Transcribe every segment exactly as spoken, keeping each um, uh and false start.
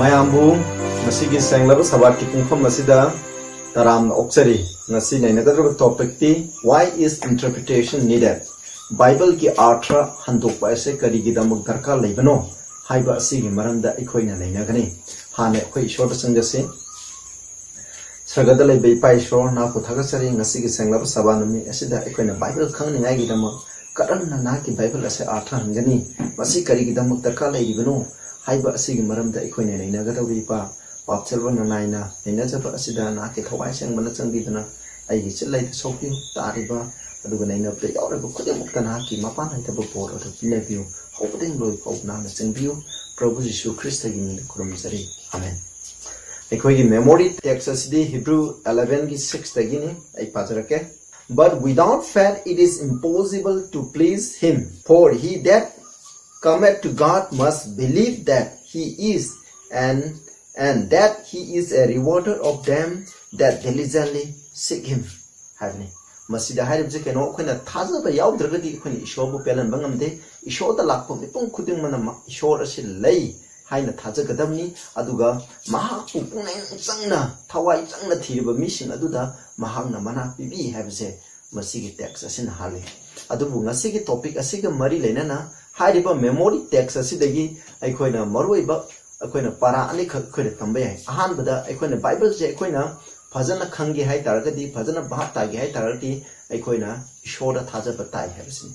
ꯃꯌꯥꯝꯕꯨ ꯉꯁꯤꯒꯤ ꯁꯦꯡꯂꯕ ꯁꯕꯥꯠꯀꯤ ꯄꯨꯡꯐꯝ ꯑꯁꯤꯗ ꯇꯔꯥꯝꯅ ꯑꯣꯛꯆꯔꯤ꯫ ꯉꯁꯤ ꯅꯩꯅꯒꯗꯧꯔꯤꯕ ꯇꯣꯄꯤꯛꯇꯤ, Why is interpretation needed? ꯕꯥꯏꯕꯜꯒꯤ ꯑꯥꯔꯊ ꯍꯟꯗꯣꯛꯄ ꯑꯁꯤ ꯀꯔꯤꯒꯤꯗꯃꯛ ꯗꯔꯀꯥꯔ ꯂꯩꯕꯅꯣ ꯍꯥꯏꯕ ꯑꯁꯤꯒꯤ ꯃꯔꯝꯗ ꯑꯩꯈꯣꯏꯅ ꯅꯩꯅꯒꯅꯤ꯫ ꯍꯥꯟꯅ ꯑꯩꯈꯣꯏ ꯏꯁꯣꯔꯗ ꯆꯪꯖꯁꯤ꯫ ꯁꯔꯒꯗ ꯂꯩꯕ ꯏꯄꯥ ꯏꯁꯣꯔ, ꯅꯍꯥꯛꯄꯨ ꯊꯥꯒꯠꯆꯔꯤ꯫ ꯉꯁꯤꯒꯤ ꯁꯦꯡꯂꯕ ꯁꯕꯥ ꯅꯨꯃꯤꯠ ꯑꯁꯤꯗ ꯑꯩꯈꯣꯏꯅ ꯕꯥꯏꯕꯜ ꯈꯪꯅꯤꯡꯉꯥꯏꯒꯤꯗꯃꯛ ꯀꯔꯝꯅ ꯅꯍꯥꯛꯀꯤ ꯕꯥꯏꯕꯜ ꯑꯁꯤ ꯑꯥꯔꯊ ꯍꯟꯒꯅꯤ, ꯃꯁꯤ ꯀꯔꯤꯒꯤꯗꯃꯛ ꯗꯔꯀꯥꯔ ꯂꯩꯔꯤꯕꯅꯣ ꯍꯥꯏꯕ ꯑꯁꯤꯒꯤ ꯃꯔꯝꯗ ꯑꯩꯈꯣꯏꯅ ꯅꯩꯅꯒꯗꯧꯔꯤꯕ ꯄꯥꯞꯆꯦꯜꯕ ꯅꯅꯥꯏꯅ ꯅꯩꯅꯖꯕ ꯑꯁꯤꯗ ꯅꯍꯥꯛꯀꯤ ꯊꯋꯥꯏ ꯁꯦꯡꯕꯅ ꯆꯪꯕꯤꯗꯨꯅ ꯑꯩꯒꯤ ꯆꯤꯜꯂꯩꯗ ꯁꯣꯛꯄꯤꯌꯨ꯫ ꯇꯥꯔꯤꯕ ꯑꯗꯨꯒ ꯅꯩꯅꯕꯗ ꯌꯥꯎꯔꯤꯕ ꯈꯨꯗꯤꯡꯃꯛꯇ ꯅꯍꯥꯛꯀꯤ ꯃꯄꯥꯟ ꯅꯥꯏꯗꯕ ꯕꯣꯔ ꯑꯗꯨ ꯄꯤꯅꯕꯤꯌꯨ꯫ ꯍꯧꯕꯗꯒꯤ ꯂꯣꯏ ꯐꯥꯎꯕ ꯅꯍꯥꯛꯅ ꯆꯦꯟꯕꯤꯌꯨ꯫ ꯄ꯭ꯔꯚꯨ ꯖꯤꯁꯨ ꯈ꯭ꯔꯤꯁꯇꯒꯤ ꯃꯤꯡꯗ ꯈꯨꯔꯨꯝꯖꯔꯤ꯫ ꯑꯃꯦꯟ꯫ ꯑꯩꯈꯣꯏꯒꯤ ꯃꯦꯃꯣꯔꯤ ꯇꯦꯛꯁ ꯑꯁꯤꯗꯤ ꯍꯤꯕ꯭ꯔꯨ elevenꯒꯤ sixꯇꯒꯤꯅꯤ꯫ ꯑꯩ ꯄꯥꯖꯔꯛꯀꯦ꯫ But without faith it is impossible to please him. For he that cometh to God must believe that he is, and, and that he is a rewarder of them that diligently seek him. ꯍꯥꯏꯕꯅꯤ꯫ ꯃꯁꯤꯗ ꯍꯥꯏꯔꯤꯕꯁꯤ ꯀꯩꯅꯣ, ꯑꯩꯈꯣꯏꯅ ꯊꯥꯖꯕ ꯌꯥꯎꯗ꯭ꯔꯒꯗꯤ ꯑꯩꯈꯣꯏꯅ ꯏꯁꯣꯔꯕꯨ ꯄꯦꯜꯍꯟꯕ ꯉꯝꯗꯦ꯫ ꯏꯁꯣꯔꯗ ꯂꯥꯛꯄ ꯃꯤꯄꯨꯝ ꯈꯨꯗꯤꯡꯃꯛꯅ ꯃ-, ꯏꯁꯣꯔ ꯑꯁꯤ ꯂꯩ ꯍꯥꯏꯅ ꯊꯥꯖꯒꯗꯕꯅꯤ꯫ ꯑꯗꯨꯒ ꯃꯍꯥꯛꯄꯨ ꯄꯨꯛꯅꯤꯡ ꯆꯪꯅ, ꯊꯋꯥꯏ ꯆꯪꯅ ꯊꯤꯔꯤꯕ ꯃꯤꯁꯤꯡ ꯑꯗꯨꯗ ꯃꯍꯥꯛꯅ ꯃꯅꯥ ꯄꯤꯕꯤ ꯍꯥꯏꯕꯁꯦ ꯃꯁꯤꯒꯤ ꯇꯦꯛꯁ ꯑꯁꯤꯅ ꯍꯥꯜꯂꯤ꯫ ꯑꯗꯨꯕꯨ ꯉꯁꯤꯒꯤ ꯇꯣꯄꯤꯛ ꯑꯁꯤꯒ ꯃꯔꯤ ꯂꯩꯅꯅ ꯍꯥꯏꯔꯤꯕ ꯃꯦꯃꯣꯔꯤ ꯇꯦꯛꯁ ꯑꯁꯤꯗꯒꯤ ꯑꯩꯈꯣꯏꯅ ꯃꯔꯨꯑꯣꯏꯕ, ꯑꯩꯈꯣꯏꯅ ꯄꯥꯔꯥ ꯑꯅꯤꯈꯛ ꯑꯩꯈꯣꯏꯅ ꯇꯝꯕ ꯌꯥꯏ꯫ ꯑꯍꯥꯟꯕꯗ, ꯑꯩꯈꯣꯏꯅ ꯕꯥꯏꯕꯜꯁꯦ ꯑꯩꯈꯣꯏꯅ ꯐꯖꯅ ꯈꯪꯒꯦ ꯍꯥꯏ ꯇꯥꯔꯒꯗꯤ, ꯐꯖꯅ ꯚꯥꯞ ꯇꯥꯒꯦ ꯍꯥꯏ ꯇꯥꯔꯒꯗꯤ, ꯑꯩꯈꯣꯏꯅ ꯏꯁꯣꯔꯗ ꯊꯥꯖꯕ ꯇꯥꯏ ꯍꯥꯏꯕꯁꯤꯅꯤ꯫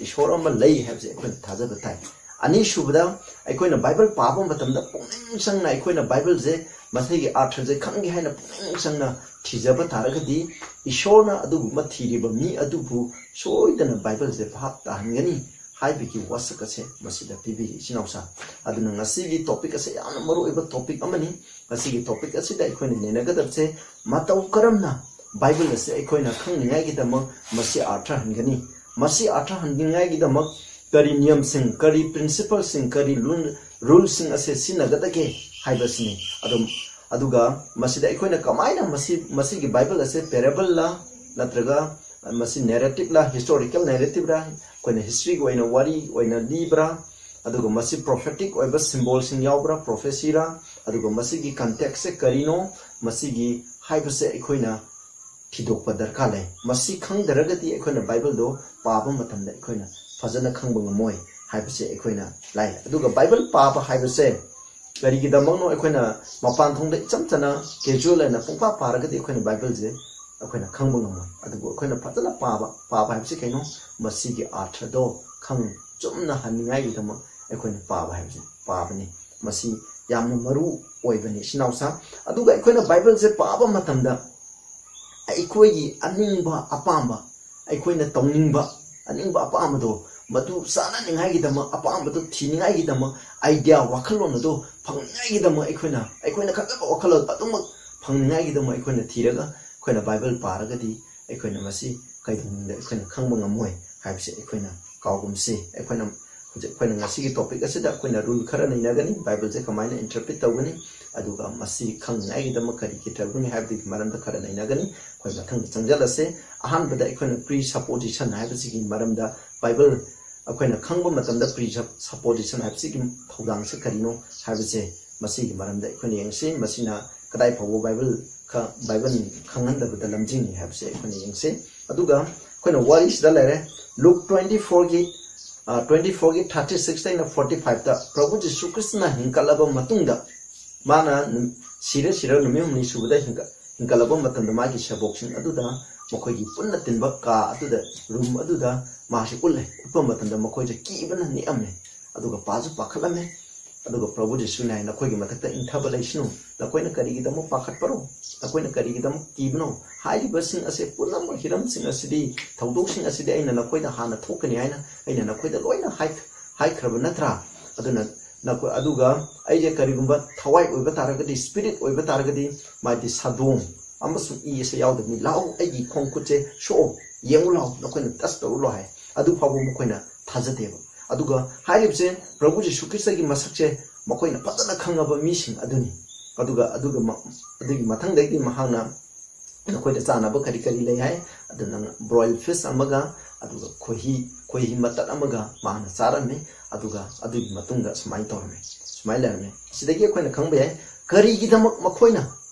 ꯏꯁꯣꯔ ꯑꯃ ꯂꯩ ꯍꯥꯏꯕꯁꯦ ꯑꯩꯈꯣꯏꯅ ꯊꯥꯖꯕ ꯇꯥꯏ꯫ ꯑꯅꯤꯁꯨꯕꯗ, ꯑꯩꯈꯣꯏꯅ ꯕꯥꯏꯕꯜ ꯄꯥꯕ ꯃꯇꯝꯗ ꯄꯨꯛꯅꯤꯡ ꯆꯪꯅ ꯑꯩꯈꯣꯏꯅ ꯕꯥꯏꯕꯜꯁꯦ, ꯃꯁꯤꯒꯤ ꯑꯥꯔꯊꯁꯦ ꯈꯪꯒꯦ ꯍꯥꯏꯅ ꯄꯨꯛꯅꯤꯡ ꯆꯪꯅ ꯊꯤꯖꯕ ꯇꯥꯔꯒꯗꯤ, ꯏꯁꯣꯔꯅ ꯑꯗꯨꯒꯨꯝꯕ ꯊꯤꯔꯤꯕ ꯃꯤ ꯑꯗꯨꯕꯨ ꯁꯣꯏꯗꯅ ꯕꯥꯏꯕꯜꯁꯦ ꯚꯥꯞ ꯇꯥꯍꯟꯒꯅꯤ ꯍꯥꯏꯕꯒꯤ ꯋꯥꯁꯛ ꯑꯁꯦ ꯃꯁꯤꯗ ꯄꯤꯕꯤꯔꯤ, ꯏꯆꯤꯟ ꯏꯅꯥꯎꯁꯥ꯫ ꯑꯗꯨꯅ ꯉꯁꯤꯒꯤ ꯇꯣꯄꯤꯛ ꯑꯁꯦ ꯌꯥꯝꯅ ꯃꯔꯨꯑꯣꯏꯕ ꯇꯣꯄꯤꯛ ꯑꯃꯅꯤ꯫ ꯉꯁꯤꯒꯤ ꯇꯣꯄꯤꯛ ꯑꯁꯤꯗ ꯑꯩꯈꯣꯏꯅ ꯅꯩꯅꯒꯗꯕꯁꯦ, ꯃꯇꯧ ꯀꯔꯝꯅ ꯕꯥꯏꯕꯜ ꯑꯁꯦ ꯑꯩꯈꯣꯏꯅ ꯈꯪꯅꯤꯡꯉꯥꯏꯒꯤꯗꯃꯛ ꯃꯁꯤ ꯑꯥꯔꯊ ꯍꯟꯒꯅꯤ? ꯃꯁꯤ ꯑꯥꯔꯊ ꯍꯟꯅꯤꯡꯉꯥꯏꯒꯤꯗꯃꯛ ꯀꯔꯤ ꯅꯤꯌꯝꯁꯤꯡ, ꯀꯔꯤ ꯄ꯭ꯔꯤꯟꯁꯤꯄꯜꯁꯤꯡ, ꯀꯔꯤ ꯔꯨꯜ, ꯔꯨꯜꯁꯤꯡ ꯑꯁꯦ ꯁꯤꯖꯤꯟꯅꯒꯗꯒꯦ ꯍꯥꯏꯕꯁꯤꯅꯤ꯫ ꯑꯗꯨꯝ, ꯑꯗꯨꯒ ꯃꯁꯤꯗ ꯑꯩꯈꯣꯏꯅ ꯀꯃꯥꯏꯅ ꯃꯁꯤ, ꯃꯁꯤꯒꯤ ꯕꯥꯏꯕꯜ ꯑꯁꯦ ꯄꯦꯔꯦꯕꯜꯂ, ꯅꯠꯇ꯭ꯔꯒ ꯃꯁꯤ ꯅꯦꯔꯦꯇꯤꯞꯂ, ꯍꯤꯁꯇꯣꯔꯤꯀꯦꯜ ꯅꯦꯔꯦꯇꯤꯞꯔ, ꯑꯩꯈꯣꯏꯅ ꯍꯤꯁꯇ꯭ꯔꯤꯒꯤ ꯑꯣꯏꯅ ꯋꯥꯔꯤ ꯑꯣꯏꯅ ꯂꯤꯕ꯭ꯔꯥ, ꯑꯗꯨꯒ ꯃꯁꯤ ꯄ꯭ꯔꯣꯐꯦꯇꯤꯛ ꯑꯣꯏꯕ ꯁꯤꯝꯕꯣꯜꯁꯤꯡ ꯌꯥꯎꯕ꯭ꯔꯥ, ꯄ꯭ꯔꯣꯐꯦꯁꯤꯔꯥ, ꯑꯗꯨꯒ ꯃꯁꯤꯒꯤ ꯀꯟꯇꯦꯛꯁꯁꯦ ꯀꯔꯤꯅꯣ, ꯃꯁꯤꯒꯤ ꯍꯥꯏꯕꯁꯦ ꯑꯩꯈꯣꯏꯅ ꯊꯤꯗꯣꯛꯄ ꯗꯔꯀꯥꯔ ꯂꯩ꯫ ꯃꯁꯤ ꯈꯪꯗ꯭ꯔꯒꯗꯤ ꯑꯩꯈꯣꯏꯅ ꯕꯥꯏꯕꯜꯗꯣ ꯄꯥꯕ ꯃꯇꯝꯗ ꯑꯩꯈꯣꯏꯅ ꯐꯖꯅ ꯈꯪꯕ ꯉꯝꯃꯣꯏ ꯍꯥꯏꯕꯁꯦ ꯑꯩꯈꯣꯏꯅ ꯂꯥꯛꯑꯦ꯫ ꯑꯗꯨꯒ ꯕꯥꯏꯕꯜ ꯄꯥꯕ ꯍꯥꯏꯕꯁꯦ ꯀꯔꯤꯒꯤꯗꯃꯛꯅꯣ? ꯑꯩꯈꯣꯏꯅ ꯃꯄꯥꯟ ꯊꯣꯡꯗ ꯏꯆꯝ ꯆꯅ ꯀꯦꯖꯨꯋꯦꯜ ꯑꯣꯏꯅ ꯄꯨꯡꯄꯥ ꯄꯥꯔꯒꯗꯤ ꯑꯩꯈꯣꯏꯅ ꯕꯥꯏꯕꯜꯁꯦ ꯑꯩꯈꯣꯏꯅ ꯈꯪꯕ ꯉꯝꯃꯣꯏ꯫ ꯑꯗꯨꯕꯨ ꯑꯩꯈꯣꯏꯅ ꯐꯖꯅ ꯄꯥꯕ, ꯄꯥꯕ ꯍꯥꯏꯕꯁꯤ ꯀꯩꯅꯣ? ꯃꯁꯤꯒꯤ ꯑꯥꯔꯊꯗꯣ ꯈꯪ ꯆꯨꯝꯅ ꯍꯟꯅꯤꯡꯉꯥꯏꯒꯤꯗꯃꯛ ꯑꯩꯈꯣꯏꯅ ꯄꯥꯕ ꯍꯥꯏꯕꯁꯤ ꯄꯥꯕꯅꯤ꯫ ꯃꯁꯤ ꯌꯥꯝꯅ ꯃꯔꯨ ꯑꯣꯏꯕꯅꯤ, ꯏꯆꯤꯟ ꯏꯅꯥꯎꯁꯥ꯫ ꯑꯗꯨꯒ ꯑꯩꯈꯣꯏꯅ ꯕꯥꯏꯕꯜꯁꯦ ꯄꯥꯕ ꯃꯇꯝꯗ ꯑꯩꯈꯣꯏꯒꯤ ꯑꯅꯤꯡꯕ ꯑꯄꯥꯝꯕ, ꯑꯩꯈꯣꯏꯅ ꯇꯧꯅꯤꯡꯕ ꯑꯅꯤꯡꯕ ꯑꯄꯥꯝꯕꯗꯣ ꯃꯗꯨ ꯆꯥꯅꯅꯤꯡꯉꯥꯏꯒꯤꯗꯃꯛ, ꯑꯄꯥꯝꯕꯗꯣ ꯊꯤꯅꯤꯡꯉꯥꯏꯒꯤꯗꯃꯛ, ꯑꯥꯏꯗꯤꯌꯥ, ꯋꯥꯈꯜꯂꯣꯟ ꯑꯗꯣ ꯐꯪꯅꯤꯡꯉꯥꯏꯒꯤꯗꯃꯛ, ꯑꯩꯈꯣꯏꯅ ꯑꯩꯈꯣꯏꯅ ꯈꯟꯖꯕ ꯋꯥꯈꯜꯂꯣꯟ ꯑꯗꯨꯃꯛ ꯐꯪꯅꯤꯡꯉꯥꯏꯒꯤꯗꯃꯛ ꯑꯩꯈꯣꯏꯅ ꯊꯤꯔꯒ ꯑꯩꯈꯣꯏꯅ ꯕꯥꯏꯕꯜ ꯄꯥꯔꯒꯗꯤ ꯑꯩꯈꯣꯏꯅ ꯃꯁꯤ ꯀꯩꯗꯧꯅꯨꯡꯗ ꯑꯩꯈꯣꯏꯅ ꯈꯪꯕ ꯉꯝꯃꯣꯏ ꯍꯥꯏꯕꯁꯦ ꯑꯩꯈꯣꯏꯅ ꯀꯥꯎꯒꯨꯝꯁꯤ꯫ ꯑꯩꯈꯣꯏꯅ ꯍꯧꯖꯤꯛ ꯑꯩꯈꯣꯏꯅ ꯉꯁꯤꯒꯤ ꯇꯣꯄꯤꯛ ꯑꯁꯤꯗ ꯑꯩꯈꯣꯏꯅ ꯔꯨꯜ ꯈꯔ ꯅꯩꯅꯒꯅꯤ, ꯕꯥꯏꯕꯜꯁꯦ ꯀꯃꯥꯏꯅ ꯏꯟꯇꯔꯄ꯭ꯔꯤꯠ ꯇꯧꯒꯅꯤ, ꯑꯗꯨꯒ ꯃꯁꯤ ꯈꯪꯅꯤꯡꯉꯥꯏꯒꯤꯗꯃꯛ ꯀꯔꯤꯒꯤ ꯇꯧꯒꯅꯤ ꯍꯥꯏꯕꯗꯨꯒꯤ ꯃꯔꯝꯗ ꯈꯔ ꯅꯩꯅꯒꯅꯤ꯫ ꯑꯩꯈꯣꯏ ꯃꯊꯪꯗ ꯆꯪꯁꯤꯜꯂꯁꯦ꯫ ꯑꯍꯥꯟꯕꯗ ꯑꯩꯈꯣꯏꯅ ꯄ꯭ꯔꯤ ꯁꯄꯣꯖꯤꯁꯟ ꯍꯥꯏꯕꯁꯤꯒꯤ ꯃꯔꯝꯗ, ꯕꯥꯏꯕꯜ ꯑꯩꯈꯣꯏꯅ ꯈꯪꯕ ꯃꯇꯝꯗ ꯄ꯭ꯔꯤ ꯁꯄꯣꯖꯤꯁꯟ ꯍꯥꯏꯕꯁꯤꯒꯤ ꯊꯧꯗꯥꯡꯁꯦ ꯀꯔꯤꯅꯣ ꯍꯥꯏꯕꯁꯦ ꯃꯁꯤꯒꯤ ꯃꯔꯝꯗ ꯑꯩꯈꯣꯏꯅ ꯌꯦꯡꯁꯤ꯫ ꯃꯁꯤꯅ ꯀꯗꯥꯏ ꯐꯥꯎꯕ ꯕꯥꯏꯕꯜ ꯈ-, ꯕꯥꯏꯕꯜ ꯈꯪꯍꯟꯗꯕꯗ ꯂꯝꯖꯤꯡꯉꯤ ꯍꯥꯏꯕꯁꯦ ꯑꯩꯈꯣꯏꯅ ꯌꯦꯡꯁꯤ꯫ ꯑꯗꯨꯒ ꯑꯩꯈꯣꯏꯅ ꯋꯥꯔꯤꯁꯤꯗ ꯂꯩꯔꯦ, ꯂꯨꯛ ꯇ꯭ꯋꯦꯟꯇꯤ ꯐꯣꯔꯒꯤ, ꯇ꯭ꯋꯦꯟꯇꯤ ꯐꯣꯔꯒꯤ ꯊꯥꯔꯇꯤ ꯁꯤꯛꯁꯇꯩꯅ ꯐꯣꯔꯇꯤ ꯐꯥꯏꯚꯇ ꯄ꯭ꯔꯚꯨ ꯖꯤꯁꯨ ꯈ꯭ꯔꯤꯁꯇꯅ ꯍꯤꯡꯒꯠꯂꯕ ꯃꯇꯨꯡꯗ, ꯃꯥꯅ ꯅꯨ-, ꯁꯤꯔ ꯁꯤꯔ ꯅꯨꯃꯤꯠ ꯍꯨꯝꯅꯤ ꯁꯨꯕꯗ ꯍꯤꯡꯒꯠ-, ꯍꯤꯡꯒꯠꯂꯕ ꯃꯇꯝꯗ ꯃꯥꯒꯤ ꯁꯦꯕꯣꯛꯁꯤꯡ ꯑꯗꯨꯗ, ꯃꯈꯣꯏꯒꯤ ꯄꯨꯟꯅ ꯇꯤꯟꯕ ꯀꯥ ꯑꯗꯨꯗ, ꯔꯨꯝ ꯑꯗꯨꯗ ꯃꯥꯁꯤ ꯎꯠꯂꯦ꯫ ꯎꯠꯄ ꯃꯇꯝꯗ ꯃꯈꯣꯏꯁꯦ ꯀꯤꯕꯅ ꯅꯤꯛꯑꯝꯃꯦ, ꯑꯗꯨꯒ ꯄꯥꯁꯨ ꯄꯥꯈꯠꯂꯝꯃꯦ꯫ ꯑꯗꯨꯒ ꯄ꯭ꯔꯚꯨ ꯖꯤꯁꯨꯅ ꯍꯥꯏ, "ꯅꯈꯣꯏꯒꯤ ꯃꯊꯛꯇ ꯏꯪꯊꯕ ꯂꯩꯁꯅꯨ꯫ ꯅꯈꯣꯏꯅ ꯀꯔꯤꯒꯤꯗꯃꯛ ꯄꯥꯈꯠꯄꯔꯣ? ꯅꯈꯣꯏꯅ ꯀꯔꯤꯒꯤꯗꯃꯛ ꯀꯤꯕꯅꯣ? ꯍꯥꯏꯔꯤꯕꯁꯤꯡ ꯑꯁꯦ ꯄꯨꯝꯅꯃꯛ, ꯍꯤꯔꯝꯁꯤꯡ ꯑꯁꯤꯗꯤ, ꯊꯧꯗꯣꯛꯁꯤꯡ ꯑꯁꯤꯗꯤ ꯑꯩꯅ ꯅꯈꯣꯏꯗ ꯍꯥꯟꯅ ꯊꯣꯛꯀꯅꯤ ꯍꯥꯏꯅ ꯑꯩꯅ ꯅꯈꯣꯏꯗ ꯂꯣꯏꯅ ꯍꯥꯏ-, ꯍꯥꯏꯈ꯭ꯔꯕ ꯅꯠꯇ꯭ꯔꯥ? ꯑꯗꯨꯅ ꯅꯈꯣꯏ, ꯑꯗꯨꯒ ꯑꯩꯁꯦ ꯀꯔꯤꯒꯨꯝꯕ ꯊꯋꯥꯏ ꯑꯣꯏꯕ ꯇꯥꯔꯒꯗꯤ, ꯁ꯭ꯄꯤꯔꯤꯠ ꯑꯣꯏꯕ ꯇꯥꯔꯒꯗꯤ, ꯃꯥꯗꯤ ꯁꯥꯗꯣꯡ ꯑꯃꯁꯨꯡ ꯏ ꯑꯁꯦ ꯌꯥꯎꯗꯕꯅꯤ꯫ ꯂꯥꯛꯑꯣ, ꯑꯩꯒꯤ ꯈꯣꯡ ꯈꯨꯠꯁꯦ ꯁꯣꯛꯑꯣ, ꯌꯦꯡꯉꯨ ꯂꯥꯛꯑꯣ, ꯅꯈꯣꯏꯅ ꯇꯆ ꯇꯧꯔꯨ ꯂꯥꯛꯑꯣ" ꯍꯥꯏ꯫ ꯑꯗꯨ ꯐꯥꯎꯕ ꯃꯈꯣꯏꯅ ꯊꯥꯖꯗꯦꯕ꯫ ꯑꯗꯨꯒ ꯍꯥꯏꯔꯤꯕꯁꯦ ꯄ꯭ꯔꯚꯨ ꯖꯤꯁꯨ ꯈ꯭ꯔꯤꯁꯇꯒꯤ ꯃꯁꯛꯁꯦ ꯃꯈꯣꯏꯅ ꯐꯖꯅ ꯈꯪꯉꯕ ꯃꯤꯁꯤꯡ ꯑꯗꯨꯅꯤ꯫ ꯑꯗꯨꯒ, ꯑꯗꯨꯒ ꯃ-, ꯑꯗꯨꯒꯤ ꯃꯊꯪꯗꯒꯤꯗꯤ ꯃꯍꯥꯛꯅ ꯅꯈꯣꯏꯗ ꯆꯥꯅꯕ ꯀꯔꯤ ꯀꯔꯤ ꯂꯩ ꯍꯥꯏ? ꯑꯗꯨ ꯅꯪ ꯕ꯭ꯔꯣꯏꯜ ꯐꯤꯁ ꯑꯃꯒ, ꯑꯗꯨꯒ ꯈꯣꯏꯍꯤ, ꯈꯣꯏꯍꯤ ꯃꯇꯠ ꯑꯃꯒ ꯃꯍꯥꯛꯅ ꯆꯥꯔꯝꯃꯤ꯫ ꯑꯗꯨꯒ ꯑꯗꯨꯒꯤ ꯃꯇꯨꯡꯗ ꯁꯨꯃꯥꯏꯅ ꯇꯧꯔꯝꯃꯤ꯫ ꯁꯨꯃꯥꯏꯅ ꯂꯩꯔꯝꯃꯦ꯫ ꯁꯤꯗꯒꯤ ꯑꯩꯈꯣꯏꯅ ꯈꯪꯕ ꯌꯥꯏ ꯀꯔꯤꯒꯤꯗꯃꯛ ꯃꯈꯣꯏꯅ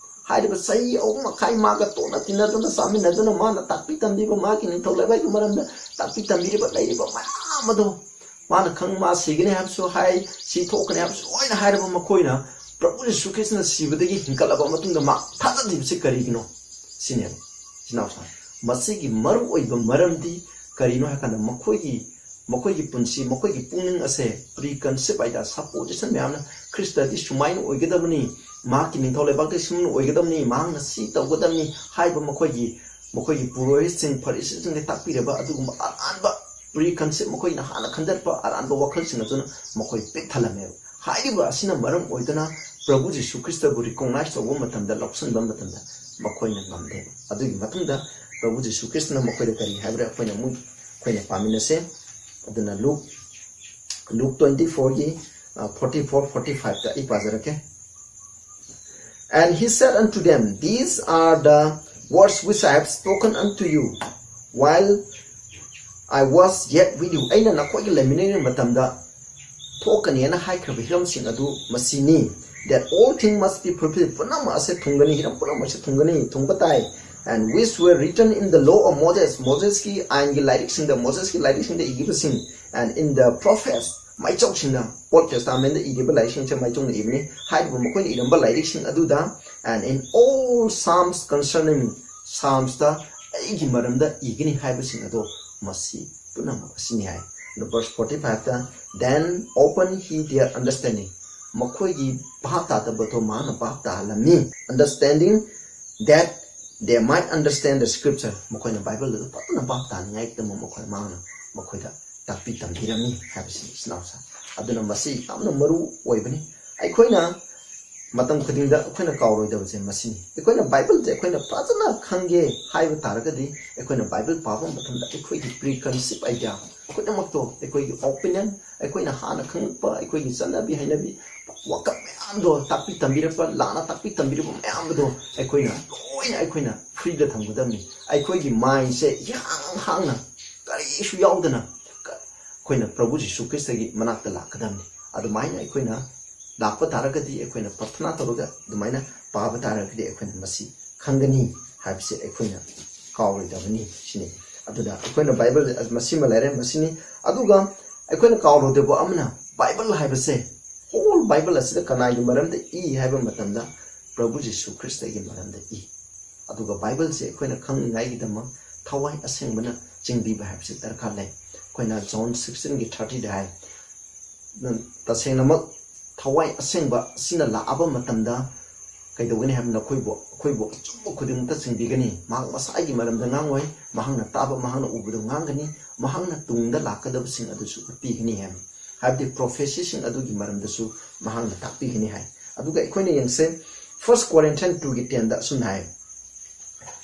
ꯍꯥꯏꯔꯤꯕ ꯆꯍꯤ ꯑꯍꯨꯝ ꯃꯈꯥꯏ ꯃꯥꯒ ꯇꯣꯠꯅ ꯇꯤꯟꯅꯗꯨꯅ ꯆꯥꯃꯤꯟꯅꯗꯨꯅ ꯃꯥꯅ ꯇꯥꯛꯄꯤ ꯇꯝꯕꯤꯕ ꯃꯥꯒꯤ ꯅꯤꯡꯊꯧ ꯂꯩꯕꯥꯛꯀꯤ ꯃꯔꯝꯗ ꯇꯥꯛꯄꯤ ꯇꯝꯕꯤꯔꯤꯕ ꯂꯩꯔꯤꯕ ꯃꯌꯥꯝ ꯑꯗꯣ ꯃꯥꯅ ꯈꯪ ꯃꯥ ꯁꯤꯒꯅꯤ ꯍꯥꯏꯕꯁꯨ ꯍꯥꯏ, ꯁꯤ ꯊꯣꯛꯀꯅꯤ ꯍꯥꯏꯕꯁꯨ ꯂꯣꯏꯅ ꯍꯥꯏꯔꯕ ꯃꯈꯣꯏꯅ ꯄ꯭ꯔꯚꯨ ꯖꯤꯁꯨ ꯈ꯭ꯔꯤꯁꯇꯅ ꯁꯤꯕꯗꯒꯤ ꯍꯤꯡꯒꯠꯂꯕ ꯃꯇꯨꯡꯗ ꯃꯥ ꯊꯥꯖꯗ꯭ꯔꯤꯕꯁꯤ ꯀꯔꯤꯒꯤꯅꯣ? ꯁꯤꯅꯦꯕ ꯏꯆꯤꯟ ꯏꯅꯥꯎꯁꯤꯡ꯫ ꯃꯁꯤꯒꯤ ꯃꯔꯨ ꯑꯣꯏꯕ ꯃꯔꯝꯗꯤ ꯀꯔꯤꯅꯣ ꯍꯥꯏ ꯀꯥꯟꯗ ꯃꯈꯣꯏꯒꯤ ꯃꯈꯣꯏꯒꯤ ꯄꯨꯟꯁꯤ, ꯃꯈꯣꯏꯒꯤ ꯄꯨꯛꯅꯤꯡ ꯑꯁꯦ ꯄ꯭ꯔꯤ ꯀꯟꯁꯤꯞ ꯍꯥꯏꯇꯥꯔꯦ, ꯁꯄꯣꯖꯤꯁꯟ ꯃꯌꯥꯝꯅ ꯈ꯭ꯔꯤꯁꯇꯗꯤ ꯁꯨꯃꯥꯏꯅ ꯑꯣꯏꯒꯗꯕꯅꯤ, ꯃꯍꯥꯛꯀꯤ ꯅꯤꯡꯊꯧ ꯂꯩꯕꯥꯛꯇ ꯁꯨꯃꯥꯏꯅ ꯑꯣꯏꯒꯗꯕꯅꯤ, ꯃꯍꯥꯛꯅ ꯁꯤ ꯇꯧꯒꯗꯕꯅꯤ ꯍꯥꯏꯕ ꯃꯈꯣꯏꯒꯤ ꯃꯈꯣꯏꯒꯤ ꯄꯨꯔꯣꯍꯤꯠꯁꯤꯡ, ꯐꯔꯤꯁꯤꯁꯤꯡꯗ ꯇꯥꯛꯄꯤꯔꯕ ꯑꯗꯨꯒꯨꯝꯕ ꯑꯔꯥꯟꯕ ꯄ꯭ꯔꯤ ꯀꯟꯁꯤꯞ, ꯃꯈꯣꯏꯅ ꯍꯥꯟꯅ ꯈꯟꯖꯔꯛꯄ ꯑꯔꯥꯟꯕ ꯋꯥꯈꯜꯁꯤꯡ ꯑꯗꯨꯅ ꯃꯈꯣꯏ ꯄꯤꯛ ꯊꯜꯂꯝꯃꯦꯕ꯫ ꯍꯥꯏꯔꯤꯕ ꯑꯁꯤꯅ ꯃꯔꯝ ꯑꯣꯏꯗꯨꯅ ꯄ꯭ꯔꯚꯨ ꯖꯤꯁꯨ ꯈ꯭ꯔꯤꯁꯇꯕꯨ ꯔꯤꯀꯣꯛꯅꯥꯏꯁ ꯇꯧꯕ ꯃꯇꯝꯗ, ꯂꯧꯁꯤꯟꯕ ꯃꯇꯝꯗ ꯃꯈꯣꯏꯅ ꯉꯝꯗꯦꯕ꯫ ꯑꯗꯨꯒꯤ ꯃꯇꯨꯡꯗ ꯄ꯭ꯔꯚꯨ ꯖꯤꯁꯨ ꯈ꯭ꯔꯤꯁꯇꯅ ꯃꯈꯣꯏꯗ ꯀꯔꯤ ꯍꯥꯏꯕ꯭ꯔꯥ ꯑꯩꯈꯣꯏꯅ ꯑꯃꯨꯛ ꯑꯩꯈꯣꯏꯅ ꯄꯥꯃꯤꯟꯅꯁꯦ꯫ ꯑꯗꯨꯅ ꯂꯨꯛ ꯂꯨꯛ ꯇ꯭ꯋꯦꯟꯇꯤ ꯐꯣꯔꯒꯤ ꯐꯣꯔꯇꯤ ꯐꯣꯔ, ꯐꯣꯔꯇꯤ ꯐꯥꯏꯚꯇ ꯑꯩ ꯄꯥꯖꯔꯛꯀꯦ꯫ And he said unto them, These are the words which I have spoken unto you while I was yet with you. ꯑꯩꯅ ꯅꯈꯣꯏꯒ ꯂꯩꯃꯤꯟꯅꯔꯤꯉꯩ ꯃꯇꯝꯗ ꯊꯣꯛꯀꯅꯤ ꯍꯥꯏꯅ ꯍꯥꯏꯈ꯭ꯔꯕ ꯍꯤꯔꯝꯁꯤꯡ ꯑꯗꯨ ꯃꯁꯤꯅꯤ꯫ That all things must be fulfilled. ꯄꯨꯝꯅꯃꯛ ꯑꯁꯦ ꯊꯨꯡꯒꯅꯤ, ꯍꯤꯔꯝ ꯄꯨꯝꯅꯃꯛ ꯑꯁꯦ ꯊꯨꯡꯒꯅꯤ, ꯊꯨꯡꯕ ꯇꯥꯏ꯫ And which were written in the law of Moses, ꯃꯣꯁꯦꯁꯀꯤ ꯑꯥꯏꯟꯒꯤ ꯂꯥꯏꯔꯤꯛꯁꯤꯡꯗ, ꯃꯣꯁꯦꯁꯀꯤ ꯂꯥꯏꯔꯤꯛꯁꯤꯡꯗ ꯏꯈꯤꯕꯁꯤꯡ, and in the prophets, ꯃꯥꯏꯆꯧꯁꯤꯡꯅ, Old Testament ꯏꯔꯤꯕ ꯂꯥꯏꯔꯤꯛꯁꯤꯡꯁꯦ ꯃꯥꯏꯆꯧꯅ ꯏꯕꯅꯤ ꯍꯥꯏꯔꯤꯕ ꯃꯈꯣꯏꯅ ꯏꯔꯝꯕ ꯂꯥꯏꯔꯤꯛꯁꯤꯡ ꯑꯗꯨꯗ, and in all Psalms concerning me, Psalmsꯇ ꯑꯩꯒꯤ ꯃꯔꯝꯗ ꯏꯒꯅꯤ ꯍꯥꯏꯕꯁꯤꯡ ꯑꯗꯣ ꯃꯁꯤ ꯄꯨꯝꯅꯃꯛ ꯑꯁꯤꯅꯤ ꯍꯥꯏ꯫ ꯑꯗꯣ verse forty fiveꯇ, Then open he their understanding, ꯃꯈꯣꯏꯒꯤ ꯚꯥꯞ ꯇꯥꯗꯕꯗꯣ ꯃꯍꯥꯛꯅ ꯚꯥꯞ ꯇꯥꯍꯜꯂꯝꯃꯤ, understanding that they might understand the scripture, ꯃꯈꯣꯏꯅ ꯕꯥꯏꯕꯜ ꯑꯗꯨ ꯐꯖꯅ ꯚꯥꯞ ꯇꯥꯅꯤꯡꯉꯥꯏꯒꯤꯗꯃꯛ ꯃꯈꯣꯏ ꯃꯍꯥꯛꯅ ꯃꯈꯣꯏꯗ ꯇꯥꯛꯄꯤ ꯇꯝꯕꯤꯔꯝꯃꯤ ꯍꯥꯏꯕꯁꯤ ꯏꯆꯤꯟ ꯏꯅꯥꯎꯁꯥ꯫ ꯑꯗꯨꯅ ꯃꯁꯤ ꯌꯥꯝꯅ ꯃꯔꯨ ꯑꯣꯏꯕꯅꯤ꯫ ꯑꯩꯈꯣꯏꯅ ꯃꯇꯝ ꯈꯨꯗꯤꯡꯗ ꯑꯩꯈꯣꯏꯅ ꯀꯥꯎꯔꯣꯏꯗꯕꯁꯦ ꯃꯁꯤꯅꯤ꯫ ꯑꯩꯈꯣꯏꯅ ꯕꯥꯏꯕꯜꯁꯦ ꯑꯩꯈꯣꯏꯅ ꯐꯖꯅ ꯈꯪꯒꯦ ꯍꯥꯏꯕ ꯇꯥꯔꯒꯗꯤ ꯑꯩꯈꯣꯏꯅ ꯕꯥꯏꯕꯜ ꯄꯥꯕ ꯃꯇꯝꯗ ꯑꯩꯈꯣꯏꯒꯤ ꯄ꯭ꯔꯤ ꯀꯟꯁꯤꯞ ꯑꯥꯏꯗꯤꯌꯥ ꯈꯨꯗꯤꯡꯃꯛꯇꯣ, ꯑꯩꯈꯣꯏꯒꯤ ꯑꯣꯄꯤꯅꯤꯌꯟ, ꯑꯩꯈꯣꯏꯅ ꯍꯥꯟꯅ ꯈꯪꯉꯛꯄ ꯑꯩꯈꯣꯏꯒꯤ ꯆꯠꯅꯕꯤ ꯍꯩꯅꯕꯤ, ꯋꯥꯈꯜ ꯃꯌꯥꯝꯗꯣ, ꯇꯥꯛꯄꯤ ꯇꯝꯕꯤꯔꯛꯄ, ꯂꯥꯟꯅ ꯇꯥꯛꯄꯤ ꯇꯝꯕꯤꯔꯛꯄ ꯃꯌꯥꯝ ꯑꯗꯣ ꯑꯩꯈꯣꯏꯅ ꯂꯣꯏꯅ ꯑꯩꯈꯣꯏꯅ ꯐ꯭ꯔꯤꯗ ꯊꯝꯒꯗꯕꯅꯤ꯫ ꯑꯩꯈꯣꯏꯒꯤ ꯃꯥꯏꯟꯁꯦ ꯏꯍꯥꯡ ꯍꯥꯡꯅ ꯀꯔꯤꯁꯨ ꯌꯥꯎꯗꯅ ꯑꯩꯈꯣꯏꯅ ꯄ꯭ꯔꯚꯨ ꯖꯤꯁꯨ ꯈ꯭ꯔꯤꯁꯇꯒꯤ ꯃꯅꯥꯛꯇ ꯂꯥꯛꯀꯗꯕꯅꯤ꯫ ꯑꯗꯨꯃꯥꯏꯅ ꯑꯩꯈꯣꯏꯅ ꯂꯥꯛꯄ ꯇꯥꯔꯒꯗꯤ, ꯑꯩꯈꯣꯏꯅ ꯄ꯭ꯔꯊꯅꯥ ꯇꯧꯔꯒ ꯑꯗꯨꯃꯥꯏꯅ ꯄꯥꯕ ꯇꯥꯔꯒꯗꯤ ꯑꯩꯈꯣꯏꯅ ꯃꯁꯤ ꯈꯪꯒꯅꯤ ꯍꯥꯏꯕꯁꯦ ꯑꯩꯈꯣꯏꯅ ꯀꯥꯎꯔꯣꯏꯗꯕꯅꯤ ꯁꯤꯅꯤ꯫ ꯑꯗꯨꯅ ꯑꯩꯈꯣꯏꯅ ꯕꯥꯏꯕꯜ ꯃꯁꯤꯃ ꯂꯩꯔꯦ, ꯃꯁꯤꯅꯤ꯫ ꯑꯗꯨꯒ ꯑꯩꯈꯣꯏꯅ ꯀꯥꯎꯔꯣꯏꯗꯕ ꯑꯃꯅ, ꯕꯥꯏꯕꯜ ꯍꯥꯏꯕꯁꯦ, ꯍꯣꯜ ꯕꯥꯏꯕꯜ ꯑꯁꯤꯗ ꯀꯅꯥꯒꯤ ꯃꯔꯝꯗ ꯏ ꯍꯥꯏꯕ ꯃꯇꯝꯗ ꯄ꯭ꯔꯚꯨ ꯖꯤꯁꯨ ꯈ꯭ꯔꯤꯁꯇꯒꯤ ꯃꯔꯝꯗ ꯏ꯫ ꯑꯗꯨꯒ ꯕꯥꯏꯕꯜꯁꯦ ꯑꯩꯈꯣꯏꯅ ꯈꯪꯅꯤꯡꯉꯥꯏꯒꯤꯗꯃꯛ ꯊꯋꯥꯏ ꯑꯁꯦꯡꯕꯅ ꯆꯤꯡꯕꯤꯕ ꯍꯥꯏꯕꯁꯤ ꯗꯔꯀꯥꯔ ꯂꯩ꯫ ꯑꯩꯈꯣꯏꯅ ꯖꯣꯟ ꯁꯤꯛꯁꯇꯤꯟꯒꯤ ꯊꯥꯔꯇꯤꯗ ꯍꯥꯏ, "ꯅꯪ ꯇꯁꯦꯡꯅꯃꯛ ꯊꯋꯥꯏ ꯑꯁꯦꯡꯕ ꯑꯁꯤꯅ ꯂꯥꯛꯑꯕ ꯃꯇꯝꯗ ꯀꯩꯗꯧꯒꯅꯤ ꯍꯥꯏꯕ, ꯅꯈꯣꯏꯕꯨ, ꯑꯩꯈꯣꯏꯕꯨ ꯑꯆꯨꯝꯕ ꯈꯨꯗꯤꯡꯃꯛꯇ ꯆꯤꯡꯕꯤꯒꯅꯤ꯫ ꯃꯍꯥꯛ ꯃꯁꯥꯒꯤ ꯃꯔꯝꯗ ꯉꯥꯡꯉꯣꯏ, ꯃꯍꯥꯛꯅ ꯇꯥꯕ, ꯃꯍꯥꯛꯅ ꯎꯕꯗꯨ ꯉꯥꯡꯒꯅꯤ, ꯃꯍꯥꯛꯅ ꯇꯨꯡꯗ ꯂꯥꯛꯀꯗꯕꯁꯤꯡ ꯑꯗꯨꯁꯨ ꯎꯠꯄꯤꯒꯅꯤ" ꯍꯥꯏꯕꯅꯤ꯫ ꯍꯥꯏꯕꯗꯤ ꯄ꯭ꯔꯣꯐꯦꯁꯤꯁꯤꯡ ꯑꯗꯨꯒꯤ ꯃꯔꯝꯗꯁꯨ ꯃꯍꯥꯛꯅ ꯇꯥꯛꯄꯤꯒꯅꯤ ꯍꯥꯏ꯫ ꯑꯗꯨꯒ ꯑꯩꯈꯣꯏꯅ ꯌꯦꯡꯁꯦ, ꯐꯥꯔꯁ ꯀꯣꯔꯤꯟꯊꯤꯌꯟ ꯇꯨꯒꯤ ꯇꯦꯟꯗ ꯑꯁꯨꯝꯅ ꯍꯥꯏ,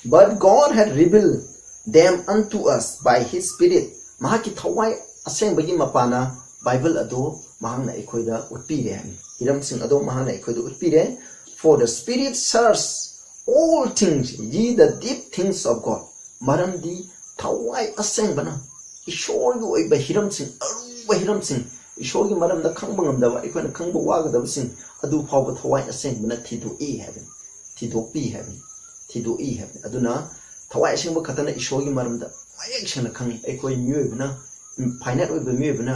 "But God had revealed them unto us by his Spirit." ꯃꯍꯥꯛꯀꯤ ꯊꯋꯥꯏ ꯑꯁꯦꯡꯕꯒꯤ ꯃꯄꯥꯅ ꯕꯥꯏꯕꯜ ꯑꯗꯨ ꯃꯍꯥꯛꯅ ꯑꯩꯈꯣꯏꯗ ꯎꯠꯄꯤꯔꯦ ꯍꯥꯏꯕꯅꯤ꯫ ꯍꯤꯔꯝꯁꯤꯡ ꯑꯗꯨ ꯃꯍꯥꯛꯅ ꯑꯩꯈꯣꯏꯗ ꯎꯠꯄꯤꯔꯦ꯫ "For the Spirit search all things, ye the deep things of God." ꯃꯔꯝꯗꯤ ꯊꯋꯥꯏ ꯑꯁꯦꯡꯕꯅ, ꯏꯁꯣꯔꯒꯤ ꯑꯣꯏꯕ ꯍꯤꯔꯝꯁꯤꯡ, ꯑꯔꯨꯕ ꯍꯤꯔꯝꯁꯤꯡ, ꯏꯁꯣꯔꯒꯤ ꯃꯔꯝꯗ ꯈꯪꯕ ꯉꯝꯗꯕ, ꯑꯩꯈꯣꯏꯅ ꯈꯪꯕ ꯋꯥꯒꯗꯕꯁꯤꯡ ꯑꯗꯨ ꯐꯥꯎꯕ ꯊꯋꯥꯏ ꯑꯁꯦꯡꯕꯅ ꯊꯤꯗꯣꯛꯏ ꯍꯥꯏꯕꯅꯤ, ꯊꯤꯗꯣꯛꯄꯤ ꯍꯥꯏꯕꯅꯤ, ꯊꯤꯗꯣꯛꯏ ꯍꯥꯏꯕꯅꯤ꯫ ꯑꯗꯨꯅ ꯊꯋꯥꯏ ꯑꯁꯦꯡꯕ ꯈꯛꯇꯅ ꯏꯁꯣꯔꯒꯤ ꯃꯔꯝꯗ ꯃꯌꯦꯛ ꯁꯦꯡꯅ ꯈꯪꯉꯤ꯫ ꯑꯩꯈꯣꯏ ꯃꯤꯑꯣꯏꯕꯅ, ꯐꯥꯏꯅꯥꯏꯠ ꯑꯣꯏꯕ ꯃꯤꯑꯣꯏꯕꯅ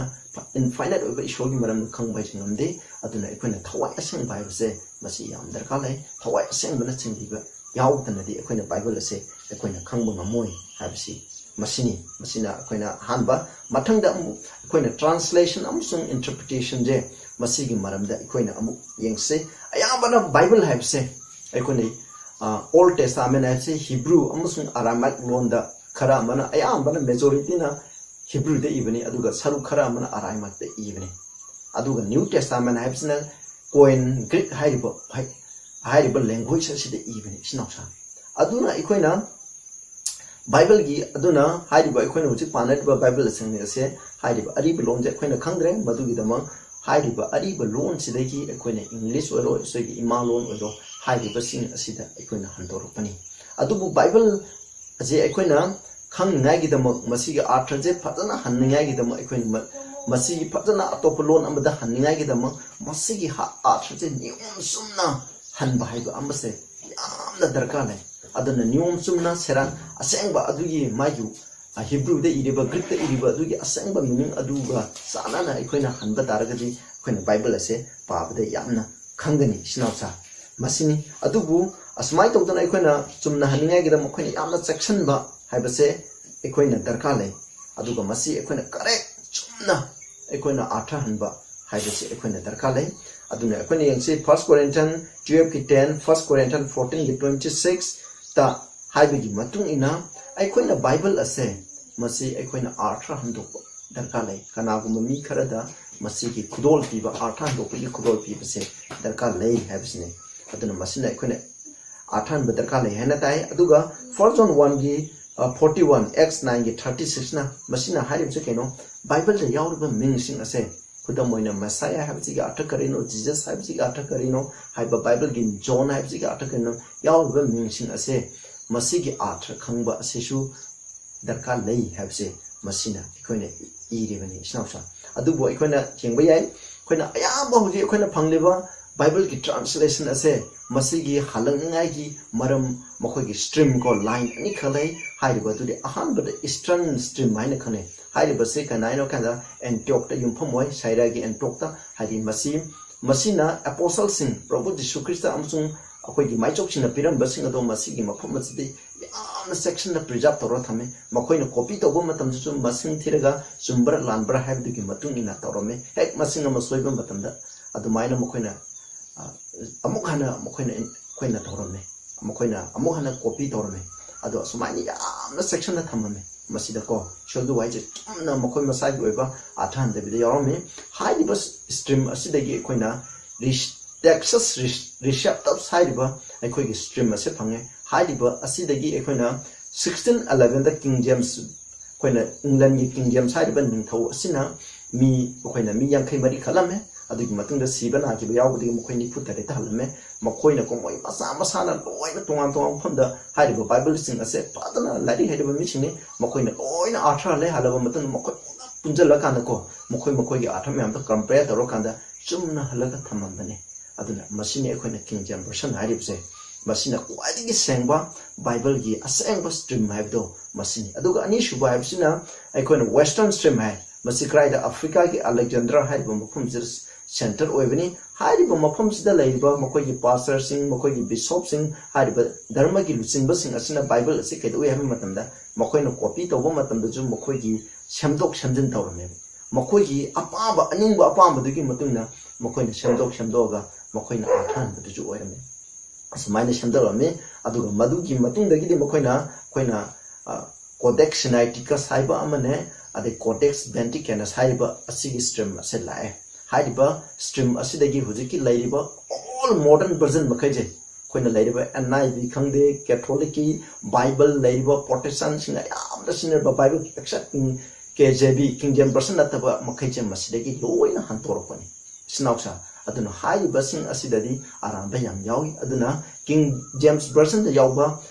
ꯏꯟꯐꯥꯏꯅꯥꯏꯠ ꯑꯣꯏꯕ ꯏꯁꯣꯔꯒꯤ ꯃꯔꯝꯗ ꯈꯪꯕ ꯍꯥꯏꯁꯤ ꯉꯝꯗꯦ꯫ ꯑꯗꯨꯅ ꯑꯩꯈꯣꯏꯅ ꯊꯋꯥꯏ ꯑꯁꯦꯡꯕ ꯍꯥꯏꯕꯁꯦ ꯃꯁꯤ ꯌꯥꯝ ꯗꯔꯀꯥꯔ ꯂꯩ꯫ ꯊꯋꯥꯏ ꯑꯁꯦꯡꯕꯅ ꯆꯤꯡꯕꯤꯕ ꯌꯥꯎꯗꯅꯗꯤ ꯑꯩꯈꯣꯏꯅ ꯕꯥꯏꯕꯜ ꯑꯁꯦ ꯑꯩꯈꯣꯏꯅ ꯈꯪꯕ ꯉꯝꯃꯣꯏ ꯍꯥꯏꯕꯁꯤ ꯃꯁꯤꯅꯤ꯫ ꯃꯁꯤꯅ ꯑꯩꯈꯣꯏꯅ ꯑꯍꯥꯟꯕ꯫ ꯃꯊꯪꯗ ꯑꯃꯨꯛ ꯑꯩꯈꯣꯏꯅ ꯇ꯭ꯔꯥꯟꯁꯂꯦꯁꯟ ꯑꯃꯁꯨꯡ ꯏꯟꯇꯔꯄ꯭ꯔꯤꯇꯦꯁꯟꯁꯦ, ꯃꯁꯤꯒꯤ ꯃꯔꯝꯗ ꯑꯩꯈꯣꯏꯅ ꯑꯃꯨꯛ ꯌꯦꯡꯁꯤ꯫ ꯑꯌꯥꯝꯕꯅ ꯕꯥꯏꯕꯜ ꯍꯥꯏꯕꯁꯦ ꯑꯩꯈꯣꯏꯅ, ꯑ, ꯑꯣꯜ ꯇꯦꯁꯇꯥꯃꯦꯟ ꯍꯥꯏꯕꯁꯦ ꯍꯤꯕ꯭ꯔꯨ ꯑꯃꯁꯨꯡ ꯑꯔꯥꯃꯥꯏꯛ ꯂꯣꯟꯗ, ꯈꯔ ꯑꯃꯅ, ꯑꯌꯥꯝꯕꯅ ꯃꯦꯖꯣꯔꯤꯇꯤꯅ ꯍꯤꯕ꯭ꯔꯨꯗ ꯏꯕꯅꯤ, ꯑꯗꯨꯒ ꯁꯔꯨꯛ ꯈꯔ ꯑꯃꯅ ꯑꯔꯥꯃꯥꯏꯛꯇ ꯏꯕꯅꯤ꯫ ꯑꯗꯨꯒ ꯅ꯭ꯌꯨ ꯇꯦꯁꯇꯥꯃꯦꯟ ꯍꯥꯏꯕꯁꯤꯅ ꯀꯣꯏꯟ ꯒ꯭ꯔꯤꯛ ꯍꯥꯏꯔꯤꯕ, ꯍꯥꯏ-, ꯍꯥꯏꯔꯤꯕ ꯂꯦꯡꯒ꯭ꯋꯦꯖ ꯑꯁꯤꯗ ꯏꯕꯅꯤ, ꯏꯆꯤꯟ ꯏꯅꯥꯎꯁꯥ꯫ ꯑꯗꯨꯅ ꯑꯩꯈꯣꯏꯅ ꯕꯥꯏꯕꯜꯒꯤ, ꯑꯗꯨꯅ ꯍꯥꯏꯔꯤꯕ ꯑꯩꯈꯣꯏꯅ ꯍꯧꯖꯤꯛ ꯄꯥꯅꯔꯤꯕ ꯕꯥꯏꯕꯜꯁꯤꯡ ꯑꯁꯦ ꯍꯥꯏꯔꯤꯕ ꯑꯔꯤꯕ ꯂꯣꯟꯁꯦ ꯑꯩꯈꯣꯏꯅ ꯈꯪꯗ꯭ꯔꯦ꯫ ꯃꯗꯨꯒꯤꯗꯃꯛ ꯍꯥꯏꯔꯤꯕ ꯑꯔꯤꯕ ꯂꯣꯟꯁꯤꯗꯒꯤ ꯑꯩꯈꯣꯏꯅ ꯏꯪꯂꯤꯁ ꯑꯣꯏꯔꯣ, ꯑꯩꯈꯣꯏꯒꯤ ꯏꯃꯥ ꯂꯣꯟ ꯑꯣꯏꯔꯣ, ꯍꯥꯏꯔꯤꯕꯁꯤꯡ ꯑꯁꯤꯗ ꯑꯩꯈꯣꯏꯅ ꯍꯟꯗꯣꯔꯛꯄꯅꯤ꯫ ꯑꯗꯨꯕꯨ ꯕꯥꯏꯕꯜ ꯑꯁꯤ ꯑꯩꯈꯣꯏꯅ ꯈꯪꯅꯤꯡꯉꯥꯏꯒꯤꯗꯃꯛ, ꯃꯁꯤꯒꯤ ꯑꯥꯔꯊꯁꯦ ꯐꯖꯅ ꯍꯟꯅꯤꯡꯉꯥꯏꯒꯤꯗꯃꯛ ꯑꯩꯈꯣꯏꯅ ꯃ-, ꯃꯁꯤꯒꯤ ꯐꯖꯅ ꯑꯇꯣꯞꯄ ꯂꯣꯟ ꯑꯃꯗ ꯍꯟꯅꯤꯡꯉꯥꯏꯒꯤꯗꯃꯛ ꯃꯁꯤꯒꯤ ꯑꯥꯔꯊꯁꯦ ꯅꯤꯌꯣꯝ ꯆꯨꯝꯅ ꯍꯟꯕ ꯍꯥꯏꯕ ꯑꯃꯁꯦ ꯌꯥꯝꯅ ꯗꯔꯀꯥꯔ ꯂꯩ꯫ ꯑꯗꯨꯅ ꯅꯤꯌꯣꯝ ꯆꯨꯝꯅ ꯁꯦꯔꯥꯟ ꯑꯁꯦꯡꯕ ꯑꯗꯨꯒꯤ ꯃꯥꯒꯤ ꯍꯤꯕ꯭ꯔꯨꯗ ꯏꯔꯤꯕ, ꯒ꯭ꯔꯤꯛꯇ ꯏꯔꯤꯕ ꯑꯗꯨꯒꯤ ꯑꯁꯦꯡꯕ ꯃꯤꯅꯤꯡ ꯑꯗꯨꯒ ꯆꯥꯟꯅꯅ ꯑꯩꯈꯣꯏꯅ ꯍꯟꯕ ꯇꯥꯔꯒꯗꯤ ꯑꯩꯈꯣꯏꯅ ꯕꯥꯏꯕꯜ ꯑꯁꯦ ꯄꯥꯕꯗ ꯌꯥꯝꯅ ꯈꯪꯒꯅꯤ꯫ ꯏꯆꯤꯟ ꯏꯅꯥꯎꯁꯥ, ꯃꯁꯤꯅꯤ꯫ ꯑꯗꯨꯕꯨ ꯑꯁꯨꯃꯥꯏꯅ ꯇꯧꯗꯅ ꯑꯩꯈꯣꯏꯅ ꯆꯨꯝꯅ ꯍꯟꯅꯤꯡꯉꯥꯏꯒꯤꯗꯃꯛ ꯑꯩꯈꯣꯏꯅ ꯌꯥꯝꯅ ꯆꯦꯛꯁꯤꯟꯕ ꯍꯥꯏꯕꯁꯦ ꯑꯩꯈꯣꯏꯅ ꯗꯔꯀꯥꯔ ꯂꯩ꯫ ꯑꯗꯨꯒ ꯃꯁꯤ ꯑꯩꯈꯣꯏꯅ ꯀꯔꯦꯛ ꯆꯨꯝꯅ ꯑꯩꯈꯣꯏꯅ ꯑꯥꯔꯊ ꯍꯟꯕ ꯍꯥꯏꯕꯁꯤ ꯑꯩꯈꯣꯏꯅ ꯗꯔꯀꯥꯔ ꯂꯩ꯫ ꯑꯗꯨꯅ ꯑꯩꯈꯣꯏꯅ ꯌꯦꯡꯁꯤ, First Corinthians twelve ꯀꯤ ten, First Corinthians fourteen ꯒꯤ twenty six ꯇ ꯍꯥꯏꯕꯒꯤ ꯃꯇꯨꯡ ꯏꯟꯅ ꯑꯩꯈꯣꯏꯅ ꯕꯥꯏꯕꯜ ꯑꯁꯦ ꯃꯁꯤ ꯑꯩꯈꯣꯏꯅ ꯑꯥꯔꯊ ꯍꯟꯗꯣꯛꯄ ꯗꯔꯀꯥꯔ ꯂꯩ꯫ ꯀꯅꯥꯒꯨꯝꯕ ꯃꯤ ꯈꯔꯗ ꯃꯁꯤꯒꯤ ꯈꯨꯗꯣꯜ ꯄꯤꯕ, ꯑꯥꯔꯊ ꯍꯟꯗꯣꯛꯄꯒꯤ ꯈꯨꯗꯣꯜ ꯄꯤꯕꯁꯦ ꯗꯔꯀꯥꯔ ꯂꯩ ꯍꯥꯏꯕꯁꯤꯅꯤ꯫ ꯑꯗꯨꯅ ꯃꯁꯤꯅ ꯑꯩꯈꯣꯏꯅ ꯑꯥꯔꯊ ꯍꯟꯕ ꯗꯔꯀꯥꯔ ꯂꯩ ꯍꯥꯏꯅ ꯇꯥꯏ꯫ ꯑꯗꯨꯒ First John one ꯒꯤ, ꯑ, forty one, Acts nine ꯒꯤ thirty six ꯅ ꯃꯁꯤꯅ ꯍꯥꯏꯔꯤꯕꯁꯦ ꯀꯩꯅꯣ? ꯕꯥꯏꯕꯜꯗ ꯌꯥꯎꯔꯤꯕ ꯃꯤꯡꯁꯤꯡ ꯑꯁꯦ, ꯈꯨꯗꯝ ꯑꯣꯏꯅ ꯃꯦꯁꯥꯌꯥ ꯍꯥꯏꯕꯁꯤꯒꯤ ꯑꯥꯔꯊ ꯀꯔꯤꯅꯣ, ꯖꯤꯖꯁ ꯍꯥꯏꯕꯁꯤꯒꯤ ꯑꯥꯔꯊ ꯀꯔꯤꯅꯣ ꯍꯥꯏꯕ, ꯕꯥꯏꯕꯜꯒꯤ ꯖꯣꯟ ꯍꯥꯏꯕꯁꯤꯒꯤ ꯑꯥꯔꯊ ꯀꯔꯤꯅꯣ, ꯌꯥꯎꯔꯤꯕ ꯃꯤꯡꯁꯤꯡ ꯑꯁꯦ ꯃꯁꯤꯒꯤ ꯑꯥꯔꯊ ꯈꯪꯕ ꯑꯁꯤꯁꯨ ꯗꯔꯀꯥꯔ ꯂꯩ ꯍꯥꯏꯕꯁꯦ ꯃꯁꯤꯅ ꯑꯩꯈꯣꯏꯅ ꯏꯔꯤꯕꯅꯤ, ꯏꯆꯤꯟ ꯏꯅꯥꯎꯁꯥ꯫ ꯑꯗꯨꯕꯨ ꯑꯩꯈꯣꯏꯅ ꯌꯦꯡꯕ ꯌꯥꯏ, ꯑꯩꯈꯣꯏꯅ ꯑꯌꯥꯝꯕ ꯍꯧꯖꯤꯛ ꯑꯩꯈꯣꯏꯅ ꯐꯪꯂꯤꯕ ꯕꯥꯏꯕꯜꯒꯤ translation ꯑꯁꯦ ꯃꯁꯤꯒꯤ ꯍꯜꯂꯛꯅꯤꯡꯉꯥꯏꯒꯤ ꯃꯔꯝ, ꯃꯈꯣꯏꯒꯤ stream ꯀꯣ, line ꯑꯅꯤꯈꯛ ꯂꯩ꯫ ꯍꯥꯏꯔꯤꯕ ꯑꯗꯨꯗꯤ ꯑꯍꯥꯟꯕꯗ Eastern stream ꯍꯥꯏꯅ ꯈꯪꯅꯩ꯫ ꯍꯥꯏꯔꯤꯕꯁꯤ ꯀꯅꯥ ꯍꯥꯏꯅꯣ ꯍꯥꯏ ꯀꯥꯟꯗ ꯑꯦꯟꯇꯤꯌꯣꯛꯇ ꯌꯨꯝꯐꯝ ꯑꯣꯏ, ꯁꯥꯏꯔꯤꯌꯥꯒꯤ ꯑꯦꯟꯇꯤꯌꯣꯛꯇ꯫ ꯍꯥꯏꯗꯤ ꯃꯁꯤ, ꯃꯁꯤꯅ ꯑꯦꯄꯣꯁꯜꯁꯤꯡ, ꯄ꯭ꯔꯚꯨ ꯖꯤꯁꯨ ꯈ꯭ꯔꯤꯁꯇ ꯑꯃꯁꯨꯡ ꯑꯩꯈꯣꯏꯒꯤ ꯃꯥꯏꯆꯧꯁꯤꯡꯅ ꯄꯤꯔꯝꯕꯁꯤꯡ ꯑꯗꯣ ꯃꯁꯤꯒꯤ ꯃꯐꯝ ꯑꯁꯤꯗꯤ ꯌꯥꯝꯅ ꯆꯦꯛꯁꯤꯟꯅ preserve ꯇꯧꯔ ꯊꯝꯃꯤ꯫ ꯃꯈꯣꯏꯅ copy ꯇꯧꯕ ꯃꯇꯝꯗꯁꯨ ꯃꯁꯤꯡ ꯊꯤꯔꯒ ꯆꯨꯝꯕ꯭ꯔꯥ ꯂꯥꯟꯕ꯭ꯔꯥ ꯍꯥꯏꯕꯗꯨꯒꯤ ꯃꯇꯨꯡ ꯏꯟꯅ ꯇꯧꯔꯝꯃꯤ꯫ ꯍꯦꯛ ꯃꯁꯤꯡ ꯑꯃ ꯁꯣꯏꯕ ꯃꯇꯝꯗ ꯑꯗꯨꯃꯥꯏꯅ ꯃꯈꯣꯏꯅ, ꯑ, ꯑꯃꯨꯛ ꯍꯟꯅ ꯃꯈꯣꯏꯅ, ꯑꯩꯈꯣꯏꯅ ꯇꯧꯔꯝꯃꯤ꯫ ꯃꯈꯣꯏꯅ ꯑꯃꯨꯛ ꯍꯟꯅ copy ꯇꯧꯔꯝꯃꯤ꯫ ꯑꯗꯣ ꯑꯁꯨꯃꯥꯏꯅ ꯌꯥꯝꯅ ꯆꯦꯛꯁꯤꯟꯅ ꯊꯝꯃꯝꯃꯤ꯫ ꯃꯁꯤꯗꯀꯣ, ꯁꯤꯑꯣꯜꯗꯨ ꯋꯥꯍꯩꯁꯦ ꯆꯨꯝꯅ ꯃꯈꯣꯏ ꯃꯁꯥꯒꯤ ꯑꯣꯏꯕ ꯑꯥꯔꯊ ꯍꯟꯗꯕꯤꯗ ꯌꯥꯎꯔꯝꯃꯤ꯫ ꯍꯥꯏꯔꯤꯕ stream ꯑꯁꯤꯗꯒꯤ ꯑꯩꯈꯣꯏꯅ ꯔꯤꯁ-, Textus ꯔꯤꯁ-, Receptus ꯍꯥꯏꯔꯤꯕ ꯑꯩꯈꯣꯏꯒꯤ stream ꯑꯁꯤ ꯐꯪꯉꯦ꯫ ꯍꯥꯏꯔꯤꯕ ꯑꯁꯤꯗꯒꯤ ꯑꯩꯈꯣꯏꯅ sixteen eleven ꯗ King James, ꯑꯩꯈꯣꯏꯅ ꯏꯪꯂꯦꯟꯒꯤ King James ꯍꯥꯏꯔꯤꯕ ꯅꯤꯡꯊꯧ ꯑꯁꯤꯅ ꯃꯤ, ꯑꯩꯈꯣꯏꯅ ꯃꯤ ꯌꯥꯡꯈꯩ ꯃꯔꯤ ꯈꯜꯂꯝꯃꯦ꯫ ꯑꯗꯨꯒꯤ ꯃꯇꯨꯡꯗ ꯁꯤꯕ ꯅꯥꯈꯤꯕ ꯌꯥꯎꯕꯗꯒꯤ ꯃꯈꯣꯏ ꯅꯤꯐꯨ ꯇꯔꯦꯠꯇ ꯍꯜꯂꯝꯃꯦ꯫ ꯃꯈꯣꯏꯅ ꯀꯣ ꯃꯣꯏ ꯃꯁꯥ ꯃꯁꯥꯅ ꯂꯣꯏꯅ ꯇꯣꯉꯥꯟ ꯇꯣꯉꯥꯟꯕ ꯃꯐꯝꯗ ꯍꯥꯏꯔꯤꯕ ꯕꯥꯏꯕꯜꯁꯤꯡ ꯑꯁꯦ ꯐꯖꯅ ꯂꯥꯏꯔꯤꯛ ꯍꯩꯔꯕ ꯃꯤꯁꯤꯡꯅꯤ꯫ ꯃꯈꯣꯏꯅ ꯂꯣꯏꯅ ꯑꯥꯔꯊ ꯍꯜꯂꯦ꯫ ꯍꯜꯂꯕ ꯃꯇꯨꯡꯗ ꯃꯈꯣꯏ ꯄꯨꯂꯞ ꯄꯨꯟꯁꯤꯜꯂꯀꯥꯟꯗꯀꯣ, ꯃꯈꯣꯏ ꯃꯈꯣꯏꯒꯤ ꯑꯥꯔꯊ ꯃꯌꯥꯝꯗꯣ ꯀꯝꯄꯦꯌꯔ ꯇꯧꯔꯀꯥꯟꯗ ꯆꯨꯝꯅ ꯍꯜꯂꯒ ꯊꯝꯃꯝꯕꯅꯦ꯫ ꯑꯗꯨꯅ ꯃꯁꯤꯅꯤ ꯑꯩꯈꯣꯏꯅ ꯀꯤꯡ ꯖꯦꯝꯁ ꯚꯔꯁꯟ ꯍꯥꯏꯔꯤꯕꯁꯦ꯫ ꯃꯁꯤꯅ ꯈ꯭ꯋꯥꯏꯗꯒꯤ ꯁꯦꯡꯕ ꯕꯥꯏꯕꯜꯒꯤ ꯑꯁꯦꯡꯕ ꯁ꯭ꯇ꯭ꯔꯤꯝ ꯍꯥꯏꯕꯗꯣ ꯃꯁꯤꯅꯤ꯫ ꯑꯗꯨꯒ ꯑꯅꯤꯁꯨꯕ ꯍꯥꯏꯕꯁꯤꯅ ꯑꯩꯈꯣꯏꯅ ꯋꯦꯁꯇꯔꯟ ꯁ꯭ꯇ꯭ꯔꯤꯝ ꯍꯥꯏ꯫ ꯃꯁꯤ ꯀꯗꯥꯏꯗ? ꯑꯐ꯭ꯔꯤꯀꯥꯒꯤ ꯑꯂꯦꯛꯖꯦꯟꯗ꯭ꯔꯥ ꯍꯥꯏꯔꯤꯕ ꯃꯐꯝꯁꯤꯗ ꯁꯦꯟꯇꯔ ꯑꯣꯏꯕꯅꯤ꯫ ꯍꯥꯏꯔꯤꯕ ꯃꯐꯝꯁꯤꯗ ꯂꯩꯔꯤꯕ ꯃꯈꯣꯏꯒꯤ ꯄꯥꯁꯇꯔꯁꯤꯡ, ꯃꯈꯣꯏꯒꯤ ꯕꯤꯁꯣꯞꯁꯤꯡ, ꯍꯥꯏꯔꯤꯕ ꯙꯔꯃꯒꯤ ꯂꯨꯆꯤꯡꯕꯁꯤꯡ ꯑꯁꯤꯅ ꯕꯥꯏꯕꯜ ꯑꯁꯤ ꯀꯩꯗꯧꯏ ꯍꯥꯏꯕ ꯃꯇꯝꯗ, ꯃꯈꯣꯏꯅ ꯀꯣꯄꯤ ꯇꯧꯕ ꯃꯇꯝꯗꯁꯨ ꯃꯈꯣꯏꯒꯤ ꯁꯦꯝꯗꯣꯛ ꯁꯦꯝꯖꯤꯟ ꯇꯧꯔꯝꯃꯦꯕ꯫ ꯃꯈꯣꯏꯒꯤ ꯑꯄꯥꯝꯕ, ꯑꯅꯤꯡꯕ ꯑꯄꯥꯝꯕꯗꯨꯒꯤ ꯃꯇꯨꯡ ꯏꯟꯅ ꯃꯈꯣꯏꯅ ꯁꯦꯝꯗꯣꯛ ꯁꯦꯝꯗꯣꯛꯑꯒ ꯃꯈꯣꯏꯅ ꯑꯥꯔꯊ ꯍꯟꯕꯗꯨꯁꯨ ꯑꯣꯏꯔꯝꯃꯦ꯫ ꯑꯁꯨꯃꯥꯏꯅ ꯁꯦꯝꯗꯣꯛꯂꯝꯃꯤ꯫ ꯑꯗꯨꯒ ꯃꯗꯨꯒꯤ ꯃꯇꯨꯡꯗꯒꯤꯗꯤ ꯃꯈꯣꯏꯅ, ꯑꯩꯈꯣꯏꯅ, ꯑ, ꯀꯣꯗꯦꯛꯁ ꯁꯤꯅꯥꯏꯇꯤꯀꯁ ꯍꯥꯏꯕ ꯑꯃꯅꯦ, ꯑꯗꯩ ꯀꯣꯗꯦꯛꯁ ꯚꯦꯟꯇꯤꯀꯦꯅꯁ ꯍꯥꯏꯔꯤꯕ ꯑꯁꯤꯒꯤ ꯁ꯭ꯇ꯭ꯔꯤꯝ ꯑꯁꯦ ꯂꯥꯛꯑꯦ꯫ ꯍꯥꯏꯔꯤꯕ ꯁ꯭ꯇ꯭ꯔꯤꯝ ꯑꯁꯤꯗꯒꯤ ꯍꯧꯖꯤꯛꯀꯤ ꯂꯩꯔꯤꯕ ꯑꯣꯜ ꯃꯣꯗꯔꯟ ꯚꯔꯖꯟ ꯃꯈꯩꯁꯦ, ꯑꯩꯈꯣꯏꯅ ꯂꯩꯔꯤꯕ ꯑꯦꯟ ꯑꯥꯏ ꯚꯤ ꯈꯪꯗꯦ, ꯀꯦꯊꯣꯂꯤꯛꯀꯤ ꯕꯥꯏꯕꯜ ꯂꯩꯔꯤꯕ, ꯄ꯭ꯔꯣꯇꯦꯁꯇꯥꯟꯁꯤꯡꯅ ꯌꯥꯝꯅ ꯁꯤꯖꯤꯟꯅꯔꯤꯕ Bible, except K J V, king James version ꯅꯠꯇꯕ ꯃꯈꯩꯁꯦ ꯃꯁꯤꯗꯒꯤ ꯂꯣꯏꯅ ꯍꯟꯇꯣꯔꯛꯄꯅꯤ꯫ ꯏꯆꯤꯟ ꯏꯅꯥꯎꯁꯥ, ꯑꯗꯨꯅ ꯍꯥꯏꯔꯤꯕꯁꯤꯡ ꯑꯁꯤꯗꯗꯤ ꯑꯔꯥꯟꯕ ꯌꯥꯝ ꯌꯥꯎꯏ꯫ ꯑꯗꯨꯅ ꯀꯤꯡ ꯖꯦꯝꯁ ꯚꯔꯁꯟꯗ ꯌꯥꯎꯕ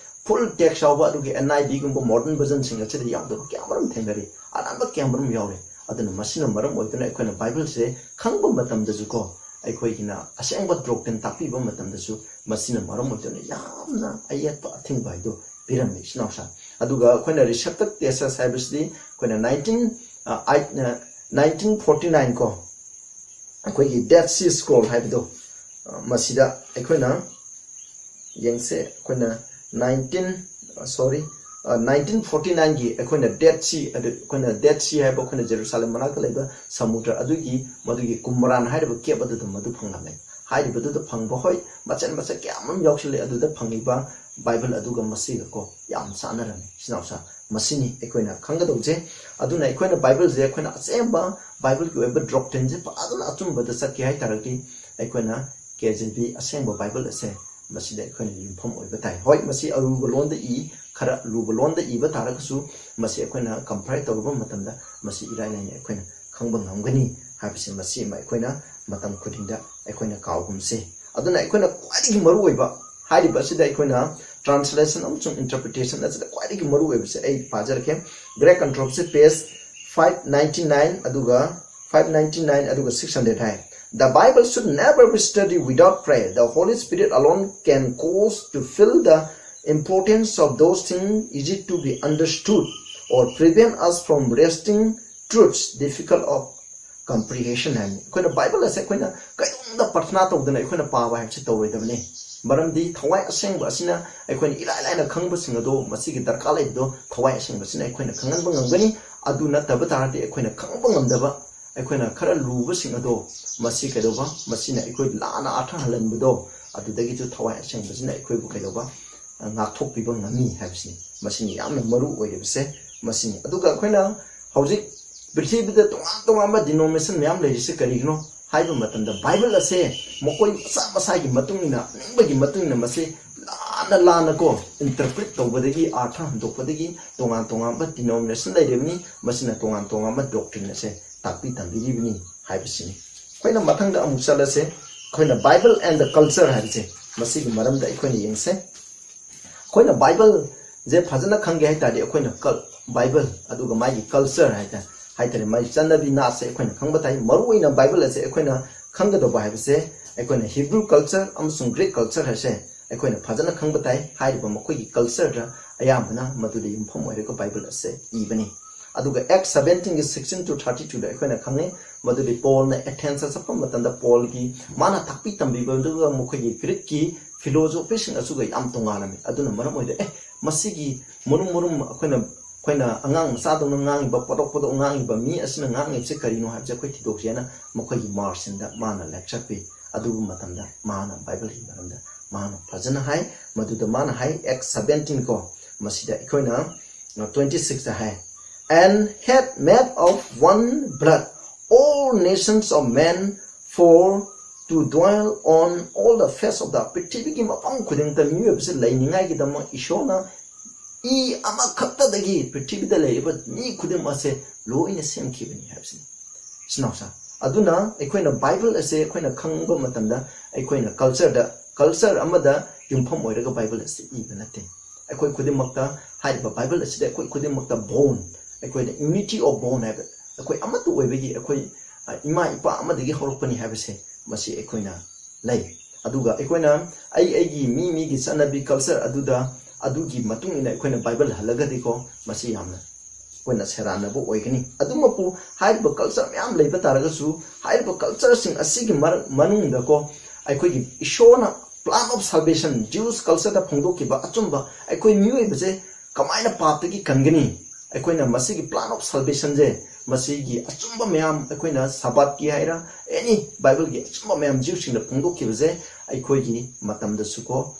ꯐꯨꯜ ꯇꯦꯛꯁ ꯌꯥꯎꯕ, ꯑꯗꯨꯒ ꯑꯦꯟ ꯑꯥꯏ ꯚꯤꯒꯨꯝꯕ ꯃꯣꯗꯔꯟ ꯚꯔꯖꯟꯁꯤꯡ ꯑꯁꯤꯗ ꯌꯥꯎꯗꯕ ꯀꯌꯥ ꯃꯔꯨꯝ ꯊꯦꯡꯅꯔꯤ, ꯑꯔꯥꯟꯕ ꯀꯌꯥ ꯃꯔꯨꯝ ꯌꯥꯎꯔꯤ꯫ ꯑꯗꯨꯅ ꯃꯁꯤꯅ ꯃꯔꯝ ꯑꯣꯏꯗꯨꯅ ꯑꯩꯈꯣꯏꯅ ꯕꯥꯏꯕꯜꯁꯦ ꯈꯪꯕ ꯃꯇꯝꯗꯁꯨꯀꯣ, ꯑꯩꯈꯣꯏꯒꯤꯅ ꯑꯁꯦꯡꯕ ꯗꯣꯛꯇ꯭ꯔꯤꯟ ꯇꯥꯛꯄꯤꯕ ꯃꯇꯝꯗꯁꯨ ꯃꯁꯤꯅ ꯃꯔꯝ ꯑꯣꯏꯗꯨꯅ ꯌꯥꯝꯅ ꯑꯌꯦꯠꯄ ꯑꯊꯤꯡꯕ ꯍꯥꯏꯗꯣ ꯄꯤꯔꯝꯃꯤ, ꯏꯆꯤꯟ ꯏꯅꯥꯎꯁꯥ꯫ ꯑꯗꯨꯒ ꯑꯩꯈꯣꯏꯅ ꯔꯤꯁꯦꯞꯇꯤꯚ ꯇꯦꯁꯤꯁ ꯍꯥꯏꯕꯁꯤꯗꯤ ꯑꯩꯈꯣꯏꯅ ꯅꯥꯏꯟꯇꯤꯟ, ꯑ, ꯑꯥꯏꯠ, ꯑ, ꯅꯥꯏꯟꯇꯤꯟ ꯐꯣꯔꯇꯤ ꯅꯥꯏꯟ ꯀꯣ, ꯑꯩꯈꯣꯏꯒꯤ ꯗꯦꯠ ꯁꯤ ꯁ꯭ꯀ꯭ꯔꯣꯜ ꯍꯥꯏꯕꯗꯣ, ꯑ, ꯃꯁꯤꯗ ꯑꯩꯈꯣꯏꯅ ꯌꯦꯡꯁꯦ꯫ ꯑꯩꯈꯣꯏꯅ ꯅꯥꯏꯟꯇꯤꯟ, ꯁꯣꯔꯤ, ꯅꯥꯏꯟꯇꯤꯟ ꯐꯣꯔꯇꯤ ꯅꯥꯏꯟꯒꯤ ꯑꯩꯈꯣꯏꯅ ꯗꯦꯠ ꯁꯤ, ꯑꯗꯨ ꯑꯩꯈꯣꯏꯅ ꯗꯦꯠ ꯁꯤ ꯍꯥꯏꯕ, ꯑꯩꯈꯣꯏꯅ ꯖꯦꯔꯨꯁꯥꯂꯦꯝ ꯃꯅꯥꯛꯇ ꯂꯩꯕ ꯁꯃꯨꯗ꯭ꯔ ꯑꯗꯨꯒꯤ, ꯃꯗꯨꯒꯤ ꯀꯨꯝꯔꯥꯟ ꯍꯥꯏꯔꯤꯕ ꯀꯦꯞ ꯑꯗꯨꯗ ꯃꯗꯨ ꯐꯪꯂꯝꯃꯦ꯫ ꯍꯥꯏꯔꯤꯕꯗꯨꯗ ꯐꯪꯕ, ꯍꯣꯏ, ꯃꯆꯦꯠ ꯃꯆꯦꯠ ꯀꯌꯥ ꯑꯃ ꯌꯥꯎꯁꯤꯜꯂꯦ, ꯑꯗꯨꯗ ꯐꯪꯉꯤꯕ ꯕꯥꯏꯕꯜ ꯑꯗꯨꯒ ꯃꯁꯤꯒꯀꯣ ꯌꯥꯝ ꯆꯥꯟꯅꯔꯝꯃꯤ, ꯏꯆꯤꯟ ꯏꯅꯥꯎꯁꯥ꯫ ꯃꯁꯤꯅꯤ ꯑꯩꯈꯣꯏꯅ ꯈꯪꯒꯗꯧꯁꯦ꯫ ꯑꯗꯨꯅ ꯑꯩꯈꯣꯏꯅ ꯕꯥꯏꯕꯜꯁꯦ, ꯑꯩꯈꯣꯏꯅ ꯑꯁꯦꯡꯕ ꯕꯥꯏꯕꯜꯒꯤ ꯑꯣꯏꯕ ꯗꯣꯛꯇ꯭ꯔꯤꯟꯁꯦ ꯐꯖꯅ ꯑꯆꯨꯝꯕꯗ ꯆꯠꯀꯦ ꯍꯥꯏ ꯇꯥꯔꯒꯗꯤ, ꯑꯩꯈꯣꯏꯅ ꯀꯦ ꯖꯦ ꯕꯤ ꯑꯁꯦꯡꯕ ꯕꯥꯏꯕꯜ ꯑꯁꯦ ꯃꯁꯤꯗ ꯑꯩꯈꯣꯏꯅ ꯌꯨꯝꯐꯝ ꯑꯣꯏꯕ ꯇꯥꯏ꯫ ꯍꯣꯏ, ꯃꯁꯤ ꯑꯔꯨꯕ ꯂꯣꯟꯗ ꯏ, ꯈꯔ ꯂꯨꯕ ꯂꯣꯟꯗ ꯏꯕ ꯇꯥꯔꯒꯁꯨ, ꯃꯁꯤ ꯑꯩꯈꯣꯏꯅ ꯀꯝꯄꯦꯌꯔ ꯇꯧꯔꯨꯕ ꯃꯇꯝꯗ ꯃꯁꯤ ꯏꯔꯥꯏ ꯂꯥꯏꯅ ꯑꯩꯈꯣꯏꯅ ꯈꯪꯕ ꯉꯝꯒꯅꯤ ꯍꯥꯏꯕꯁꯤ, ꯃꯁꯤ ꯑꯃ ꯑꯩꯈꯣꯏꯅ ꯃꯇꯝ ꯈꯨꯗꯤꯡꯗ ꯑꯩꯈꯣꯏꯅ ꯀꯥꯎꯒꯨꯝꯁꯦ꯫ ꯑꯗꯨꯅ ꯑꯩꯈꯣꯏꯅ ꯈ꯭ꯋꯥꯏꯗꯒꯤ ꯃꯔꯨꯑꯣꯏꯕ ꯍꯥꯏꯔꯤꯕ ꯑꯁꯤꯗ ꯑꯩꯈꯣꯏꯅ ꯇ꯭ꯔꯥꯟꯁꯂꯦꯁꯟ ꯑꯃꯁꯨꯡ ꯏꯟꯇꯔꯄ꯭ꯔꯤꯇꯦꯁꯟ ꯑꯁꯤꯗ ꯈ꯭ꯋꯥꯏꯗꯒꯤ ꯃꯔꯨꯑꯣꯏꯕꯁꯦ ꯑꯩ ꯄꯥꯖꯔꯛꯀꯦ꯫ ꯒ꯭ꯔꯦꯛ ꯀꯟꯇ꯭ꯔꯣꯞꯁꯦ ꯄꯦꯖ ꯐꯥꯏꯚ ꯅꯥꯏꯟꯇꯤ ꯅꯥꯏꯟ ꯑꯗꯨꯒ ꯐꯥꯏꯚ ꯅꯥꯏꯟꯇꯤ ꯅꯥꯏꯟ ꯑꯗꯨꯒ ꯁꯤꯛꯁ ꯍꯟꯗ꯭ꯔꯦꯠ ꯍꯥꯏ, "The Bible should never be studied without prayer. The Holy Spirit alone can cause to feel the importance of those things easy to be understood or prevent us from wrestling truths difficult of comprehension" ꯍꯥꯏꯕꯅꯤ꯫ ꯑꯩꯈꯣꯏꯅ Bible ꯑꯁꯦ ꯑꯩꯈꯣꯏꯅ ꯀꯩꯗꯧꯅꯨꯡꯗ ꯄ꯭ꯔꯊꯅꯥ ꯇꯧꯗꯅ ꯑꯩꯈꯣꯏꯅ ꯄꯥꯕ ꯍꯥꯏꯕꯁꯤ ꯇꯧꯔꯣꯏꯗꯕꯅꯤ꯫ ꯃꯔꯝꯗꯤ ꯊꯋꯥꯏ ꯑꯁꯦꯡꯕ ꯑꯁꯤꯅ ꯑꯩꯈꯣꯏꯅ ꯏꯂꯥꯏ ꯂꯥꯏꯅ ꯈꯪꯕꯁꯤꯡ ꯑꯗꯣ, ꯃꯁꯤꯒꯤ ꯗꯔꯀꯥꯔ ꯂꯩꯕꯗꯣ ꯊꯋꯥꯏ ꯑꯁꯦꯡꯕꯁꯤꯅ ꯑꯩꯈꯣꯏꯅ ꯈꯪꯍꯟꯕ ꯉꯝꯒꯅꯤ꯫ ꯑꯗꯨ ꯅꯠꯇꯕ ꯇꯥꯔꯗꯤ ꯑꯩꯈꯣꯏꯅ ꯈꯪꯕ ꯉꯝꯗꯕ, ꯑꯩꯈꯣꯏꯅ ꯈꯔ ꯂꯨꯕꯁꯤꯡ ꯑꯗꯣ, ꯃꯁꯤ ꯀꯩꯗꯧꯕ, ꯃꯁꯤꯅ ꯑꯩꯈꯣꯏ ꯂꯥꯟꯅ ꯑꯥꯔꯊ ꯍꯜꯍꯟꯕꯗꯣ, ꯑꯗꯨꯗꯒꯤꯁꯨ ꯊꯋꯥꯏ ꯑꯁꯦꯡꯕꯁꯤꯅ ꯑꯩꯈꯣꯏꯕꯨ ꯀꯩꯗꯧꯕ, ꯉꯥꯛꯊꯣꯛꯄꯤꯕ ꯉꯝꯃꯤ ꯍꯥꯏꯕꯁꯤꯅꯤ꯫ ꯃꯁꯤꯅꯤ ꯌꯥꯝꯅ ꯃꯔꯨ ꯑꯣꯏꯔꯤꯕꯁꯦ, ꯃꯁꯤꯅꯤ꯫ ꯑꯗꯨꯒ ꯑꯩꯈꯣꯏꯅ ꯍꯧꯖꯤꯛ ꯄ꯭ꯔꯤꯊꯤꯕꯤꯗ ꯇꯣꯉꯥꯟ ꯇꯣꯉꯥꯟꯕ denomination ꯃꯌꯥꯝ ꯂꯩꯔꯤꯁꯦ ꯀꯔꯤꯒꯤꯅꯣ ꯍꯥꯏꯕ ꯃꯇꯝꯗ, ꯕꯥꯏꯕꯜ ꯑꯁꯦ ꯃꯈꯣꯏ ꯃꯁꯥ ꯃꯁꯥꯒꯤ ꯃꯇꯨꯡ ꯏꯟꯅ, ꯑꯅꯤꯡꯕꯒꯤ ꯃꯇꯨꯡ ꯏꯟꯅ ꯃꯁꯤ ꯂꯥꯟꯅ ꯂꯥꯟꯅ ꯀꯣ interpret ꯇꯧꯕꯗꯒꯤ, ꯑꯥꯔꯊ ꯍꯟꯗꯣꯛꯄꯗꯒꯤ ꯇꯣꯉꯥꯟ ꯇꯣꯉꯥꯟꯕ denomination ꯂꯩꯔꯤꯕꯅꯤ꯫ ꯃꯁꯤꯅ ꯇꯣꯉꯥꯟ ꯇꯣꯉꯥꯟꯕ doctrine ꯑꯁꯦ ꯇꯥꯛꯄꯤ ꯇꯝꯕꯤꯔꯤꯕꯅꯤ ꯍꯥꯏꯕꯁꯤꯅꯤ꯫ ꯑꯩꯈꯣꯏꯅ ꯃꯊꯪꯗ ꯑꯃꯨꯛ ꯆꯠꯂꯁꯦ꯫ ꯑꯩꯈꯣꯏꯅ Bible and the culture ꯍꯥꯏꯕꯁꯦ, ꯃꯁꯤꯒꯤ ꯃꯔꯝꯗ ꯑꯩꯈꯣꯏꯅ ꯌꯦꯡꯁꯦ꯫ ꯑꯩꯈꯣꯏꯅ ꯕꯥꯏꯕꯜꯁꯦ ꯐꯖꯅ ꯈꯪꯒꯦ ꯍꯥꯏ ꯇꯥꯔꯗꯤ, ꯑꯩꯈꯣꯏꯅ ꯀꯜ-, ꯕꯥꯏꯕꯜ ꯑꯗꯨꯒ ꯃꯥꯒꯤ culture ꯍꯥꯏ ꯇꯥꯔꯦ, ꯍꯥꯏ ꯇꯥꯔꯦ, ꯃꯥꯒꯤ ꯆꯠꯅꯕꯤ ꯅꯥꯠꯁꯦ ꯑꯩꯈꯣꯏꯅ ꯈꯪꯕ ꯇꯥꯏ꯫ ꯃꯔꯨꯑꯣꯏꯅ ꯕꯥꯏꯕꯜ ꯑꯁꯦ ꯑꯩꯈꯣꯏꯅ ꯈꯪꯒꯗꯧꯕ ꯍꯥꯏꯕꯁꯦ, ꯑꯩꯈꯣꯏꯅ Hebrew culture ꯑꯃꯁꯨꯡ Greek culture ꯍꯥꯏꯁꯦ ꯑꯩꯈꯣꯏꯅ ꯐꯖꯅ ꯈꯪꯕ ꯇꯥꯏ꯫ ꯍꯥꯏꯔꯤꯕ ꯃꯈꯣꯏꯒꯤ cultureꯗ ꯑꯌꯥꯝꯕꯅ ꯃꯗꯨꯗ ꯌꯨꯝꯐꯝ ꯑꯣꯏꯔꯒ ꯕꯥꯏꯕꯜ ꯑꯁꯦ ꯏꯕꯅꯤ꯫ ꯑꯗꯨꯒ Acts seventeenꯒꯤ sixteen to thirty twoꯗ ꯑꯩꯈꯣꯏꯅ ꯈꯪꯉꯤ, ꯃꯗꯨꯗꯤ ꯄꯣꯜꯅ ꯑꯦꯊꯦꯟꯁꯇ ꯆꯠꯄ ꯃꯇꯝꯗ ꯄꯣꯜꯒꯤ ꯃꯥꯅ ꯇꯥꯛꯄꯤ ꯇꯝꯕꯤꯕꯗꯨꯒ ꯃꯈꯣꯏꯒꯤ ꯒ꯭ꯔꯤꯛꯀꯤ philosophyꯁꯤꯡ ꯑꯁꯤꯒ ꯌꯥꯝ ꯇꯣꯉꯥꯜꯂꯝꯃꯤ꯫ ꯑꯗꯨꯅ ꯃꯔꯝ ꯑꯣꯏꯔꯒ, "ꯑꯦ, ꯃꯁꯤꯒꯤ ꯃꯔꯨꯝ ꯃꯔꯨꯝ ꯑꯩꯈꯣꯏꯅ, ꯑꯩꯈꯣꯏꯅ ꯑꯉꯥꯡ ꯃꯆꯥꯗꯧꯅ ꯉꯥꯡꯉꯤꯕ, ꯄꯣꯇꯣꯛ ꯄꯣꯇꯣꯛ ꯉꯥꯡꯉꯤꯕ ꯃꯤ ꯑꯁꯤꯅ ꯉꯥꯡꯉꯤꯕꯁꯦ ꯀꯔꯤꯅꯣ ꯍꯥꯏꯕꯁꯦ ꯑꯩꯈꯣꯏ ꯊꯤꯗꯣꯛꯁꯦꯅ" ꯃꯈꯣꯏꯒꯤ ꯃꯥꯔꯁꯤꯟꯗ ꯃꯥꯅ lecture ꯄꯤ꯫ ꯑꯗꯨꯕꯨ ꯃꯇꯝꯗ ꯃꯥꯅ ꯕꯥꯏꯕꯜꯒꯤ ꯃꯔꯝꯗ ꯃꯥꯅ ꯐꯖꯅ ꯍꯥꯏ꯫ ꯃꯗꯨꯗ ꯃꯥꯅ ꯍꯥꯏ, Acts seventeen ꯀꯣ, ꯃꯁꯤꯗ ꯑꯩꯈꯣꯏꯅ twenty sixꯇ high, "And had made of one blood all nations of men for to dwell on all the face of the" ꯄ꯭ꯔꯤꯊꯤꯕꯤꯒꯤ ꯃꯐꯝ ꯈꯨꯗꯤꯡꯃꯛꯇ ꯃꯤꯑꯣꯏꯕꯁꯦ ꯂꯩꯅꯤꯡꯉꯥꯏꯒꯤꯗꯃꯛ ꯏꯁꯣꯔꯅ ꯏ ꯑꯃꯈꯛꯇꯗꯒꯤ ꯄ꯭ꯔꯤꯊꯤꯕꯤꯗ ꯂꯩꯔꯤꯕ ꯃꯤ ꯈꯨꯗꯤꯡꯃꯛ ꯑꯁꯦ ꯂꯣꯏꯅ ꯁꯦꯝꯈꯤꯕꯅꯤ ꯍꯥꯏꯕꯁꯤꯅꯤ꯫ ꯏꯆꯤꯟ ꯏꯅꯥꯎꯁꯥ, ꯑꯗꯨꯅ ꯑꯩꯈꯣꯏꯅ ꯕꯥꯏꯕꯜ ꯑꯁꯦ ꯑꯩꯈꯣꯏꯅ ꯈꯪꯕ ꯃꯇꯝꯗ, ꯑꯩꯈꯣꯏꯅ cultureꯗ, culture ꯑꯃꯗ ꯌꯨꯝꯐꯝ ꯑꯣꯏꯔꯒ ꯕꯥꯏꯕꯜ ꯑꯁꯤ ꯏꯕ ꯅꯠꯇꯦ꯫ ꯑꯩꯈꯣꯏ ꯈꯨꯗꯤꯡꯃꯛꯇ, ꯍꯥꯏꯔꯤꯕ ꯕꯥꯏꯕꯜ ꯑꯁꯤꯗ ꯑꯩꯈꯣꯏ ꯈꯨꯗꯤꯡꯃꯛꯇ born, ꯑꯩꯈꯣꯏꯅ unity of bond ꯍꯥꯏꯕ, ꯑꯩꯈꯣꯏ ꯑꯃꯠꯇ ꯑꯣꯏꯕꯒꯤ, ꯑꯩꯈꯣꯏ ꯑ, ꯏꯃꯥ ꯏꯄꯥ ꯑꯃꯗꯒꯤ ꯍꯧꯔꯛꯄꯅꯤ ꯍꯥꯏꯕꯁꯦ ꯃꯁꯤ ꯑꯩꯈꯣꯏꯅ ꯂꯩ꯫ ꯑꯗꯨꯒ ꯑꯩꯈꯣꯏꯅ ꯑꯩ ꯑꯩꯒꯤ ꯃꯤ ꯃꯤꯒꯤ ꯆꯠꯅꯕꯤ culture ꯑꯗꯨꯗ, ꯑꯗꯨꯒꯤ ꯃꯇꯨꯡ ꯏꯟꯅ ꯑꯩꯈꯣꯏꯅ ꯕꯥꯏꯕꯜ ꯍꯜꯂꯒꯗꯤꯀꯣ, ꯃꯁꯤ ꯌꯥꯝꯅ ꯑꯩꯈꯣꯏꯅ ꯁꯦꯔꯥꯟꯅꯕ ꯑꯣꯏꯒꯅꯤ꯫ ꯑꯗꯨꯃꯛꯄꯨ ꯍꯥꯏꯔꯤꯕ culture ꯃꯌꯥꯝ ꯂꯩꯕ ꯇꯥꯔꯒꯁꯨ, ꯍꯥꯏꯔꯤꯕ cultureꯁꯤꯡ ꯑꯁꯤꯒꯤ ꯃꯔꯛ ꯃꯅꯨꯡꯗꯀꯣ, ꯑꯩꯈꯣꯏꯒꯤ ꯏꯁꯣꯔꯅ plan of salvation, Jews cultureꯗ ꯐꯣꯡꯗꯣꯛꯈꯤꯕ ꯑꯆꯨꯝꯕ, ꯑꯩꯈꯣꯏ ꯃꯤꯑꯣꯏꯕꯁꯦ ꯀꯃꯥꯏꯅ ꯄꯥꯞꯇꯒꯤ ꯀꯟꯒꯅꯤ? ꯑꯩꯈꯣꯏꯅ ꯃꯁꯤꯒꯤ plan of salvationꯁꯦ, ꯃꯁꯤꯒꯤ ꯑꯆꯨꯝꯕ ꯃꯌꯥꯝ, ꯑꯩꯈꯣꯏꯅ ꯁꯕꯥꯠꯀꯤ ꯍꯥꯏꯔ, any ꯕꯥꯏꯕꯜꯒꯤ ꯑꯆꯨꯝꯕ ꯃꯌꯥꯝ Jewꯁꯤꯡꯅ ꯐꯣꯡꯗꯣꯛꯈꯤꯕꯁꯦ, ꯑꯩꯈꯣꯏꯒꯤ ꯃꯇꯝꯗꯁꯨꯀꯣ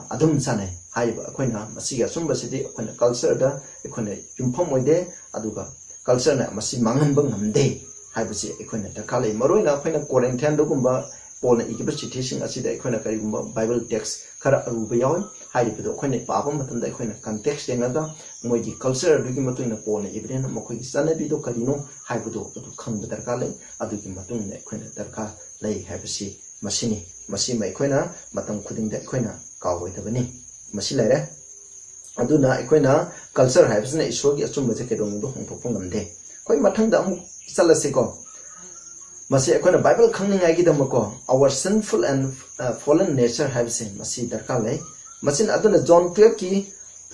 ꯑꯗꯨꯝ ꯆꯥꯟꯅꯩ꯫ ꯍꯥꯏꯔꯤꯕ ꯑꯩꯈꯣꯏꯅ ꯃꯁꯤꯒꯤ ꯑꯆꯨꯝꯕꯁꯤꯗꯤ ꯑꯩꯈꯣꯏꯅ cultureꯗ ꯑꯩꯈꯣꯏꯅ ꯌꯨꯝꯐꯝ ꯑꯣꯏꯗꯦ, ꯑꯗꯨꯒ cultureꯅ ꯃꯁꯤ ꯃꯥꯡꯍꯟꯕ ꯉꯝꯗꯦ ꯍꯥꯏꯕꯁꯤ ꯑꯩꯈꯣꯏꯅ ꯗꯔꯀꯥꯔ ꯂꯩ꯫ ꯃꯔꯨꯑꯣꯏꯅ ꯑꯩꯈꯣꯏꯅ Corinthianꯗꯒꯨꯝꯕ ꯄꯣꯜꯅ ꯏꯈꯤꯕ ꯆꯤꯊꯤꯁꯤꯡ ꯑꯁꯤꯗ ꯑꯩꯈꯣꯏꯅ ꯀꯔꯤꯒꯨꯝꯕ Bible text ꯈꯔ ꯑꯔꯨꯕ ꯌꯥꯎꯏ꯫ ꯍꯥꯏꯔꯤꯕꯗꯣ ꯑꯩꯈꯣꯏꯅ ꯄꯥꯕ ꯃꯇꯝꯗ ꯑꯩꯈꯣꯏꯅ context ꯌꯦꯡꯉꯒ, ꯃꯣꯏꯒꯤ culture ꯑꯗꯨꯒꯤ ꯃꯇꯨꯡ ꯏꯟꯅ ꯄꯣꯜꯅ ꯏꯕꯅꯤꯅ ꯃꯈꯣꯏꯒꯤ ꯆꯠꯅꯕꯤꯗꯣ ꯀꯔꯤꯅꯣ ꯍꯥꯏꯕꯗꯣ ꯑꯗꯨ ꯈꯪꯕ ꯗꯔꯀꯥꯔ ꯂꯩ꯫ ꯑꯗꯨꯒꯤ ꯃꯇꯨꯡ ꯏꯟꯅ ꯑꯩꯈꯣꯏꯅ ꯗꯔꯀꯥꯔ ꯂꯩ ꯍꯥꯏꯕꯁꯤ ꯃꯁꯤꯅꯤ꯫ ꯃꯁꯤꯃ ꯑꯩꯈꯣꯏꯅ ꯃꯇꯝ ꯈꯨꯗꯤꯡꯗ ꯑꯩꯈꯣꯏꯅ ꯀꯥꯎꯔꯣꯏꯗꯕꯅꯤ꯫ ꯃꯁꯤ ꯂꯩꯔꯦ꯫ ꯑꯗꯨꯅ ꯑꯩꯈꯣꯏꯅ culture ꯍꯥꯏꯕꯁꯤꯅ ꯏꯁꯣꯔꯒꯤ ꯑꯆꯨꯝꯕꯁꯦ ꯀꯩꯗꯧꯅꯨꯡꯗ ꯍꯣꯡꯗꯣꯛꯄ ꯉꯝꯗꯦ꯫ ꯑꯩꯈꯣꯏ ꯃꯊꯪꯗ ꯑꯃꯨꯛ ꯆꯠꯂꯁꯤꯀꯣ꯫ ꯃꯁꯤ ꯑꯩꯈꯣꯏꯅ Bible ꯈꯪꯅꯤꯡꯉꯥꯏꯒꯤꯗꯃꯛꯀꯣ, our sinful and, uh, fallen nature ꯍꯥꯏꯕꯁꯦ ꯃꯁꯤ ꯗꯔꯀꯥꯔ ꯂꯩ꯫ ꯃꯁꯤꯅ ꯑꯗꯨꯅ John twelveꯀꯤ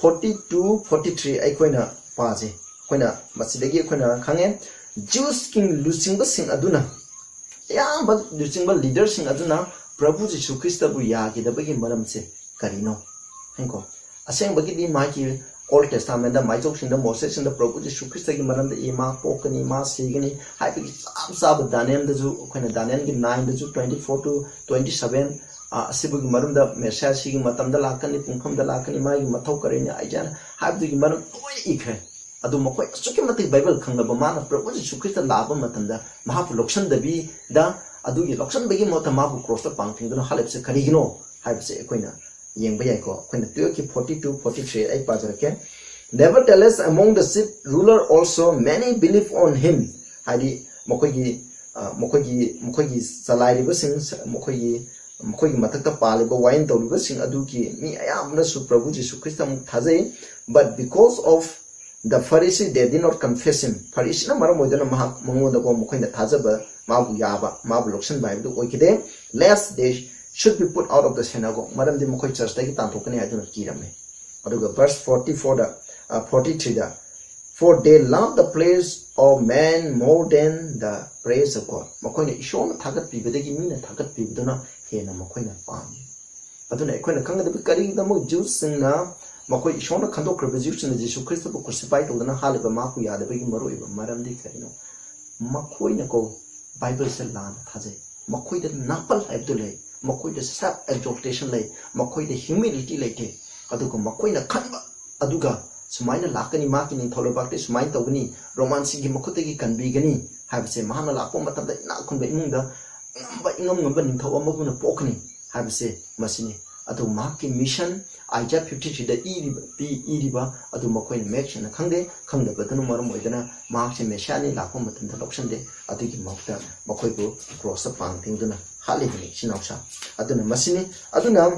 forty two, forty three ꯑꯩꯈꯣꯏꯅ ꯄꯥꯁꯦ꯫ ꯑꯩꯈꯣꯏꯅ ꯃꯁꯤꯗꯒꯤ ꯑꯩꯈꯣꯏꯅ ꯈꯪꯉꯦ, Jewsꯀꯤ ꯂꯨꯆꯤꯡꯕꯁꯤꯡ ꯑꯗꯨꯅ, ꯑꯌꯥꯝꯕ ꯂꯨꯆꯤꯡꯕ leaderꯁꯤꯡ ꯑꯗꯨꯅ ꯄ꯭ꯔꯚꯨ ꯖꯤꯁꯨ ꯈ꯭ꯔꯤꯁꯇꯕꯨ ꯌꯥꯈꯤꯗꯕꯒꯤ ꯃꯔꯝꯁꯦ ꯀꯔꯤꯅꯣ? ꯍꯥꯏꯀꯣ꯫ ꯑꯁꯦꯡꯕꯒꯤꯗꯤ ꯃꯥꯒꯤ Old Testamentꯗ, ꯃꯥꯏꯆꯧꯁꯤꯡꯗ, ꯃꯣꯁꯦꯁꯁꯤꯡꯗ ꯄ꯭ꯔꯚꯨ ꯖꯤꯁꯨ ꯈ꯭ꯔꯤꯁꯇꯒꯤ ꯃꯔꯝꯗ, "ꯑꯦ, ꯃꯥ ꯄꯣꯛꯀꯅꯤ, ꯃꯥ ꯁꯤꯒꯅꯤ" ꯍꯥꯏꯕꯒꯤ ꯆꯞ ꯆꯥꯕ ꯗꯥꯅꯤꯌꯦꯜꯗꯁꯨ, ꯑꯩꯈꯣꯏꯅ ꯗꯥꯅꯤꯌꯦꯜꯒꯤ nineꯗꯁꯨ twenty four to twenty seven, ꯑ, ꯑꯁꯤꯕꯨꯒꯤ ꯃꯔꯝꯗ, ꯃꯦꯁꯤꯌꯥ ꯁꯤꯒꯤ ꯃꯇꯝꯗ ꯂꯥꯛꯀꯅꯤ, ꯄꯨꯡꯐꯝꯗ ꯂꯥꯛꯀꯅꯤ, ꯃꯥꯒꯤ ꯃꯊꯧ ꯀꯔꯤꯅꯤ, ꯑꯥꯏꯖꯥꯌꯥꯅ ꯍꯥꯏꯕꯗꯨꯒꯤ ꯃꯔꯝ ꯂꯣꯏꯅ ꯏꯈ꯭ꯔꯦ꯫ ꯑꯗꯨ ꯃꯈꯣꯏ ꯑꯁꯨꯛꯀꯤ ꯃꯇꯤꯛ ꯕꯥꯏꯕꯜ ꯈꯪꯂꯕ ꯃꯥꯅ ꯄ꯭ꯔꯚꯨ ꯖꯤꯁꯨ ꯈ꯭ꯔꯤꯁꯇ ꯂꯥꯛꯄ ꯃꯇꯝꯗ ꯃꯍꯥꯛꯄꯨ ꯂꯧꯁꯤꯟꯗꯕꯤꯗ, ꯑꯗꯨꯒꯤ ꯂꯧꯁꯤꯟꯕꯒꯤ ꯃꯍꯨꯠꯇ ꯃꯥꯕꯨ ꯀ꯭ꯔꯣꯁꯇ ꯄꯥꯡ ꯊꯤꯡꯗꯨꯅ ꯍꯥꯠꯂꯤꯕꯁꯦ ꯀꯔꯤꯒꯤꯅꯣ ꯍꯥꯏꯕꯁꯦ ꯑꯩꯈꯣꯏꯅ ꯌꯦꯡꯕ ꯌꯥꯏꯀꯣ꯫ ꯑꯩꯈꯣꯏꯅ twelveꯀꯤ forty two, forty three ꯑꯩ ꯄꯥꯖꯔꯛꯀꯦ꯫ "Nevertheless, among the chief ruler also many believe on him", ꯍꯥꯏꯗꯤ ꯃꯈꯣꯏꯒꯤ, ꯑ, ꯃꯈꯣꯏꯒꯤ, ꯃꯈꯣꯏꯒꯤ ꯆꯂꯥꯏꯔꯤꯕꯁꯤꯡ, ꯃꯈꯣꯏꯒꯤ, ꯃꯈꯣꯏꯒꯤ ꯃꯊꯛꯇ ꯄꯥꯜꯂꯤꯕ, ꯋꯥꯌꯦꯜ ꯇꯧꯔꯤꯕꯁꯤꯡ ꯑꯗꯨꯒꯤ ꯃꯤ ꯑꯌꯥꯝꯕꯅꯁꯨ ꯄ꯭ꯔꯚꯨ ꯖꯤꯁꯨ ꯈ꯭ꯔꯤꯁꯇ ꯑꯃꯨꯛ ꯊꯥꯖꯩ꯫ "But because of The Pharisee, they did not confess him. ꯐꯔꯤꯁꯤꯅ ꯃꯔꯝ ꯑꯣꯏꯗꯨꯅ ꯃꯍꯥꯛ, ꯃꯉꯣꯟꯗꯀꯣ, ꯃꯈꯣꯏꯅ ꯊꯥꯖꯕ, ꯃꯥꯕꯨ ꯌꯥꯕ, ꯃꯥꯕꯨ ꯂꯧꯁꯤꯟꯕ ꯍꯥꯏꯕꯗꯨ ꯑꯣꯏꯈꯤꯗꯦ. Lest they should be put out of the synagogue. ꯃꯔꯝꯗꯤ ꯃꯈꯣꯏ ꯆꯔꯆꯇꯒꯤ ꯇꯥꯟꯊꯣꯛꯀꯅꯤ ꯍꯥꯏꯗꯨꯅ ꯀꯤꯔꯝꯃꯤ꯫ ꯑꯗꯨꯒ verse forty fourꯗ, ꯑ, forty threeꯗ, For they love the praise of men more than the praise of God. ꯃꯈꯣꯏꯅ ꯏꯁꯣꯔꯅ ꯊꯥꯒꯠꯄꯤꯕꯗꯒꯤ ꯃꯤꯅ ꯊꯥꯒꯠꯄꯤꯕꯗꯨꯅ ꯍꯦꯟꯅ ꯃꯈꯣꯏꯅ ꯄꯥꯝꯃꯤ꯫ ꯑꯗꯨꯅ ꯑꯩꯈꯣꯏꯅ ꯈꯪꯒꯗꯕ ꯀꯔꯤꯒꯤꯗꯃꯛ ꯖ꯭ꯌꯨꯁꯁꯤꯡꯅ, ꯃꯈꯣꯏ ꯏꯁꯣꯔꯅ ꯈꯟꯗꯣꯛꯈ꯭ꯔꯕ ꯖ꯭ꯌꯨꯁꯁꯤꯡꯅ ꯖꯤꯁꯨ ꯈ꯭ꯔꯤꯁꯇꯕꯨ crucify ꯇꯧꯗꯅ ꯍꯥꯠꯂꯤꯕ ꯃꯍꯥꯛꯄꯨ ꯌꯥꯗꯕꯒꯤ ꯃꯔꯨꯑꯣꯏꯕ ꯃꯔꯝꯗꯤ ꯀꯔꯤꯅꯣ? ꯃꯈꯣꯏꯅꯀꯣ ꯕꯥꯏꯕꯜꯁꯦ ꯂꯥꯟꯅ ꯊꯥꯖꯩ꯫ ꯃꯈꯣꯏꯗ ꯅꯥꯄꯜ ꯍꯥꯏꯕꯗꯨ ꯂꯩ, ꯃꯈꯣꯏꯗ self exaltation ꯂꯩ, ꯃꯈꯣꯏꯗ humility ꯂꯩꯇꯦ꯫ ꯑꯗꯨꯒ ꯃꯈꯣꯏꯅ ꯈꯟꯕ ꯑꯗꯨꯒ ꯁꯨꯃꯥꯏꯅ ꯂꯥꯛꯀꯅꯤ, ꯃꯍꯥꯛꯀꯤ ꯅꯤꯡꯊꯧ ꯂꯩꯕꯥꯛꯇ ꯁꯨꯃꯥꯏꯅ ꯇꯧꯒꯅꯤ, ꯔꯣꯃꯥꯟꯁꯤꯡꯒꯤ ꯃꯈꯨꯠꯇꯒꯤ ꯀꯟꯕꯤꯒꯅꯤ ꯍꯥꯏꯕꯁꯦ, ꯃꯍꯥꯛꯅ ꯂꯥꯛꯄ ꯃꯇꯝꯗ ꯏꯅꯥꯛ ꯈꯨꯟꯕ ꯏꯃꯨꯡꯗ ꯑꯉꯝꯕ, ꯏꯉꯝ ꯉꯝꯕ ꯅꯤꯡꯊꯧ ꯑꯃꯒꯨꯝꯅ ꯄꯣꯛꯀꯅꯤ ꯍꯥꯏꯕꯁꯦ ꯃꯁꯤꯅꯤ꯫ ꯑꯗꯨ ꯃꯍꯥꯛꯀꯤ mission, Isaiah fifty threeꯗ ꯏꯔꯤꯕ, ꯄꯤ-, ꯏꯔꯤꯕ ꯑꯗꯨ ꯃꯈꯣꯏꯅ ꯃꯌꯦꯛ ꯁꯦꯡꯅ ꯈꯪꯗꯦ, ꯈꯪꯗꯕꯗꯨꯅ ꯃꯔꯝ ꯑꯣꯏꯗꯨꯅ ꯃꯍꯥꯛꯁꯦ ꯃꯦꯁꯤꯌꯥꯅꯤ ꯂꯥꯛꯄ ꯃꯇꯝꯗ ꯂꯧꯁꯟꯗꯦ꯫ ꯑꯗꯨꯒꯤ ꯃꯍꯨꯠꯇ ꯃꯈꯣꯏꯕꯨ ꯀ꯭ꯔꯣꯁꯇ ꯄꯥꯡ ꯊꯤꯡꯗꯨꯅ ꯍꯥꯠꯂꯤꯕꯅꯤ ꯏꯆꯤꯟ ꯏꯅꯥꯎꯁꯥ꯫ ꯑꯗꯨꯅ ꯃꯁꯤꯅꯤ꯫ ꯑꯗꯨꯅ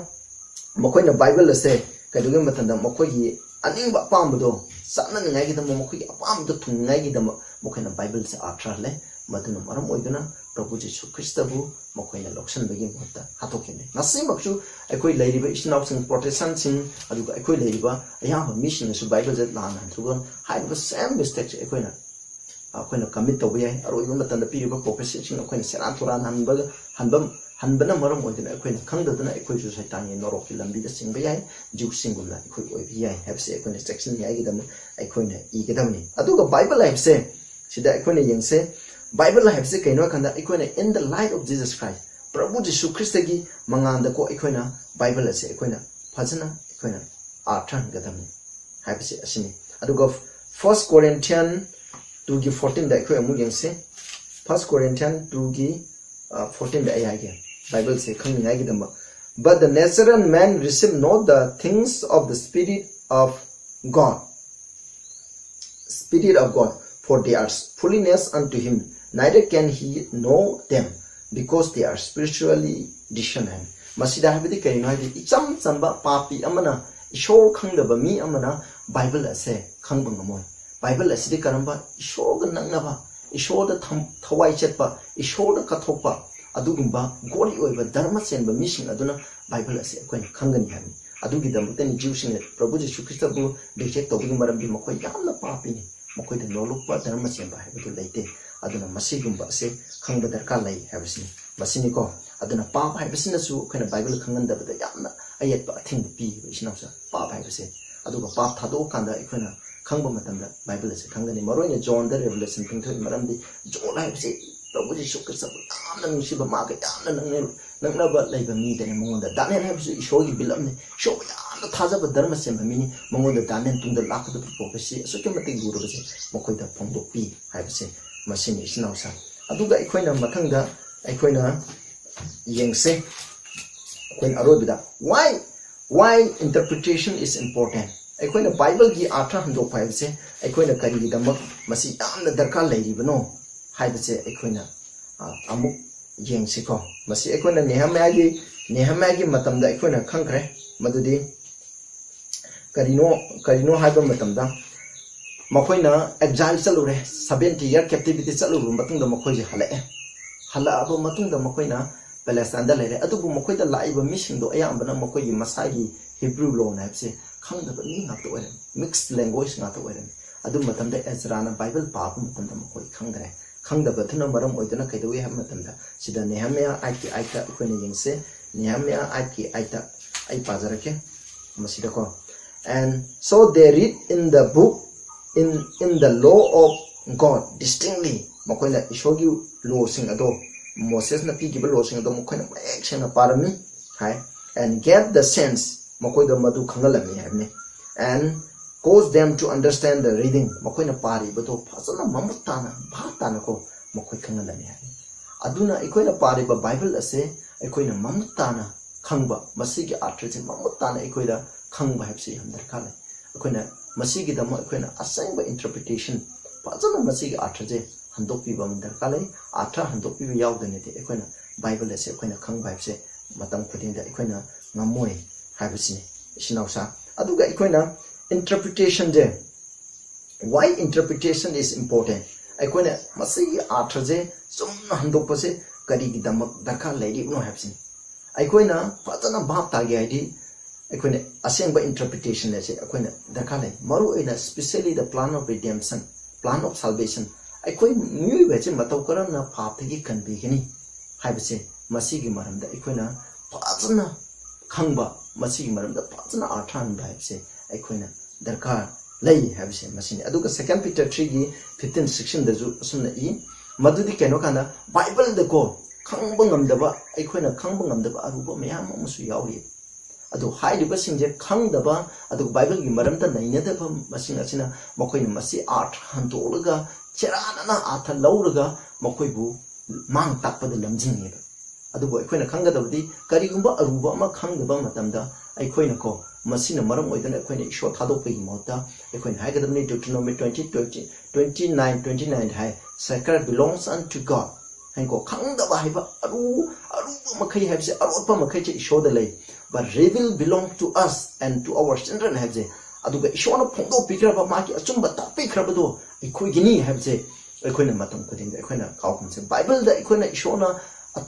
ꯃꯈꯣꯏꯅ ꯕꯥꯏꯕꯜ ꯑꯁꯦ ꯀꯩꯗꯧꯒꯦ ꯃꯇꯝꯗ ꯃꯈꯣꯏꯒꯤ ꯑꯅꯤꯡꯕ ꯑꯄꯥꯝꯕꯗꯣ ꯆꯥꯅꯅꯤꯡꯉꯥꯏꯒꯤꯗꯃꯛ, ꯃꯈꯣꯏꯒꯤ ꯑꯄꯥꯝꯕꯗꯣ ꯊꯨꯡꯅꯤꯡꯉꯥꯏꯒꯤꯗꯃꯛ ꯃꯈꯣꯏꯅ ꯕꯥꯏꯕꯜꯁꯦ ꯑꯥꯔꯊ ꯍꯜꯂꯦ꯫ ꯃꯗꯨꯅ ꯃꯔꯝ ꯑꯣꯏꯗꯨꯅ ꯄ꯭ꯔꯚꯨ ꯖꯤꯁꯨ ꯈ꯭ꯔꯤꯁꯇꯕꯨ ꯃꯈꯣꯏꯅ ꯂꯧꯁꯤꯟꯕꯒꯤ ꯃꯍꯨꯠꯇ ꯍꯥꯠꯇꯣꯛꯈꯤꯕꯅꯤ꯫ ꯉꯁꯤꯃꯛꯁꯨ ꯑꯩꯈꯣꯏ ꯂꯩꯔꯤꯕ ꯏꯆꯤꯟ ꯏꯅꯥꯎꯁꯤꯡ, ꯄ꯭ꯔꯣꯇꯦꯁꯇꯥꯟꯁꯤꯡ, ꯑꯗꯨꯒ ꯑꯩꯈꯣꯏ ꯂꯩꯔꯤꯕ ꯑꯌꯥꯝꯕ ꯃꯤꯁꯤꯡꯅꯁꯨ ꯕꯥꯏꯕꯜꯁꯦ ꯂꯥꯟꯅ ꯍꯟꯗꯣꯛꯑꯒ ꯍꯥꯏꯔꯤꯕ same mistakeꯁꯦ ꯑꯩꯈꯣꯏꯅ, ꯑꯩꯈꯣꯏꯅ commit ꯇꯧꯕ ꯌꯥꯏ꯫ ꯑꯔꯣꯏꯕ ꯃꯇꯝꯗ ꯄꯤꯔꯤꯕ prophecyꯁꯤꯡ ꯑꯩꯈꯣꯏꯅ ꯁꯦꯔꯥꯟ ꯇꯨꯔꯥꯟ ꯍꯟꯕꯒ, ꯍꯟꯕ, ꯍꯟꯕꯅ ꯃꯔꯝ ꯑꯣꯏꯗꯨꯅ ꯑꯩꯈꯣꯏꯅ ꯈꯪꯗꯗꯨꯅ ꯑꯩꯈꯣꯏꯁꯨ ꯁꯩꯇꯥꯟꯒꯤ ꯅꯣꯔꯣꯛꯀꯤ ꯂꯝꯕꯤꯗ ꯆꯤꯡꯕ ꯌꯥꯏ, ꯖ꯭ꯌꯨꯁꯁꯤꯡꯒꯨꯝꯅ ꯑꯩꯈꯣꯏ ꯑꯣꯏꯕ ꯌꯥꯏ ꯍꯥꯏꯕꯁꯦ ꯑꯩꯈꯣꯏꯅ ꯆꯦꯛꯁꯤꯟꯅꯤꯡꯉꯥꯏꯒꯤꯗꯃꯛ ꯑꯩꯈꯣꯏꯅ ꯏꯒꯗꯕꯅꯤ꯫ ꯑꯗꯨꯒ ꯕꯥꯏꯕꯜ ꯍꯥꯏꯕꯁꯦ, ꯁꯤꯗ ꯑꯩꯈꯣꯏꯅ ꯌꯦꯡꯁꯦ, ꯕꯥꯏꯕꯜ ꯍꯥꯏꯕꯁꯦ ꯀꯩꯅꯣ ꯍꯥꯏ ꯀꯥꯟꯗ, ꯑꯩꯈꯣꯏꯅ in the light of Jesus Christ, ꯄ꯭ꯔꯚꯨ ꯖꯤꯁꯨ ꯈ꯭ꯔꯤꯁꯇꯒꯤ ꯃꯉꯥꯟꯗꯀꯣ ꯑꯩꯈꯣꯏꯅ ꯕꯥꯏꯕꯜ ꯑꯁꯦ ꯑꯩꯈꯣꯏꯅ ꯐꯖꯅ ꯑꯩꯈꯣꯏꯅ ꯑꯥꯔꯊ ꯍꯟꯒꯗꯕꯅꯤ ꯍꯥꯏꯕꯁꯦ ꯑꯁꯤꯅꯤ꯫ ꯑꯗꯨꯒ First Corinthian twoꯒꯤ fourteenꯗ ꯑꯩꯈꯣꯏ ꯑꯃꯨꯛ ꯌꯦꯡꯁꯤ꯫ First Corinthian twoꯒꯤ, ꯑ, fourteenꯗ ꯑꯩ ꯍꯥꯏꯒꯦ, ꯕꯥꯏꯕꯜꯁꯦ ꯈꯪꯅꯤꯡꯉꯥꯏꯒꯤꯗꯃꯛ, "But the natural man receive not the things of the Spirit of God, Spirit of God, for they are foolishness unto him, neither can he know them, because they are spiritually discerned." ꯃꯁꯤꯗ ꯍꯥꯏꯕꯗꯤ ꯀꯔꯤꯅꯣ ꯍꯥꯏꯗꯤ, ꯏꯆꯝ ꯆꯝꯕ ꯄꯥꯄꯤ ꯑꯃꯅ, ꯏꯁꯣꯔ ꯈꯪꯗꯕ ꯃꯤ ꯑꯃꯅ ꯕꯥꯏꯕꯜ ꯑꯁꯦ ꯈꯪꯕ ꯉꯝꯃꯣꯏ꯫ ꯕꯥꯏꯕꯜ ꯑꯁꯤꯗꯤ ꯀꯔꯝꯕ? ꯏꯁꯣꯔꯒ ꯅꯛꯅꯕ, ꯏꯁꯣꯔꯗ ꯊꯝ-, ꯊꯋꯥꯏ ꯆꯠꯄ, ꯏꯁꯣꯔꯗ ꯀꯠꯊꯣꯛꯄ, ꯑꯗꯨꯒꯨꯝꯕ ꯒꯣꯠꯂꯤ ꯑꯣꯏꯕ ꯙꯔꯃ ꯆꯦꯟꯕ ꯃꯤꯁꯤꯡ ꯑꯗꯨꯅ ꯕꯥꯏꯕꯜ ꯑꯁꯤ ꯑꯩꯈꯣꯏꯅ ꯈꯪꯒꯅꯤ ꯍꯥꯏꯕꯅꯤ꯫ ꯑꯗꯨꯒꯤꯗꯃꯛꯇꯅꯤ ꯖ꯭ꯌꯨꯁꯤꯡꯅ ꯄ꯭ꯔꯚꯨ ꯖꯤꯁꯨ ꯈ꯭ꯔꯤꯁꯇꯕꯨ ꯔꯤꯖꯦꯛ ꯇꯧꯕꯒꯤ ꯃꯔꯝꯗꯤ ꯃꯈꯣꯏ ꯌꯥꯝꯅ ꯄꯥꯄꯤꯅꯤ꯫ ꯃꯈꯣꯏꯗ ꯅꯣꯂꯨꯛꯄ ꯙꯔꯃ ꯆꯦꯟꯕ ꯍꯥꯏꯕꯗꯨ ꯂꯩꯇꯦ꯫ ꯑꯗꯨꯅ ꯃꯁꯤꯒꯨꯝꯕ ꯑꯁꯦ ꯈꯪꯕ ꯗꯔꯀꯥꯔ ꯂꯩ ꯍꯥꯏꯕꯁꯤꯅꯤ꯫ ꯃꯁꯤꯅꯤꯀꯣ꯫ ꯑꯗꯨꯅ ꯄꯥꯞ ꯍꯥꯏꯕꯁꯤꯅꯁꯨ ꯑꯩꯈꯣꯏꯅ ꯕꯥꯏꯕꯜ ꯈꯪꯍꯟꯗꯕꯗ ꯌꯥꯝꯅ ꯑꯌꯦꯠꯄ ꯑꯊꯤꯡꯕ ꯄꯤꯌꯦꯕ, ꯏꯆꯤꯟ ꯏꯅꯥꯎꯁꯥ, ꯄꯥꯞ ꯍꯥꯏꯕꯁꯦ꯫ ꯑꯗꯨꯒ ꯄꯥꯞ ꯊꯥꯗꯣꯛꯑꯀꯥꯟꯗ ꯑꯩꯈꯣꯏꯅ ꯈꯪꯕ ꯃꯇꯝꯗ ꯕꯥꯏꯕꯜ ꯑꯁꯦ ꯈꯪꯒꯅꯤ꯫ ꯃꯔꯨꯑꯣꯏꯅ ꯖꯣꯟꯗ ꯔꯦꯚꯦꯂꯦꯁꯟ ꯄꯤꯡꯊꯣꯛꯏ ꯃꯔꯝꯗꯤ ꯖꯣꯟ ꯍꯥꯏꯕꯁꯤ ꯄ꯭ꯔꯚꯨ ꯖꯤꯁꯨ ꯈ꯭ꯔꯤꯁꯇꯕꯨ ꯌꯥꯝꯅ ꯅꯨꯡꯁꯤꯕ, ꯃꯥꯒ ꯌꯥꯝꯅ ꯅꯛꯅ-, ꯅꯛꯅꯕ ꯂꯩꯕ ꯃꯤꯗꯅꯤ꯫ ꯃꯉꯣꯟꯗ ꯗꯥꯅꯤꯌꯦꯜ ꯍꯥꯏꯕꯁꯨ ꯏꯁꯣꯔꯒꯤ ꯕꯤꯂꯞꯅꯤ, ꯏꯁꯣꯔꯕꯨ ꯌꯥꯝꯅ ꯊꯥꯖꯕ ꯙꯔꯃ ꯆꯦꯟꯕ ꯃꯤꯅꯤ꯫ ꯃꯉꯣꯟꯗ ꯗꯥꯅꯤꯌꯦꯜ ꯇꯨꯡꯗ ꯂꯥꯛꯀꯗꯕ ꯄ꯭ꯔꯣꯐꯦꯁꯤ ꯑꯁꯨꯛꯀꯤ ꯃꯇꯤꯛ ꯂꯨꯔꯕꯁꯦ ꯃꯈꯣꯏꯗ ꯐꯣꯡꯗꯣꯛꯄꯤ ꯍꯥꯏꯕꯁꯦ ꯃꯁꯤꯅꯤ, ꯏꯆꯤꯟ ꯏꯅꯥꯎꯁꯥ꯫ ꯑꯗꯨꯒ ꯑꯩꯈꯣꯏꯅ ꯃꯊꯪꯗ ꯑꯩꯈꯣꯏꯅ ꯌꯦꯡꯁꯦ, ꯑꯩꯈꯣꯏꯅ ꯑꯔꯣꯏꯕꯗ why, why interpretation is important꯫ ꯑꯩꯈꯣꯏꯅ ꯕꯥꯏꯕꯜꯒꯤ ꯑꯥꯔꯊ ꯍꯟꯗꯣꯛꯄ ꯍꯥꯏꯕꯁꯦ ꯑꯩꯈꯣꯏꯅ ꯀꯔꯤꯒꯤꯗꯃꯛ ꯃꯁꯤ ꯌꯥꯝꯅ ꯗꯔꯀꯥꯔ ꯂꯩꯔꯤꯕꯅꯣ ꯍꯥꯏꯕꯁꯦ ꯑꯩꯈꯣꯏꯅ, ꯑ, ꯑꯃꯨꯛ ꯌꯦꯡꯁꯤꯀꯣ꯫ ꯃꯁꯤ ꯑꯩꯈꯣꯏꯅ ꯅꯦꯍꯦꯃꯤꯌꯥꯒꯤ, ꯅꯦꯍꯦꯃꯤꯌꯥꯒꯤ ꯃꯇꯝꯗ ꯑꯩꯈꯣꯏꯅ ꯈꯪꯈ꯭ꯔꯦ꯫ ꯃꯗꯨꯗꯤ ꯀꯔꯤꯅꯣ, ꯀꯔꯤꯅꯣ ꯍꯥꯏꯕ ꯃꯇꯝꯗ ꯃꯈꯣꯏꯅ ꯑꯦꯛꯖꯥꯏꯜ ꯆꯠꯂꯨꯔꯦ, ꯁꯚꯦꯟꯇꯤ ꯏꯌꯔ ꯀꯦꯞꯇꯤꯚꯤꯇꯤ ꯆꯠꯂꯨꯔꯕ ꯃꯇꯨꯡꯗ ꯃꯈꯣꯏꯁꯦ ꯍꯜꯂꯛꯑꯦ꯫ ꯍꯜꯂꯛꯑꯕ ꯃꯇꯨꯡꯗ ꯃꯈꯣꯏꯅ ꯄꯦꯂꯦꯁꯇꯥꯏꯟꯗ ꯂꯩꯔꯦ꯫ ꯑꯗꯨꯕꯨ ꯃꯈꯣꯏꯗ ꯂꯥꯛꯏꯕ ꯃꯤꯁꯤꯡꯗꯣ ꯑꯌꯥꯝꯕꯅ ꯃꯈꯣꯏꯒꯤ ꯃꯁꯥꯒꯤ ꯍꯤꯕ꯭ꯔꯨ ꯂꯣꯟ ꯍꯥꯏꯕꯁꯦ ꯈꯪꯗꯕ ꯃꯤ ꯉꯥꯛꯇ ꯑꯣꯏꯔꯝꯃꯤ, ꯃꯤꯛꯁ ꯂꯦꯡꯒ꯭ꯋꯦꯖ ꯉꯥꯛꯇ ꯑꯣꯏꯔꯝꯃꯤ꯫ ꯑꯗꯨ ꯃꯇꯝꯗ ꯑꯦꯖꯔꯥꯅ ꯕꯥꯏꯕꯜ ꯄꯥꯕ ꯃꯇꯝꯗ ꯃꯈꯣꯏ ꯈꯪꯗ꯭ꯔꯦ꯫ ꯈꯪꯗꯕꯗꯨꯅ ꯃꯔꯝ ꯑꯣꯏꯗꯨꯅ ꯀꯩꯗꯧꯏ ꯍꯥꯏꯕ ꯃꯇꯝꯗ, ꯁꯤꯗ ꯅꯦꯍꯦꯃꯤꯌꯥ ꯑꯥꯏꯠꯀꯤ ꯑꯥꯏꯠꯇ ꯑꯩꯈꯣꯏꯅ ꯌꯦꯡꯁꯦ꯫ ꯅꯦꯍꯦꯃꯤꯌꯥ ꯑꯥꯏꯠꯀꯤ ꯑꯥꯏꯠꯇ ꯑꯩ ꯄꯥꯖꯔꯛꯀꯦ ꯃꯁꯤꯗꯀꯣ꯫ And so they read in the book, in, in the law of God distinctly꯫ ꯃꯈꯣꯏꯅ ꯏꯁꯣꯔꯒꯤ ꯂꯣꯁꯤꯡ ꯑꯗꯣ, ꯃꯣꯁꯦꯁꯅ ꯄꯤꯈꯤꯕ ꯂꯣꯁꯤꯡ ꯑꯗꯣ ꯃꯈꯣꯏꯅ ꯃꯌꯦꯛ ꯁꯦꯡꯅ ꯄꯥꯔꯝꯃꯤ ꯍꯥꯏ꯫ And get the sense, ꯃꯈꯣꯏꯗ ꯃꯗꯨ ꯈꯪꯍꯜꯂꯝꯃꯤ ꯍꯥꯏꯕꯅꯤ꯫ And cause them to understand the reading, ꯃꯈꯣꯏꯅ ꯄꯥꯔꯤꯕꯗꯣ ꯐꯖꯅ ꯃꯃꯨꯠ ꯇꯥꯅ, ꯚꯥꯞ ꯇꯥꯅꯀꯣ ꯃꯈꯣꯏ ꯈꯪꯍꯜꯂꯝꯃꯤ ꯍꯥꯏꯕꯅꯤ꯫ ꯑꯗꯨꯅ ꯑꯩꯈꯣꯏꯅ ꯄꯥꯔꯤꯕ ꯕꯥꯏꯕꯜ ꯑꯁꯦ ꯑꯩꯈꯣꯏꯅ ꯃꯃꯨꯠ ꯇꯥꯅ ꯈꯪꯕ, ꯃꯁꯤꯒꯤ ꯑꯥꯔꯊꯁꯦ ꯃꯃꯨꯠ ꯇꯥꯅ ꯑꯩꯈꯣꯏꯗ ꯈꯪꯕ ꯍꯥꯏꯕꯁꯤ ꯌꯥꯝ ꯗꯔꯀꯥꯔ ꯂꯩ꯫ ꯑꯩꯈꯣꯏꯅ ꯃꯁꯤꯒꯤꯗꯃꯛ ꯑꯩꯈꯣꯏꯅ ꯑꯁꯦꯡꯕ ꯏꯟꯇꯔꯄ꯭ꯔꯤꯇꯦꯁꯟ ꯐꯖꯅ ꯃꯁꯤꯒꯤ ꯑꯥꯔꯊꯁꯦ ꯍꯟꯗꯣꯛꯄꯤꯕ ꯑꯃ ꯗꯔꯀꯥꯔ ꯂꯩ꯫ ꯑꯥꯔꯊ ꯍꯟꯗꯣꯛꯄꯤꯕ ꯌꯥꯎꯗꯅꯗꯤ ꯑꯩꯈꯣꯏꯅ ꯕꯥꯏꯕꯜ ꯑꯁꯦ ꯑꯩꯈꯣꯏꯅ ꯈꯪꯕ ꯍꯥꯏꯕꯁꯦ ꯃꯇꯝ ꯈꯨꯗꯤꯡꯗ ꯑꯩꯈꯣꯏꯅ ꯉꯝꯃꯣꯏ ꯍꯥꯏꯕꯁꯤꯅꯤ, ꯏꯆꯤꯟ ꯏꯅꯥꯎꯁꯥ꯫ ꯑꯗꯨꯒ ꯑꯩꯈꯣꯏꯅ Interpretation say, why interpretation is important? ꯑꯩꯈꯣꯏꯅ ꯃꯁꯤꯒꯤ ꯑꯥꯔꯊꯁꯦ ꯆꯨꯝꯅ ꯍꯟꯗꯣꯛꯄꯁꯦ ꯀꯔꯤꯒꯤꯗꯃꯛ ꯗꯔꯀꯥꯔ ꯂꯩꯔꯤꯕꯅꯣ ꯍꯥꯏꯕꯁꯤꯅꯤ꯫ ꯑꯩꯈꯣꯏꯅ ꯐꯖꯅ ꯚꯥꯞ ꯇꯥꯒꯦ ꯍꯥꯏꯗꯤ, ꯑꯩꯈꯣꯏꯅ ꯑꯁꯦꯡꯕ interpretation ꯑꯁꯦ ꯑꯩꯈꯣꯏꯅ ꯗꯔꯀꯥꯔ ꯂꯩ꯫ ꯃꯔꯨ ꯑꯣꯏꯅ specially the plan of redemption, plan of salvation, ꯑꯩꯈꯣꯏ ꯃꯤꯑꯣꯏꯕ ꯑꯁꯦ ꯃꯇꯧ ꯀꯔꯝꯅ ꯄꯥꯞꯇꯒꯤ ꯀꯟꯕꯤꯒꯅꯤ ꯍꯥꯏꯕꯁꯦ, ꯃꯁꯤꯒꯤ ꯃꯔꯝꯗ ꯑꯩꯈꯣꯏꯅ ꯐꯖꯅ ꯈꯪꯕ, ꯃꯁꯤꯒꯤ ꯃꯔꯝꯗ ꯐꯖꯅ ꯑꯥꯔꯊ ꯍꯟꯕ ꯍꯥꯏꯕꯁꯦ ꯑꯩꯈꯣꯏꯅ ꯗꯔꯀꯥꯔ ꯂꯩ ꯍꯥꯏꯕꯁꯦ ꯃꯁꯤꯅꯤ꯫ ꯑꯗꯨꯒ Second Peter three ꯒꯤ fifteen sixteen ꯗꯁꯨ ꯑꯁꯨꯝꯅ ꯏ, ꯃꯗꯨꯗꯤ ꯀꯩꯅꯣ ꯀꯥꯟꯗ, ꯕꯥꯏꯕꯜꯗꯀꯣ, ꯈꯪꯕ ꯉꯝꯗꯕ, ꯑꯩꯈꯣꯏꯅ ꯈꯪꯕ ꯉꯝꯗꯕ ꯑꯔꯨꯕ ꯃꯌꯥꯝ ꯑꯃꯁꯨ ꯌꯥꯎꯔꯤ꯫ ꯑꯗꯨ ꯍꯥꯏꯔꯤꯕꯁꯤꯡꯁꯦ ꯈꯪꯗꯕ, ꯑꯗꯨꯒ ꯕꯥꯏꯕꯜꯒꯤ ꯃꯔꯝꯗ ꯅꯩꯅꯗꯕ ꯃꯁꯤꯡ ꯑꯁꯤꯅ ꯃꯈꯣꯏꯅ ꯃꯁꯤ ꯑꯥꯔꯊ ꯍꯟꯗꯣꯛꯂꯒ, ꯁꯦꯔꯥꯟꯅꯅ ꯑꯥꯔꯊ ꯂꯧꯔꯒ ꯃꯈꯣꯏꯕꯨ ꯃꯥꯡ ꯇꯥꯛꯄꯗ ꯂꯝꯖꯤꯡꯉꯦꯕ꯫ ꯑꯗꯨꯕꯨ ꯑꯩꯈꯣꯏꯅ ꯈꯪꯒꯗꯕꯗꯤ, ꯀꯔꯤꯒꯨꯝꯕ ꯑꯔꯨꯕ ꯑꯃ ꯈꯪꯗꯕ ꯃꯇꯝꯗ ꯑꯩꯈꯣꯏꯅꯀꯣ, ꯃꯁꯤꯅ ꯃꯔꯝ ꯑꯣꯏꯗꯨꯅ ꯑꯩꯈꯣꯏꯅ ꯏꯁꯣꯔ ꯊꯥꯗꯣꯛꯄꯒꯤ ꯃꯍꯨꯠꯇ ꯑꯩꯈꯣꯏꯅ ꯍꯥꯏꯒꯗꯕꯅꯤ, Deuteronomy twenty, twenty, twenty nine, twenty nine ꯗ ꯍꯥꯏ, "Sacred belongs unto God" ꯍꯥꯏꯅꯀꯣ, ꯈꯪꯗꯕ ꯍꯥꯏꯕ ꯑꯔꯨ-, ꯑꯔꯨꯕ ꯃꯈꯩ ꯍꯥꯏꯕꯁꯦ, ꯑꯔꯣꯠꯄ ꯃꯈꯩꯁꯦ ꯏꯁꯣꯔꯗ ꯂꯩ, "But reveal belong to us and to our children" ꯍꯥꯏꯕꯁꯦ, ꯑꯗꯨꯒ ꯏꯁꯣꯔꯅ ꯐꯣꯡꯗꯣꯛꯄꯤꯈ꯭ꯔꯕ, ꯃꯥꯒꯤ ꯑꯆꯨꯝꯕ ꯇꯥꯛꯄꯤꯈ꯭ꯔꯕꯗꯣ ꯑꯩꯈꯣꯏꯒꯤꯅꯤ ꯍꯥꯏꯕꯁꯦ ꯑꯩꯈꯣꯏꯅ ꯃꯇꯝ ꯈꯨꯗꯤꯡꯗ ꯑꯩꯈꯣꯏꯅ ꯀꯥꯎꯐꯝꯁꯦ꯫ ꯕꯥꯏꯕꯜꯗ ꯑꯩꯈꯣꯏꯅ ꯏꯁꯣꯔꯅ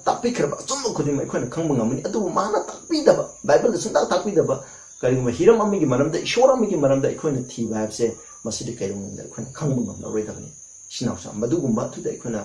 ꯇꯥꯛꯄꯤꯈ꯭ꯔꯕ ꯑꯆꯨꯝꯕ ꯈꯨꯗꯤꯡꯃꯛ ꯑꯩꯈꯣꯏꯅ ꯈꯪꯕ ꯉꯝꯒꯅꯤ, ꯑꯗꯨꯕꯨ ꯃꯥꯅ ꯇꯥꯛꯄꯤꯗꯕ, ꯕꯥꯏꯕꯜꯗ ꯁꯨꯡꯇꯥꯛ ꯇꯥꯛꯄꯤꯗꯕ ꯀꯔꯤꯒꯨꯝꯕ ꯍꯤꯔꯝ ꯑꯃꯒꯤ ꯃꯔꯝꯗ, ꯏꯁꯣꯔ ꯑꯃꯒꯤ ꯃꯔꯝꯗ ꯑꯩꯈꯣꯏꯅ ꯊꯤꯕ ꯍꯥꯏꯕꯁꯦ, ꯃꯁꯤꯗꯤ ꯀꯩꯗꯧꯅꯨꯡꯗ ꯑꯩꯈꯣꯏꯅ ꯈꯪꯕ ꯉꯝꯂꯔꯣꯏꯗꯕꯅꯤ꯫ ꯏꯆꯤꯟ ꯏꯅꯥꯎꯁꯥ, ꯃꯗꯨꯒꯨꯝꯕ ꯑꯗꯨꯗ ꯑꯩꯈꯣꯏꯅ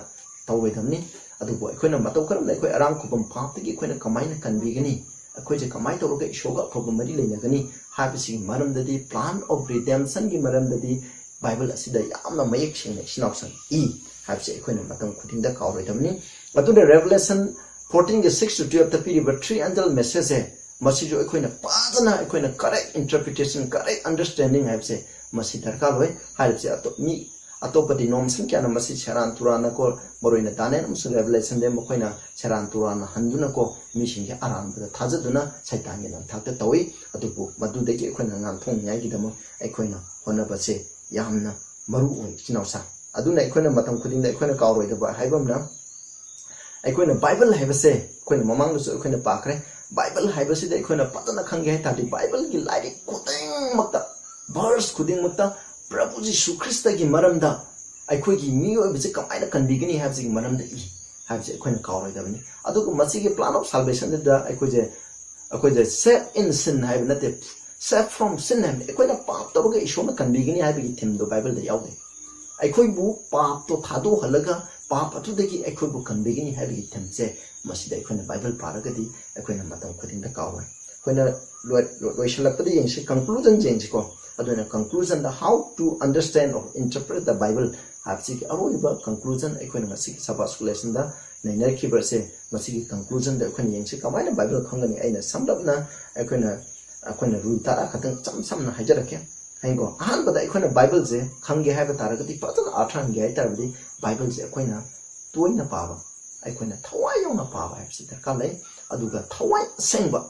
ꯇꯧꯔꯣꯏꯗꯕꯅꯤ꯫ ꯑꯗꯨꯕꯨ ꯑꯩꯈꯣꯏꯅ ꯃꯇꯧ ꯀꯔꯝꯅ ꯑꯩꯈꯣꯏ ꯑꯔꯥꯡ ꯈꯨꯕꯝ ꯄꯥꯞꯇꯒꯤ ꯑꯩꯈꯣꯏꯅ ꯀꯃꯥꯏꯅ ꯀꯟꯕꯤꯒꯅꯤ, ꯑꯩꯈꯣꯏꯁꯦ ꯀꯃꯥꯏꯅ ꯇꯧꯔꯒ ꯏꯁꯣꯔꯒ ꯑꯐꯕ ꯃꯔꯤ ꯂꯩꯅꯒꯅꯤ ꯍꯥꯏꯕꯁꯤꯒꯤ ꯃꯔꯝꯗꯗꯤ, plan of redemption ꯒꯤ ꯃꯔꯝꯗꯗꯤ ꯕꯥꯏꯕꯜ ꯑꯁꯤꯗ ꯌꯥꯝꯅ ꯃꯌꯦꯛ ꯁꯦꯡꯅ ꯏꯆꯤꯟ ꯏꯅꯥꯎꯁꯤꯡ ꯏ ꯍꯥꯏꯕꯁꯦ ꯑꯩꯈꯣꯏꯅ ꯃꯇꯝ ꯈꯨꯗꯤꯡꯗ ꯀꯥꯎꯔꯣꯏꯗꯕꯅꯤ꯫ ꯑꯗꯨꯅ Revelation fourteen ꯒꯤ six to twelve ꯇ ꯄꯤꯔꯤꯕ three angel message ꯁꯦ, ꯃꯁꯤꯁꯨ ꯑꯩꯈꯣꯏꯅ ꯐꯖꯅ, ꯑꯩꯈꯣꯏꯅ correct interpretation, correct understanding ꯍꯥꯏꯕꯁꯦ ꯃꯁꯤ ꯗꯔꯀꯥꯔ ꯑꯣꯏ꯫ ꯍꯥꯏꯔꯤꯕꯁꯦ ꯑꯇꯣꯞ-, ꯃꯤ ꯑꯇꯣꯞꯄ denomination ꯀꯌꯥꯅ ꯃꯁꯤ ꯁꯦꯔꯥꯟ ꯇꯨꯔꯥꯟꯅꯀꯣ, ꯃꯔꯨꯑꯣꯏꯅ Daniel ꯑꯃꯁꯨꯡ Revelation ꯗ ꯃꯈꯣꯏꯅ ꯁꯦꯔꯥꯟ ꯇꯨꯔꯥꯟꯅ ꯍꯟꯗꯨꯅꯀꯣ, ꯃꯤꯁꯤꯡꯁꯦ ꯑꯔꯥꯟꯕꯗ ꯊꯥꯖꯗꯨꯅ ꯁꯩꯇꯥꯟꯒꯤ ꯂꯝꯊꯥꯛꯇ ꯇꯧꯏ꯫ ꯑꯗꯨꯕꯨ ꯃꯗꯨꯗꯒꯤ ꯑꯩꯈꯣꯏꯅ ꯉꯥꯟꯊꯣꯛꯅꯤꯡꯉꯥꯏꯒꯤꯗꯃꯛ ꯑꯩꯈꯣꯏꯅ ꯍꯣꯠꯅꯕꯁꯦ ꯌꯥꯝꯅ ꯃꯔꯨ ꯑꯣꯏ, ꯏꯆꯤꯟ ꯏꯅꯥꯎꯁꯥ꯫ ꯑꯗꯨꯅ ꯑꯩꯈꯣꯏꯅ ꯃꯇꯝ ꯈꯨꯗꯤꯡꯗ ꯑꯩꯈꯣꯏꯅ ꯀꯥꯎꯔꯣꯏꯗꯕ ꯍꯥꯏꯕ ꯑꯃꯅ, ꯑꯩꯈꯣꯏꯅ ꯕꯥꯏꯕꯜ ꯍꯥꯏꯕꯁꯦ ꯑꯩꯈꯣꯏꯅ ꯃꯃꯥꯡꯗꯁꯨ ꯑꯩꯈꯣꯏꯅ ꯄꯥꯈ꯭ꯔꯦ꯫ ꯕꯥꯏꯕꯜ ꯍꯥꯏꯕꯁꯤꯗ ꯑꯩꯈꯣꯏꯅ ꯐꯖꯅ ꯈꯪꯒꯦ ꯍꯥꯏ ꯇꯥꯔꯗꯤ, ꯕꯥꯏꯕꯜꯒꯤ ꯂꯥꯏꯔꯤꯛ ꯈꯨꯗꯤꯡꯃꯛꯇ, ꯚꯔꯁ ꯈꯨꯗꯤꯡꯃꯛꯇ ꯄ꯭ꯔꯚꯨ ꯖꯤꯁꯨ ꯈ꯭ꯔꯤꯁꯇꯒꯤ ꯃꯔꯝꯗ, ꯑꯩꯈꯣꯏꯒꯤ ꯃꯤꯑꯣꯏꯕꯁꯦ ꯀꯃꯥꯏꯅ ꯀꯟꯕꯤꯒꯅꯤ ꯍꯥꯏꯕꯁꯤꯒꯤ ꯃꯔꯝꯗ ꯏ ꯍꯥꯏꯕꯁꯦ ꯑꯩꯈꯣꯏꯅ ꯀꯥꯎꯔꯣꯏꯗꯕꯅꯤ꯫ ꯑꯗꯨꯒ ꯃꯁꯤꯒꯤ plan of salvation ꯗ ꯑꯩꯈꯣꯏꯁꯦ, ꯑꯩꯈꯣꯏꯁꯦ save in sin ꯍꯥꯏꯕ ꯅꯠꯇꯦ, save from sin ꯍꯥꯏꯕꯅꯤ꯫ ꯑꯩꯈꯣꯏꯅ ꯄꯥꯞ ꯇꯧꯔꯒ ꯏꯁꯣꯔꯅ ꯀꯟꯕꯤꯒꯅꯤ ꯍꯥꯏꯕꯒꯤ theme ꯗꯣ ꯕꯥꯏꯕꯜꯗ ꯌꯥꯎꯗꯦ꯫ ꯑꯩꯈꯣꯏꯕꯨ ꯄꯥꯞꯇꯣ ꯊꯥꯗꯣꯛꯍꯜꯂꯒ ꯄꯥꯞ ꯑꯗꯨꯗꯒꯤ ꯑꯩꯈꯣꯏꯕꯨ ꯀꯟꯕꯤꯒꯅꯤ ꯍꯥꯏꯕꯒꯤ theme ꯁꯦ ꯃꯁꯤꯗ ꯑꯩꯈꯣꯏꯅ ꯕꯥꯏꯕꯜ ꯄꯥꯔꯒꯗꯤ ꯑꯩꯈꯣꯏꯅ ꯃꯇꯝ ꯈꯨꯗꯤꯡꯗ ꯀꯥꯎꯔꯣꯏ꯫ ꯑꯩꯈꯣꯏꯅ ꯂꯣꯏ-, ꯂꯣꯏꯁꯤꯜꯂꯛꯄꯗ ꯌꯦꯡꯁꯤ, conclusion ꯌꯦꯡꯁꯤꯀꯣ꯫ ꯑꯗꯨꯅ conclusion the how to understand or interpret the Bible ꯍꯥꯏꯕꯁꯤꯒꯤ ꯑꯔꯣꯏꯕ conclusion ꯑꯩꯈꯣꯏꯅ ꯉꯁꯤꯒꯤ Sabbath school lesson ꯗ ꯅꯩꯅꯔꯛꯈꯤꯕ ꯑꯁꯦ, ꯃꯁꯤꯒꯤ conclusion ꯗ ꯑꯩꯈꯣꯏꯅ ꯌꯦꯡꯁꯤ ꯀꯃꯥꯏꯅ ꯕꯥꯏꯕꯜ ꯈꯪꯒꯅꯤ꯫ ꯑꯩꯅ ꯁꯝꯂꯞꯅ ꯑꯩꯈꯣꯏꯅ, ꯑꯩꯈꯣꯏꯅ rule ꯇꯔꯥ ꯈꯛꯇꯪ ꯏꯆꯝ ꯆꯝꯅ ꯍꯥꯏꯖꯔꯛꯀꯦ꯫ ꯍꯌꯦꯡꯀꯣ, ꯑꯍꯥꯟꯕꯗ ꯑꯩꯈꯣꯏꯅ ꯕꯥꯏꯕꯜꯁꯦ ꯈꯪꯒꯦ ꯍꯥꯏꯕ ꯇꯥꯔꯒꯗꯤ, ꯐꯖꯅ ꯑꯥꯔꯊ ꯍꯟꯒꯦ ꯍꯥꯏ ꯇꯥꯔꯕꯗꯤ, ꯕꯥꯏꯕꯜꯁꯦ ꯑꯩꯈꯣꯏꯅ ꯇꯣꯏꯅ ꯄꯥꯕ, ꯑꯩꯈꯣꯏꯅ ꯊꯋꯥꯏ ꯌꯥꯎꯅ ꯄꯥꯕ ꯍꯥꯏꯕꯁꯤ ꯗꯔꯀꯥꯔ ꯂꯩ꯫ ꯑꯗꯨꯒ ꯊꯋꯥꯏ ꯑꯁꯦꯡꯕ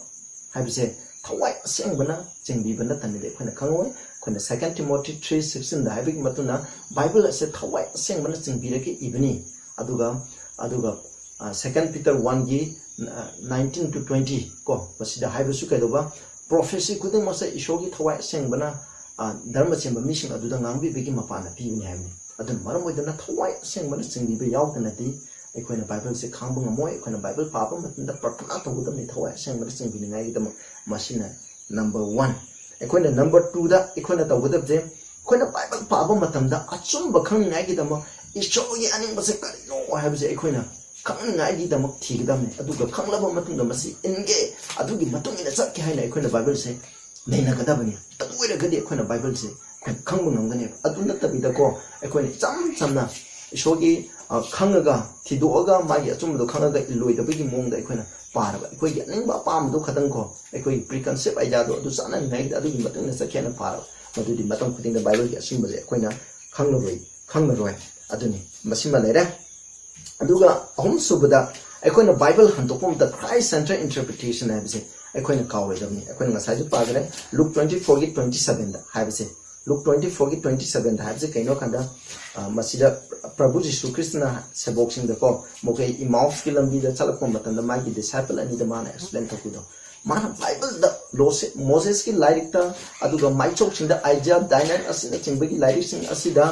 ꯍꯥꯏꯕꯁꯦ, ꯊꯋꯥꯏ ꯑꯁꯦꯡꯕꯅ ꯆꯤꯡꯕꯤꯕ ꯅꯠꯇꯅꯗꯤ ꯑꯩꯈꯣꯏꯅ ꯈꯪꯉꯣꯏ꯫ ꯑꯩꯈꯣꯏꯅ Second Timothy three sixteen ꯗ ꯍꯥꯏꯕꯒꯤ ꯃꯇꯨꯡ ꯏꯟꯅ ꯕꯥꯏꯕꯜ ꯑꯁꯦ ꯊꯋꯥꯏ ꯑꯁꯦꯡꯕꯅ ꯆꯤꯡꯕꯤꯔꯒ ꯏꯕꯅꯤ꯫ ꯑꯗꯨꯒ, ꯑꯗꯨꯒ, ꯑ, Second Peter one ꯒꯤ, ꯑ, nineteen to twenty ꯀꯣ, ꯃꯁꯤꯗ ꯍꯥꯏꯕꯁꯨ ꯀꯩꯗꯧꯕ, prophecy ꯈꯨꯗꯤꯡꯃꯛꯁꯦ ꯏꯁꯣꯔꯒꯤ ꯊꯋꯥꯏ ꯑꯁꯦꯡꯕꯅ, ꯑ, ꯙꯔꯃ ꯆꯦꯟꯕ ꯃꯤꯁꯤꯡ ꯑꯗꯨꯗ ꯉꯥꯡꯕꯤꯕꯒꯤ ꯃꯄꯥꯟꯅ ꯄꯤꯕꯅꯤ ꯍꯥꯏꯕꯅꯤ꯫ ꯑꯗꯨꯅ ꯃꯔꯝ ꯑꯣꯏꯗꯨꯅ ꯊꯋꯥꯏ ꯑꯁꯦꯡꯕꯅ ꯆꯤꯡꯕꯤꯕ ꯌꯥꯎꯗꯅꯗꯤ ꯑꯩꯈꯣꯏꯅ ꯕꯥꯏꯕꯜꯁꯦ ꯈꯪꯕ ꯉꯝꯃꯣꯏ꯫ ꯑꯩꯈꯣꯏꯅ ꯕꯥꯏꯕꯜ ꯄꯥꯕ ꯃꯇꯝꯗ ꯄ꯭ꯔꯥꯔꯊꯅꯥ ꯇꯧꯒꯗꯕꯅꯤ ꯊꯋꯥꯏ ꯑꯁꯦꯡꯕꯅ ꯆꯤꯡꯕꯤꯅꯤꯡꯉꯥꯏꯒꯤꯗꯃꯛ꯫ ꯃꯁꯤꯅ number one꯫ ꯑꯩꯈꯣꯏꯅ number two ꯗ ꯑꯩꯈꯣꯏꯅ ꯇꯧꯒꯗꯕꯁꯦ, ꯑꯩꯈꯣꯏꯅ ꯕꯥꯏꯕꯜ ꯄꯥꯕ ꯃꯇꯝꯗ ꯑꯆꯨꯝꯕ ꯈꯪꯅꯤꯡꯉꯥꯏꯒꯤꯗꯃꯛ ꯏꯁꯣꯔꯒꯤ ꯑꯅꯤꯡꯕꯁꯦ ꯀꯔꯤꯅꯣ ꯍꯥꯏꯕꯁꯦ ꯑꯩꯈꯣꯏꯅ ꯈꯪꯅꯤꯡꯉꯥꯏꯒꯤꯗꯃꯛ ꯊꯤꯒꯗꯕꯅꯤ꯫ ꯑꯗꯨꯒ ꯈꯪꯂꯕ ꯃꯇꯨꯡꯗ ꯃꯁꯤ ꯏꯟꯒꯦ, ꯑꯗꯨꯒꯤ ꯃꯇꯨꯡ ꯏꯟꯅ ꯆꯠꯀꯦ ꯍꯥꯏꯅ ꯑꯩꯈꯣꯏꯅ ꯕꯥꯏꯕꯜꯁꯦ ꯅꯩꯅꯒꯗꯕꯅꯤ꯫ ꯑꯗꯨ ꯑꯣꯏꯔꯒꯗꯤ ꯑꯩꯈꯣꯏꯅ ꯕꯥꯏꯕꯜꯁꯦ ꯑꯩꯈꯣꯏ ꯈꯪꯕ ꯉꯝꯒꯅꯦꯕ꯫ ꯑꯗꯨ ꯅꯠꯇꯕꯤꯗꯀꯣ, ꯑꯩꯈꯣꯏꯅ ꯏꯆꯝ ꯆꯝꯅ ꯏꯁꯣꯔꯒꯤ, ꯑ, ꯈꯪꯉꯒ, ꯊꯤꯗꯣꯛꯑꯒ, ꯃꯥꯒꯤ ꯑꯆꯨꯝꯕꯗꯣ ꯈꯪꯉꯒ ꯏꯜꯂꯣꯏꯗꯕꯒꯤ ꯃꯑꯣꯡꯗ ꯑꯩꯈꯣꯏꯅ ꯄꯥꯔꯕ, ꯑꯩꯈꯣꯏꯒꯤ ꯑꯅꯤꯡꯕ ꯑꯄꯥꯝꯕꯗꯣ ꯈꯛꯇꯪ ꯀꯣ, ꯑꯩꯈꯣꯏꯒꯤ preconceived idea ꯗꯣ ꯑꯗꯨ ꯆꯥꯅꯅꯤꯡꯉꯥꯏꯒꯤꯗ ꯑꯗꯨꯒꯤ ꯃꯇꯨꯡ ꯏꯟꯅ ꯆꯠꯀꯦꯅ ꯄꯥꯔꯕ, ꯃꯗꯨꯗꯤ ꯃꯇꯝ ꯈꯨꯗꯤꯡꯗ ꯕꯥꯏꯕꯜꯒꯤ ꯑꯆꯨꯝꯕꯁꯦ ꯑꯩꯈꯣꯏꯅ ꯈꯪꯂꯔꯣꯏ, ꯈꯪꯂꯔꯣꯏ꯫ ꯑꯗꯨꯅꯤ, ꯃꯁꯤꯃ ꯂꯩꯔꯦ꯫ ꯑꯗꯨꯒ ꯑꯍꯨꯝꯁꯨꯕꯗ, ꯑꯩꯈꯣꯏꯅ ꯕꯥꯏꯕꯜ ꯍꯟꯗꯣꯛꯄ ꯃꯇꯝꯗ Christ centered interpretation ꯍꯥꯏꯕꯁꯦ ꯑꯩꯈꯣꯏꯅ ꯀꯥꯎꯔꯣꯏꯗꯕꯅꯤ꯫ ꯑꯩꯈꯣꯏꯅ ꯉꯁꯥꯏꯁꯨ ꯄꯥꯈ꯭ꯔꯦ, ꯂꯨꯛ twenty four ꯒꯤ twenty seven ꯗ ꯍꯥꯏꯕꯁꯦ꯫ ꯂꯨꯛ twenty four ꯒꯤ twenty seven ꯗ ꯍꯥꯏꯕꯁꯦ ꯀꯩꯅꯣ ꯀꯥꯟꯗ, ꯑ, ꯃꯁꯤꯗ ꯄ꯭ꯔꯚꯨ ꯖꯤꯁꯨ ꯈ꯭ꯔꯤꯁꯇꯅ ꯁꯦꯕꯣꯛꯁꯤꯡꯗꯀꯣ, ꯃꯈꯣꯏ ꯏꯃꯥꯎꯁꯀꯤ ꯂꯝꯕꯤꯗ ꯆꯠꯂꯛꯄ ꯃꯇꯝꯗ ꯃꯥꯒꯤ disciple ꯑꯅꯤꯗ ꯃꯥꯅ explain ꯇꯧꯈꯤꯗꯣ, ꯃꯥꯅ ꯕꯥꯏꯕꯜꯗ ꯂꯣꯁꯦ-, ꯃꯣꯁꯦꯁꯀꯤ ꯂꯥꯏꯔꯤꯛꯇ, ꯑꯗꯨꯒ ꯃꯥꯏꯆꯧꯁꯤꯡꯗ ꯑꯥꯏꯖꯤꯌꯥ, ꯗꯥꯅꯤꯌꯦꯜ ꯑꯁꯤꯅꯆꯤꯡꯕꯒꯤ ꯂꯥꯏꯔꯤꯛꯁꯤꯡ ꯑꯁꯤꯗ,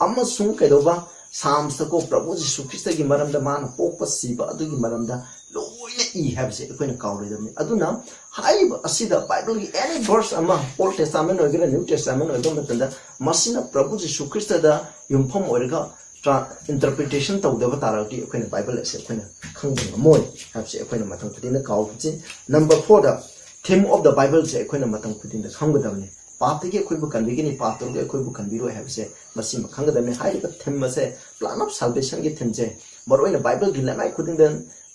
ꯑꯃꯁꯨꯡ ꯀꯩꯗꯧꯕ, ꯁꯥꯝꯁꯇꯀꯣ ꯄ꯭ꯔꯚꯨ ꯖꯤꯁꯨ ꯈ꯭ꯔꯤꯁꯇꯒꯤ ꯃꯔꯝꯗ, ꯃꯥꯅ ꯄꯣꯛꯄ ꯁꯤꯕ ꯑꯗꯨꯒꯤ ꯃꯔꯝꯗ ꯂꯣꯏꯅ ꯏ ꯍꯥꯏꯕꯁꯦ ꯑꯩꯈꯣꯏꯅ ꯀꯥꯎꯔꯣꯏꯗꯕꯅꯤ꯫ ꯑꯗꯨꯅ ꯍꯥꯏꯔꯤꯕ ꯑꯁꯤꯗ ꯕꯥꯏꯕꯜꯒꯤ any verse ꯑꯃ, Old Testament ꯑꯣꯏꯒꯦꯔꯥ New Testament ꯑꯣꯏꯕ ꯃꯇꯝꯗ, ꯃꯁꯤꯅ ꯄ꯭ꯔꯚꯨ ꯖꯤꯁꯨ ꯈ꯭ꯔꯤꯁꯇꯗ ꯌꯨꯝꯐꯝ ꯑꯣꯏꯔꯒ ꯇ꯭ꯔꯥ-, interpretation ꯇꯧꯗꯕ ꯇꯥꯔꯒꯗꯤ ꯑꯩꯈꯣꯏꯅ ꯕꯥꯏꯕꯜ ꯑꯁꯦ ꯑꯩꯈꯣꯏꯅ ꯈꯪꯕ ꯉꯝꯃꯣꯏ ꯍꯥꯏꯕꯁꯦ ꯑꯩꯈꯣꯏꯅ ꯃꯇꯝ ꯈꯨꯗꯤꯡꯗ ꯀꯥꯎꯕꯁꯤ꯫ Number fourꯗ, theme of the Bibleꯁꯦ ꯑꯩꯈꯣꯏꯅ ꯃꯇꯝ ꯈꯨꯗꯤꯡꯗ ꯈꯪꯒꯗꯕꯅꯤ꯫ ꯄꯥꯞꯇꯒꯤ ꯑꯩꯈꯣꯏꯕꯨ ꯀꯟꯕꯤꯒꯅꯤ, ꯄꯥꯞꯇꯒꯤ ꯑꯩꯈꯣꯏꯕꯨ ꯀꯟꯕꯤꯔꯣꯏ ꯍꯥꯏꯕꯁꯦ ꯃꯁꯤꯃ ꯈꯪꯒꯗꯕꯅꯤ꯫ ꯍꯥꯏꯔꯤꯕ theme ꯑꯁꯦ, plan of salvationꯒꯤ themeꯁꯦ, ꯃꯔꯨꯑꯣꯏꯅ ꯕꯥꯏꯕꯜꯒꯤ ꯂꯩꯃꯥꯏ ꯈꯨꯗꯤꯡꯗ,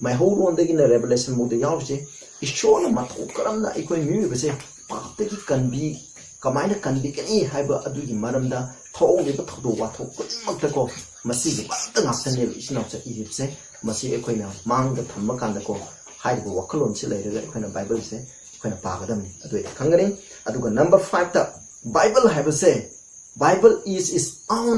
ꯃꯩꯍꯧꯔꯣꯟꯗꯒꯤꯅ Revelationꯐꯥꯎꯗ ꯌꯥꯎꯔꯤꯁꯦ, ꯏꯁꯣꯔꯅ ꯃꯇꯧ ꯀꯔꯝꯅ ꯑꯩꯈꯣꯏ ꯃꯤꯑꯣꯏꯕꯁꯦ ꯄꯥꯞꯇꯒꯤ ꯀꯟꯕꯤ, ꯀꯃꯥꯏꯅ ꯀꯟꯕꯤꯒꯅꯤ ꯍꯥꯏꯕ ꯑꯗꯨꯒꯤ ꯃꯔꯝꯗ ꯊꯣꯛꯂꯤꯕ ꯊꯧꯗꯣꯛ ꯋꯥꯊꯣꯛ ꯈꯨꯗꯤꯡꯃꯛꯇꯀꯣ, ꯃꯁꯤꯒꯤ ꯃꯔꯝꯗ ꯉꯥꯛꯇꯅꯦꯕ ꯏꯆꯤꯟ ꯏꯅꯥꯎꯁꯦ ꯏꯔꯤꯕꯁꯦ꯫ ꯃꯁꯤ ꯑꯩꯈꯣꯏꯅ ꯃꯥꯡꯗ ꯊꯝꯕ ꯀꯥꯟꯗꯀꯣ, ꯍꯥꯏꯔꯤꯕ ꯋꯥꯈꯜꯂꯣꯟꯁꯤ ꯂꯩꯔꯒ ꯑꯩꯈꯣꯏꯅ ꯕꯥꯏꯕꯜꯁꯦ ꯑꯩꯈꯣꯏꯅ ꯄꯥꯒꯗꯕꯅꯤ, ꯑꯗꯨ ꯑꯩ ꯈꯪꯒꯅꯤ꯫ ꯑꯗꯨꯒ number fiveꯇ, ꯕꯥꯏꯕꯜ ꯍꯥꯏꯕꯁꯦ, Bible is its own,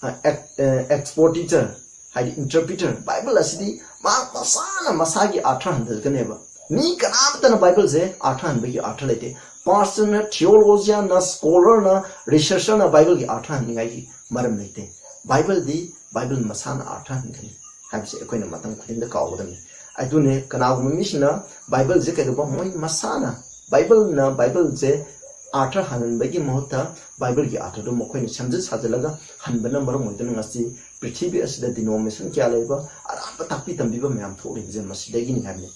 uh, ex-, uh, expositor, ꯍꯥꯏꯗꯤ interpreter꯫ ꯕꯥꯏꯕꯜ ꯑꯁꯤꯗꯤ ꯃꯍꯥꯛ ꯃꯁꯥꯅ ꯃꯁꯥꯒꯤ ꯑꯥꯔꯊ ꯍꯟꯗꯣꯛꯀꯅꯦꯕ꯫ ꯃꯤ ꯀꯅꯥꯝꯇꯅ ꯕꯥꯏꯕꯜꯁꯦ ꯑꯥꯔꯊ ꯍꯟꯕꯒꯤ ꯑꯥꯔꯊ ꯂꯩꯇꯦ꯫ Pastorꯅ, theologianꯅ, scholarꯅ, researcherꯅ ꯕꯥꯏꯕꯜꯒꯤ ꯑꯥꯔꯊ ꯍꯟꯅꯤꯡꯉꯥꯏꯒꯤ ꯃꯔꯝ ꯂꯩꯇꯦ꯫ ꯕꯥꯏꯕꯜꯗꯤ ꯕꯥꯏꯕꯜ ꯃꯁꯥꯅ ꯑꯥꯔꯊ ꯍꯟꯒꯅꯤ ꯍꯥꯏꯕꯁꯦ ꯑꯩꯈꯣꯏꯅ ꯃꯇꯝ ꯈꯨꯗꯤꯡꯗ ꯀꯥꯎꯒꯗꯕꯅꯤ꯫ ꯑꯗꯨꯅꯦ, ꯀꯅꯥꯒꯨꯝꯕ ꯃꯤꯁꯤꯡꯅ ꯕꯥꯏꯕꯜꯁꯦ ꯀꯩꯗꯧꯕ, ꯃꯣꯏ ꯃꯁꯥꯅ ꯕꯥꯏꯕꯜꯅ, ꯕꯥꯏꯕꯜꯁꯦ ꯑꯥꯔꯊ ꯍꯟꯍꯟꯕꯒꯤ ꯃꯍꯨꯠꯇ ꯕꯥꯏꯕꯜꯒꯤ ꯑꯥꯔꯊꯗꯨ ꯃꯈꯣꯏꯅ ꯁꯦꯝꯖꯤꯟ ꯁꯥꯖꯤꯜꯂꯒ ꯍꯟꯕꯅ ꯃꯔꯝ ꯑꯣꯏꯗꯨꯅ ꯉꯁꯤ ꯄ꯭ꯔꯤꯊꯤꯕꯤ ꯑꯁꯤꯗ denomination ꯀꯌꯥ ꯂꯩꯕ, ꯑꯔꯥꯟꯕ ꯇꯥꯛꯄꯤ ꯇꯝꯕꯤꯕ ꯃꯌꯥꯝ ꯊꯣꯛꯂꯤꯕꯁꯦ ꯃꯁꯤꯗꯒꯤꯅꯤ ꯍꯥꯏꯕꯅꯤ꯫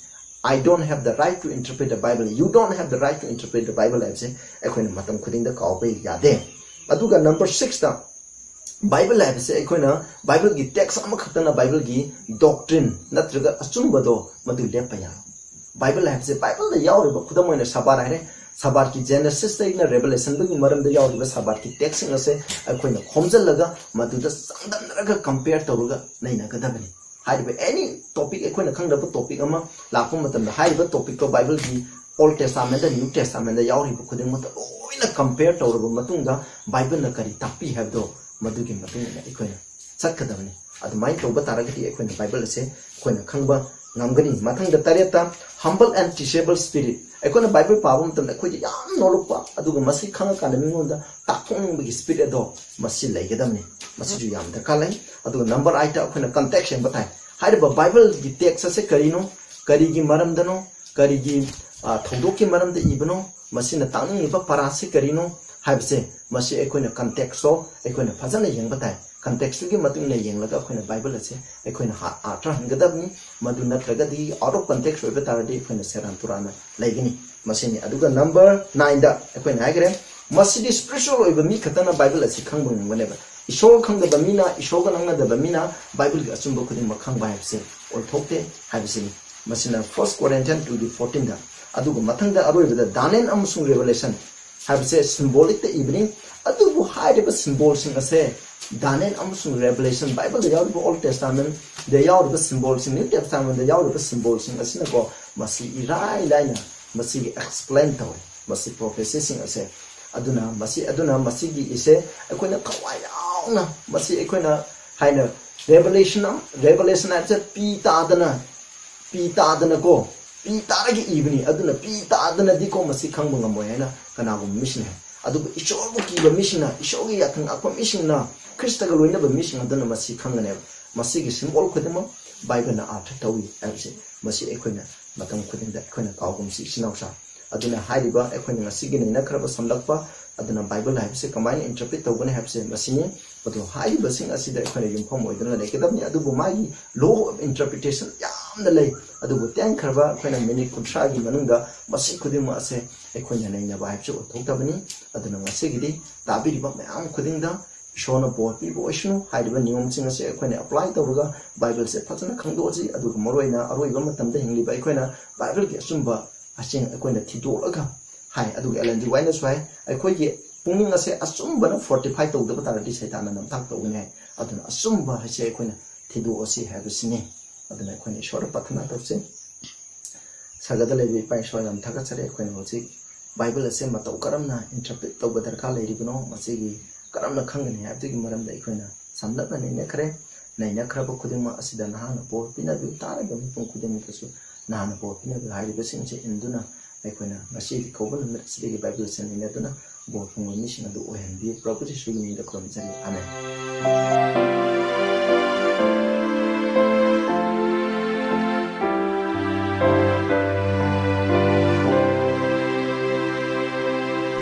I don't have the right to interpret the Bible, you don't have the right to interpret the Bible ꯍꯥꯏꯕꯁꯦ ꯑꯩꯈꯣꯏꯅ ꯃꯇꯝ ꯈꯨꯗꯤꯡꯗ ꯀꯥꯎꯕ ꯌꯥꯗꯦ꯫ ꯑꯗꯨꯒ number sixꯇ, ꯕꯥꯏꯕꯜ ꯍꯥꯏꯕꯁꯦ ꯑꯩꯈꯣꯏꯅ ꯕꯥꯏꯕꯜꯒꯤ text ꯑꯃꯈꯛꯇꯅ ꯕꯥꯏꯕꯜꯒꯤ doctrine ꯅꯠꯇ꯭ꯔꯒ ꯑꯆꯨꯝꯕꯗꯣ ꯃꯗꯨ ꯂꯦꯞꯄ ꯌꯥꯏ꯫ ꯕꯥꯏꯕꯜ ꯍꯥꯏꯕꯁꯦ ꯕꯥꯏꯕꯜꯗ ꯌꯥꯎꯔꯤꯕ, ꯈꯨꯗꯝ ꯑꯣꯏꯅ ꯁꯕꯥꯠ ꯍꯥꯏꯔꯦ, ꯁꯕꯥꯠꯀꯤ Genesisꯇꯒꯤꯅ Revelationꯐꯥꯎꯒꯤ ꯃꯔꯝꯗ ꯌꯥꯎꯔꯤꯕ ꯁꯕꯥꯠꯀꯤ textꯁꯤꯡ ꯑꯁꯦ ꯑꯩꯈꯣꯏꯅ ꯈꯣꯝꯖꯤꯜꯂꯒ ꯃꯗꯨꯗ ꯆꯥꯡꯗꯝꯅꯔꯒ compare ꯇꯧꯔꯒ ꯅꯩꯅꯒꯗꯕꯅꯤ꯫ ꯍꯥꯏꯔꯤꯕ any topic, ꯑꯩꯈꯣꯏꯅ ꯈꯪꯗꯕ topic ꯑꯃ ꯂꯥꯛꯄ ꯃꯇꯝꯗ ꯍꯥꯏꯔꯤꯕ topicꯇꯣ ꯕꯥꯏꯕꯜꯒꯤ Old Testamentꯗ, New Testamentꯗ ꯌꯥꯎꯔꯤꯕ ꯈꯨꯗꯤꯡꯃꯛꯇ ꯂꯣꯏꯅ compare ꯇꯧꯔꯕ ꯃꯇꯨꯡꯗ ꯕꯥꯏꯕꯜꯅ ꯀꯔꯤ ꯇꯥꯛꯄꯤ ꯍꯥꯏꯕꯗꯣ ꯃꯗꯨꯒꯤ ꯃꯇꯨꯡ ꯏꯟꯅ ꯑꯩꯈꯣꯏꯅ ꯆꯠꯀꯗꯕꯅꯤ꯫ ꯑꯗꯨꯃꯥꯏꯅ ꯇꯧꯕ ꯇꯥꯔꯒꯗꯤ ꯑꯩꯈꯣꯏꯅ ꯕꯥꯏꯕꯜ ꯑꯁꯦ ꯑꯩꯈꯣꯏꯅ ꯈꯪꯕ ꯉꯝꯒꯅꯤ꯫ ꯃꯊꯪꯗ ꯇꯔꯦꯠꯇ, humble and teachable spirit꯫ ꯑꯩꯈꯣꯏꯅ ꯕꯥꯏꯕꯜ ꯄꯥꯕ ꯃꯇꯝꯗ ꯑꯩꯈꯣꯏꯗ ꯌꯥꯝ ꯅꯣꯂꯨꯛꯄ, ꯑꯗꯨꯒ ꯃꯁꯤ ꯈꯪꯉꯀꯥꯟꯗ ꯃꯤꯉꯣꯟꯗ ꯇꯥꯛꯊꯣꯛꯅꯤꯡꯕꯒꯤ spirit ꯑꯗꯣ ꯃꯁꯤ ꯂꯩꯒꯗꯕꯅꯤ꯫ ꯃꯁꯤꯁꯨ ꯌꯥꯝ ꯗꯔꯀꯥꯔ ꯂꯩ꯫ ꯑꯗꯨꯒ number eightꯇ ꯑꯩꯈꯣꯏꯅ context ꯌꯦꯡꯕ ꯇꯥꯏ꯫ ꯍꯥꯏꯔꯤꯕ ꯕꯥꯏꯕꯜꯒꯤ text ꯑꯁꯦ ꯀꯔꯤꯅꯣ, ꯀꯔꯤꯒꯤ ꯃꯔꯝꯗꯅꯣ, ꯀꯔꯤꯒꯤ, ꯑ, ꯊꯧꯗꯣꯛꯀꯤ ꯃꯔꯝꯗ ꯏꯕꯅꯣ, ꯃꯁꯤꯅ ꯇꯥꯛꯅꯤꯡꯉꯤꯕ ꯄꯔꯥꯁꯤ ꯀꯔꯤꯅꯣ ꯍꯥꯏꯕꯁꯦ, ꯃꯁꯤ ꯑꯩꯈꯣꯏꯅ contextꯇꯣ ꯑꯩꯈꯣꯏꯅ ꯐꯖꯅ ꯌꯦꯡꯕ ꯇꯥꯏ꯫ Contextꯇꯨꯒꯤ ꯃꯇꯨꯡ ꯏꯟꯅ ꯌꯦꯡꯂꯒ ꯑꯩꯈꯣꯏꯅ ꯕꯥꯏꯕꯜ ꯑꯁꯦ ꯑꯩꯈꯣꯏꯅ ꯑꯥꯔꯊ ꯍꯟꯒꯗꯕꯅꯤ꯫ ꯃꯗꯨ ꯅꯠꯇ꯭ꯔꯒꯗꯤ out of context ꯑꯣꯏꯕ ꯇꯥꯔꯗꯤ ꯑꯩꯈꯣꯏꯅ ꯁꯦꯔꯥꯟ ꯇꯨꯔꯥꯟꯅ ꯂꯩꯒꯅꯤ꯫ ꯃꯁꯤꯅꯤ꯫ ꯑꯗꯨꯒ number nineꯗ ꯑꯩꯈꯣꯏꯅ ꯍꯥꯏꯈ꯭ꯔꯦ, ꯃꯁꯤꯗꯤ spiritual ꯑꯣꯏꯕ ꯃꯤ ꯈꯛꯇꯅ ꯕꯥꯏꯕꯜ ꯑꯁꯤ ꯈꯪꯕ ꯉꯝꯒꯅꯦꯕ꯫ ꯏꯁꯣꯔ ꯈꯪꯗꯕ ꯃꯤꯅ, ꯏꯁꯣꯔꯒ ꯅꯛꯅꯗꯕ ꯃꯤꯅ ꯕꯥꯏꯕꯜꯒꯤ ꯑꯆꯨꯝꯕ ꯈꯨꯗꯤꯡꯃꯛ ꯈꯪꯕ ꯍꯥꯏꯕꯁꯦ ꯑꯣꯏꯊꯣꯛꯇꯦ ꯍꯥꯏꯕꯁꯤꯅꯤ꯫ ꯃꯁꯤꯅ First Corinthians two fourteenꯗ꯫ ꯑꯗꯨꯒ ꯃꯊꯪꯗ ꯑꯔꯣꯏꯕꯗ Daniel ꯑꯃꯁꯨꯡ Revelation ꯍꯥꯏꯕꯁꯦ symbolicꯇ ꯏꯕꯅꯤ꯫ ꯑꯗꯨꯕꯨ ꯍꯥꯏꯔꯤꯕ symbolꯁꯤꯡ ꯑꯁꯦ Daniel ꯑꯃꯁꯨꯡ Revelation, ꯕꯥꯏꯕꯜꯗ ꯌꯥꯎꯔꯤꯕ Old Testamentꯗ ꯌꯥꯎꯔꯤꯕ symbolꯁꯤꯡ, New Testamentꯗ ꯌꯥꯎꯔꯤꯕ symbolꯁꯤꯡ ꯑꯁꯤꯅꯀꯣ, ꯃꯁꯤ ꯏꯔꯥꯏ ꯂꯥꯏꯅ ꯃꯁꯤꯒꯤ explain ꯇꯧꯋꯤ, ꯃꯁꯤ prophecyꯁꯤꯡ ꯑꯁꯦ꯫ ꯑꯗꯨꯅ ꯃꯁꯤ, ꯑꯗꯨꯅ ꯃꯁꯤꯒꯤ ꯏꯁꯦ ꯑꯩꯈꯣꯏꯅ ꯊꯋꯥꯏ ꯌꯥꯎꯅ ꯃꯁꯤ ꯑꯩꯈꯣꯏꯅ ꯍꯥꯏꯅ Revelation ꯑꯃ, Revelation ꯍꯥꯏꯕꯁꯦ ꯄꯤ ꯇꯥꯗꯅ, ꯄꯤ ꯇꯥꯗꯅꯀꯣ, ꯄꯤ ꯇꯥꯔꯒ ꯏꯕꯅꯤ꯫ ꯑꯗꯨꯅ ꯄꯤ ꯇꯥꯗꯅꯗꯤꯀꯣ ꯃꯁꯤ ꯈꯪꯕ ꯉꯝꯃꯣꯏ ꯍꯥꯏꯅ ꯀꯅꯥꯒꯨꯝꯕ ꯃꯤꯁꯤꯡꯅ ꯍꯥꯏ꯫ ꯑꯗꯨꯕꯨ ꯏꯁꯣꯔꯕꯨ ꯀꯤꯕ ꯃꯤꯁꯤꯡꯅ, ꯏꯁꯣꯔꯒꯤ ꯌꯥꯊꯪ ꯉꯥꯛꯄ ꯃꯤꯁꯤꯡꯅ, ꯈ꯭ꯔꯤꯁꯇꯒ ꯂꯣꯏꯅꯕ ꯃꯤꯁꯤꯡ ꯑꯗꯨꯅ ꯃꯁꯤ ꯈꯪꯒꯅꯦꯕ꯫ ꯃꯁꯤꯒꯤ symbol ꯈꯨꯗꯤꯡꯃꯛ ꯕꯥꯏꯕꯜꯅ ꯑꯥꯔꯊ ꯇꯧꯏ ꯍꯥꯏꯕꯁꯦ ꯃꯁꯤ ꯑꯩꯈꯣꯏꯅ ꯃꯇꯝ ꯈꯨꯗꯤꯡꯗ ꯑꯩꯈꯣꯏꯅ ꯀꯥꯎꯒꯨꯝꯁꯤ, ꯏꯆꯤꯟ ꯏꯅꯥꯎꯁꯥ꯫ ꯑꯗꯨꯅ ꯍꯥꯏꯔꯤꯕ ꯑꯩꯈꯣꯏꯅ ꯉꯁꯤꯒꯤ ꯅꯩꯅꯈ꯭ꯔꯕ ꯁꯝꯂꯞꯄ, ꯑꯗꯨꯅ ꯕꯥꯏꯕꯜ ꯍꯥꯏꯕꯁꯦ ꯀꯃꯥꯏꯅ interpret ꯇꯧꯒꯅꯤ ꯍꯥꯏꯕꯁꯦ ꯃꯁꯤꯅꯤ꯫ ꯑꯗꯣ ꯍꯥꯏꯔꯤꯕꯁꯤꯡ ꯑꯁꯤꯗ ꯑꯩꯈꯣꯏꯅ ꯌꯨꯝꯐꯝ ꯑꯣꯏꯗꯨꯅ ꯂꯩꯒꯗꯕꯅꯤ꯫ ꯑꯗꯨꯕꯨ ꯃꯥꯒꯤ law of interpretation ꯌꯥꯝꯅ ꯂꯩ꯫ ꯑꯗꯨꯕꯨ ꯇꯦꯟꯈ꯭ꯔꯕ ꯑꯩꯈꯣꯏꯅ minute ꯀꯨꯟꯊ꯭ꯔꯥꯒꯤ ꯃꯅꯨꯡꯗ ꯃꯁꯤ ꯈꯨꯗꯤꯡꯃꯛ ꯑꯁꯦ ꯑꯩꯈꯣꯏꯅ ꯅꯩꯅꯕ ꯍꯥꯏꯕꯁꯤ ꯑꯣꯏꯊꯣꯛꯇꯕꯅꯤ꯫ ꯑꯗꯨꯅ ꯉꯁꯤꯒꯤꯗꯤ ꯇꯥꯕꯤꯔꯤꯕ ꯃꯌꯥꯝ ꯈꯨꯗꯤꯡꯗ ꯏꯁꯣꯔꯅ ꯕꯣꯔ ꯄꯤꯕ ꯑꯣꯏꯁꯅꯨ꯫ ꯍꯥꯏꯔꯤꯕ ꯅꯤꯌꯣꯝꯁꯤꯡ ꯑꯁꯦ ꯑꯩꯈꯣꯏꯅ apply ꯇꯧꯔꯒ ꯕꯥꯏꯕꯜꯁꯦ ꯐꯖꯅ ꯈꯪꯗꯣꯛꯑꯁꯤ꯫ ꯑꯗꯨꯒ ꯃꯔꯨꯑꯣꯏꯅ ꯑꯔꯣꯏꯕ ꯃꯇꯝꯗ ꯍꯤꯡꯂꯤꯕ ꯑꯩꯈꯣꯏꯅ ꯕꯥꯏꯕꯜꯒꯤ ꯑꯆꯨꯝꯕ ꯑꯁꯦꯡ ꯑꯩꯈꯣꯏꯅ ꯊꯤꯗꯣꯛꯂꯒ ꯍꯥꯏ꯫ ꯑꯗꯨꯒ Ellen G. Whiteꯅꯁꯨ ꯍꯥꯏ, ꯑꯩꯈꯣꯏꯒꯤ ꯄꯨꯛꯅꯤꯡ ꯑꯁꯦ ꯑꯆꯨꯝꯕꯅ fortify ꯇꯧꯗꯕ ꯇꯥꯔꯗꯤ ꯁꯩꯇꯥꯟꯅ ꯅꯝꯊꯥꯛ ꯇꯧꯒꯅꯤ ꯍꯥꯏ꯫ ꯑꯗꯨꯅ ꯑꯆꯨꯝꯕ ꯍꯥꯏꯁꯦ ꯑꯩꯈꯣꯏꯅ ꯊꯤꯗꯣꯛꯑꯁꯤ ꯍꯥꯏꯕꯁꯤꯅꯤ꯫ ꯑꯗꯨꯅ ꯑꯩꯈꯣꯏꯅ ꯏꯁꯣꯔꯗ ꯄ꯭ꯔꯥꯊꯅꯥ ꯇꯧꯁꯤ꯫ ꯁꯔꯒꯗ ꯂꯩꯕ ꯏꯄꯥ ꯏꯁꯣꯔ, ꯌꯥꯝ ꯊꯥꯒꯠꯆꯔꯤ꯫ ꯑꯩꯈꯣꯏꯅ ꯍꯧꯖꯤꯛ ꯕꯥꯏꯕꯜ ꯑꯁꯦ ꯃꯇꯧ ꯀꯔꯝꯅ interpret ꯇꯧꯕ ꯗꯔꯀꯥꯔ ꯂꯩꯔꯤꯕꯅꯣ, ꯃꯁꯤꯒꯤ ꯀꯔꯝꯅ ꯈꯪꯒꯅꯤ ꯍꯥꯏꯕꯗꯨꯒꯤ ꯃꯔꯝꯗ ꯑꯩꯈꯣꯏꯅ ꯁꯝꯂꯞꯅ ꯅꯩꯅꯈ꯭ꯔꯦ꯫ ꯅꯩꯅꯈ꯭ꯔꯕ ꯈꯨꯗꯤꯡꯃꯛ ꯑꯁꯤꯗ ꯅꯍꯥꯛꯅ ꯕꯣꯔ ꯄꯤꯅꯕꯤꯌꯨ꯫ ꯇꯥꯔꯤꯕ ꯃꯤꯄꯨꯝ ꯈꯨꯗꯤꯡꯃꯛꯇꯁꯨ ꯅꯍꯥꯛꯅ ꯕꯣꯔ ꯄꯤꯅꯕꯤꯌꯨ꯫ ꯍꯥꯏꯔꯤꯕꯁꯤꯡꯁꯦ ꯏꯟꯗꯨꯅ ꯑꯩꯈꯣꯏꯅ ꯉꯁꯤꯒꯤ ꯀꯧꯕ ꯅꯨꯃꯤꯠ ꯑꯁꯤꯗꯒꯤ ꯕꯥꯏꯕꯜ ꯁꯦꯟꯃꯤꯟꯅꯗꯨꯅ ꯕꯣꯔ ꯐꯪꯕ ꯃꯤꯁꯤꯡ ꯑꯗꯨ ꯑꯣꯏꯍꯟꯕꯤꯌꯨ꯫ ꯄ꯭ꯔꯚꯨ ꯖꯤꯁꯨꯒꯤ ꯃꯤꯡꯗ ꯈꯨꯔꯨꯝꯖꯔꯤ꯫ ꯑꯥꯃꯦꯟ꯫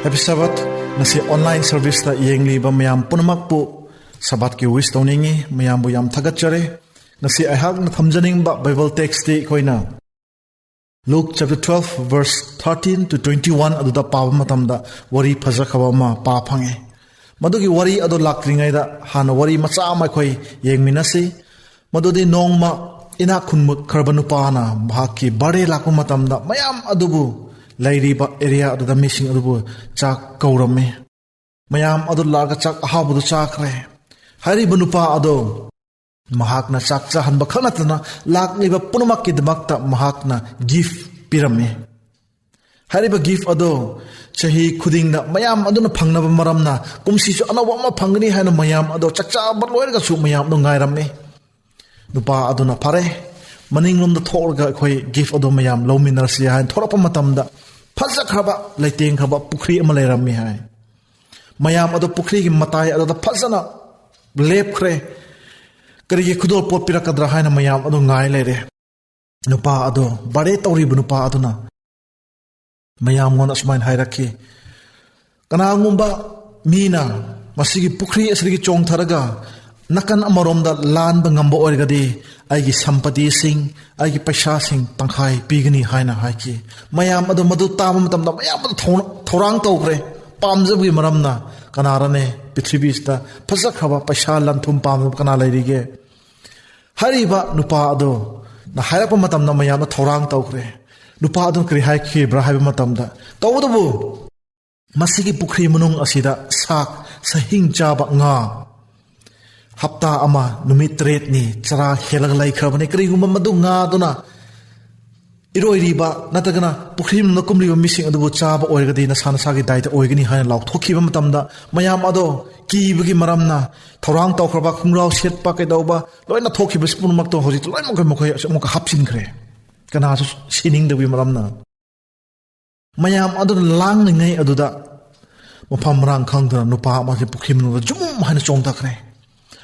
Happy Sabbath꯫ ꯉꯁꯤ online service ꯇ ꯌꯦꯡꯂꯤꯕ ꯃꯌꯥꯝ ꯄꯨꯝꯅꯃꯛꯄꯨ ꯁꯕꯥꯠꯀꯤ wish ꯇꯧꯅꯤꯡꯏ꯫ ꯃꯌꯥꯝꯕꯨ ꯌꯥꯝ ꯊꯥꯒꯠꯆꯔꯤ꯫ ꯉꯁꯤ ꯑꯩꯍꯥꯛꯅ ꯊꯝꯖꯅꯤꯡꯕ Bible text ꯇꯤ ꯑꯩꯈꯣꯏꯅ Luke chapter twelve verse thirteen to twenty one ꯑꯗꯨꯗ ꯄꯥꯕ ꯃꯇꯝꯗ ꯋꯥꯔꯤ ꯐꯖꯈ꯭ꯔꯕ ꯑꯃ ꯄꯥ ꯐꯪꯉꯤ꯫ ꯃꯗꯨꯒꯤ ꯋꯥꯔꯤ ꯑꯗꯨ ꯂꯥꯛꯇ꯭ꯔꯤꯉꯩꯗ ꯍꯥꯟꯅ ꯋꯥꯔꯤ ꯃꯆꯥ ꯑꯃ ꯑꯩꯈꯣꯏ ꯌꯦꯡꯃꯤꯟꯅꯁꯤ꯫ ꯃꯗꯨꯗꯤ ꯅꯣꯡꯃ ꯏꯅꯥꯛ ꯈꯨꯟꯈ꯭ꯔꯕ ꯅꯨꯄꯥꯅ ꯃꯍꯥꯛꯀꯤ birthday ꯂꯥꯛꯄ ꯃꯇꯝꯗ ꯃꯌꯥꯝ ꯑꯗꯨꯕꯨ, ꯂꯩꯔꯤꯕ area ꯑꯗꯨꯗ ꯃꯤꯁꯤꯡ ꯑꯗꯨꯕꯨ ꯆꯥꯛ ꯀꯧꯔꯝꯃꯤ꯫ ꯃꯌꯥꯝ ꯑꯗꯨ ꯂꯥꯛꯑꯒ ꯆꯥꯛ ꯑꯍꯥꯎꯕꯗꯨ ꯆꯥꯈ꯭ꯔꯦ꯫ ꯍꯥꯏꯔꯤꯕ ꯅꯨꯄꯥ ꯑꯗꯨ ꯃꯍꯥꯛꯅ ꯆꯥꯛ ꯆꯥꯍꯟꯕ ꯈꯛ ꯅꯠꯇꯅ ꯂꯥꯛꯂꯤꯕ ꯄꯨꯝꯅꯃꯛꯀꯤꯗꯃꯛꯇ ꯃꯍꯥꯛꯅ gift ꯄꯤꯔꯝꯃꯤ꯫ ꯍꯥꯏꯔꯤꯕ gift ꯑꯗꯨ ꯆꯍꯤ ꯈꯨꯗꯤꯡꯗ ꯃꯌꯥꯝ ꯑꯗꯨꯅ ꯐꯪꯅꯕ ꯃꯔꯝꯅ ꯀꯨꯝꯁꯤꯁꯨ ꯑꯅꯧꯕ ꯑꯃ ꯐꯪꯒꯅꯤ ꯍꯥꯏꯅ ꯃꯌꯥꯝ ꯑꯗꯨ ꯆꯥꯛ ꯆꯥꯕ ꯂꯣꯏꯔꯒꯁꯨ ꯃꯌꯥꯝ ꯑꯗꯨ ꯉꯥꯏꯔꯝꯃꯤ꯫ ꯅꯨꯄꯥ ꯑꯗꯨꯅ, "ꯐꯔꯦ, ꯃꯅꯤꯡꯂꯣꯝꯗ ꯊꯣꯛꯂꯒ ꯑꯩꯈꯣꯏ gift ꯑꯗꯨ ꯃꯌꯥꯝ ꯂꯧꯃꯤꯟꯅꯔꯁꯤ" ꯍꯥꯏꯅ ꯊꯣꯛꯂꯛꯄ ꯃꯇꯝꯗ ꯐꯖꯈ꯭ꯔꯕ, ꯂꯩꯇꯦꯡꯈ꯭ꯔꯕ ꯄꯨꯈ꯭ꯔꯤ ꯑꯃ ꯂꯩꯔꯝꯃꯤ ꯍꯥꯏ꯫ ꯃꯌꯥꯝ ꯑꯗꯨ ꯄꯨꯈ꯭ꯔꯤꯒꯤ ꯃꯇꯥꯏ ꯑꯗꯨꯗ ꯐꯖꯅ ꯂꯦꯞꯈ꯭ꯔꯦ꯫ ꯀꯔꯤꯒꯤ ꯈꯨꯗꯣꯜꯄꯣꯠ ꯄꯤꯔꯛꯀꯗ꯭ꯔꯥ ꯍꯥꯏꯅ ꯃꯌꯥꯝ ꯑꯗꯨ ꯉꯥꯏ ꯂꯩꯔꯦ꯫ ꯅꯨꯄꯥ ꯑꯗꯨ, birthday ꯇꯧꯔꯤꯕ ꯅꯨꯄꯥ ꯑꯗꯨꯅ ꯃꯌꯥꯝꯉꯣꯟꯗ ꯑꯁꯨꯃꯥꯏꯅ ꯍꯥꯏꯔꯛꯈꯤ, "ꯀꯅꯥꯒꯨꯝꯕ ꯃꯤꯅ ꯃꯁꯤꯒꯤ ꯄꯨꯈ꯭ꯔꯤ ꯑꯁꯤꯗꯒꯤ ꯆꯣꯡꯊꯔꯒ ꯅꯥꯀꯟ ꯑꯃꯔꯣꯝꯗ ꯂꯥꯟꯕ ꯉꯝꯕ ꯑꯣꯏꯔꯒꯗꯤ ꯑꯩꯒꯤ ꯁꯝꯄꯇꯤꯁꯤꯡ, ꯑꯩꯒꯤ ꯄꯩꯁꯥꯁꯤꯡ ꯇꯪꯈꯥꯏ ꯄꯤꯒꯅꯤ" ꯍꯥꯏꯅ ꯍꯥꯏꯈꯤ꯫ ꯃꯌꯥꯝ ꯑꯗꯨ ꯃꯗꯨ ꯇꯥꯕ ꯃꯇꯝꯗ ꯃꯌꯥꯝ ꯑꯗꯨ ꯊꯧ-, ꯊꯧꯔꯥꯡ ꯇꯧꯈ꯭ꯔꯦ꯫ ꯄꯥꯝꯖꯕꯒꯤ ꯃꯔꯝꯅ ꯀꯅꯥꯔꯅꯦ ꯄ꯭ꯔꯤꯊꯤꯕꯤꯁꯤꯗ ꯐꯖꯈ꯭ꯔꯕ ꯄꯩꯁꯥ ꯂꯟ ꯊꯨꯝ ꯄꯥꯝꯖꯕ ꯀꯅꯥ ꯂꯩꯔꯤꯒꯦ? ꯍꯥꯏꯔꯤꯕ ꯅꯨꯄꯥ ꯑꯗꯨꯅ ꯍꯥꯏꯔꯛꯄ ꯃꯇꯝꯗ ꯃꯌꯥꯝꯅ ꯊꯧꯔꯥꯡ ꯇꯧꯈ꯭ꯔꯦ꯫ ꯅꯨꯄꯥ ꯑꯗꯨꯅ ꯀꯔꯤ ꯍꯥꯏꯈꯤꯕ꯭ꯔꯥ ꯍꯥꯏꯕ ꯃꯇꯝꯗ, "ꯇꯧꯕꯇꯕꯨ ꯃꯁꯤꯒꯤ ꯄꯨꯈ꯭ꯔꯤ ꯃꯅꯨꯡ ꯑꯁꯤꯗ ꯁꯥꯛ, ꯁꯍꯤꯡ ꯆꯥꯕ ꯉꯥ, ꯍꯞꯇꯥ ꯑꯃ ꯅꯨꯃꯤꯠ ꯇꯔꯦꯠꯅꯤ ꯆꯔꯥ ꯍꯦꯜꯂꯒ ꯂꯩꯈ꯭ꯔꯕꯅꯤ꯫ ꯀꯔꯤꯒꯨꯝꯕ ꯃꯗꯨ ꯉꯥꯗꯨꯅ ꯏꯔꯣꯏꯔꯤꯕ ꯅꯠꯇ꯭ꯔꯒꯅ ꯄꯨꯈ꯭ꯔꯤ ꯃꯅꯨꯡꯗ ꯀꯨꯝꯂꯤꯕ ꯃꯤꯁꯤꯡ ꯑꯗꯨꯕꯨ ꯆꯥꯕ ꯑꯣꯏꯔꯒꯗꯤ ꯅꯁꯥ ꯅꯁꯥꯒꯤ ꯗꯥꯏꯇ ꯑꯣꯏꯒꯅꯤ ꯍꯥꯏꯅ ꯂꯥꯎꯊꯣꯛꯈꯤꯕ ꯃꯇꯝꯗ, ꯃꯌꯥꯝ ꯑꯗꯣ ꯀꯤꯕꯒꯤ ꯃꯔꯝꯅ, ꯊꯧꯔꯥꯡ ꯇꯧꯈ꯭ꯔꯕ ꯈꯣꯡꯒ꯭ꯔꯥꯎ ꯁꯦꯠꯄ ꯀꯩꯗꯧꯕ ꯂꯣꯏꯅ ꯊꯣꯛꯈꯤꯕꯁꯤ ꯄꯨꯝꯅꯃꯛꯇꯣ ꯍꯧꯖꯤꯛꯇꯤ ꯂꯣꯏꯅꯃꯛ ꯃꯈꯣꯏ ꯑꯃꯨꯛꯀ ꯍꯥꯞꯆꯤꯟꯈ꯭ꯔꯦ꯫ ꯀꯅꯥꯁꯨ ꯁꯤꯅꯤꯡꯗꯕꯒꯤ ꯃꯔꯝꯅ꯫ ꯃꯌꯥꯝ ꯑꯗꯨꯅ ꯂꯥꯡꯂꯤꯉꯩ ꯑꯗꯨꯗ ꯃꯐꯝ ꯃꯔꯥꯡ ꯈꯪꯗꯅ ꯅꯨꯄꯥ ꯑꯃꯁꯦ ꯄꯨꯈ꯭ꯔꯤ ꯃꯅꯨꯡꯗ ꯖꯨꯝ ꯍꯥꯏꯅ ꯆꯣꯡꯊꯈ꯭ꯔꯦ꯫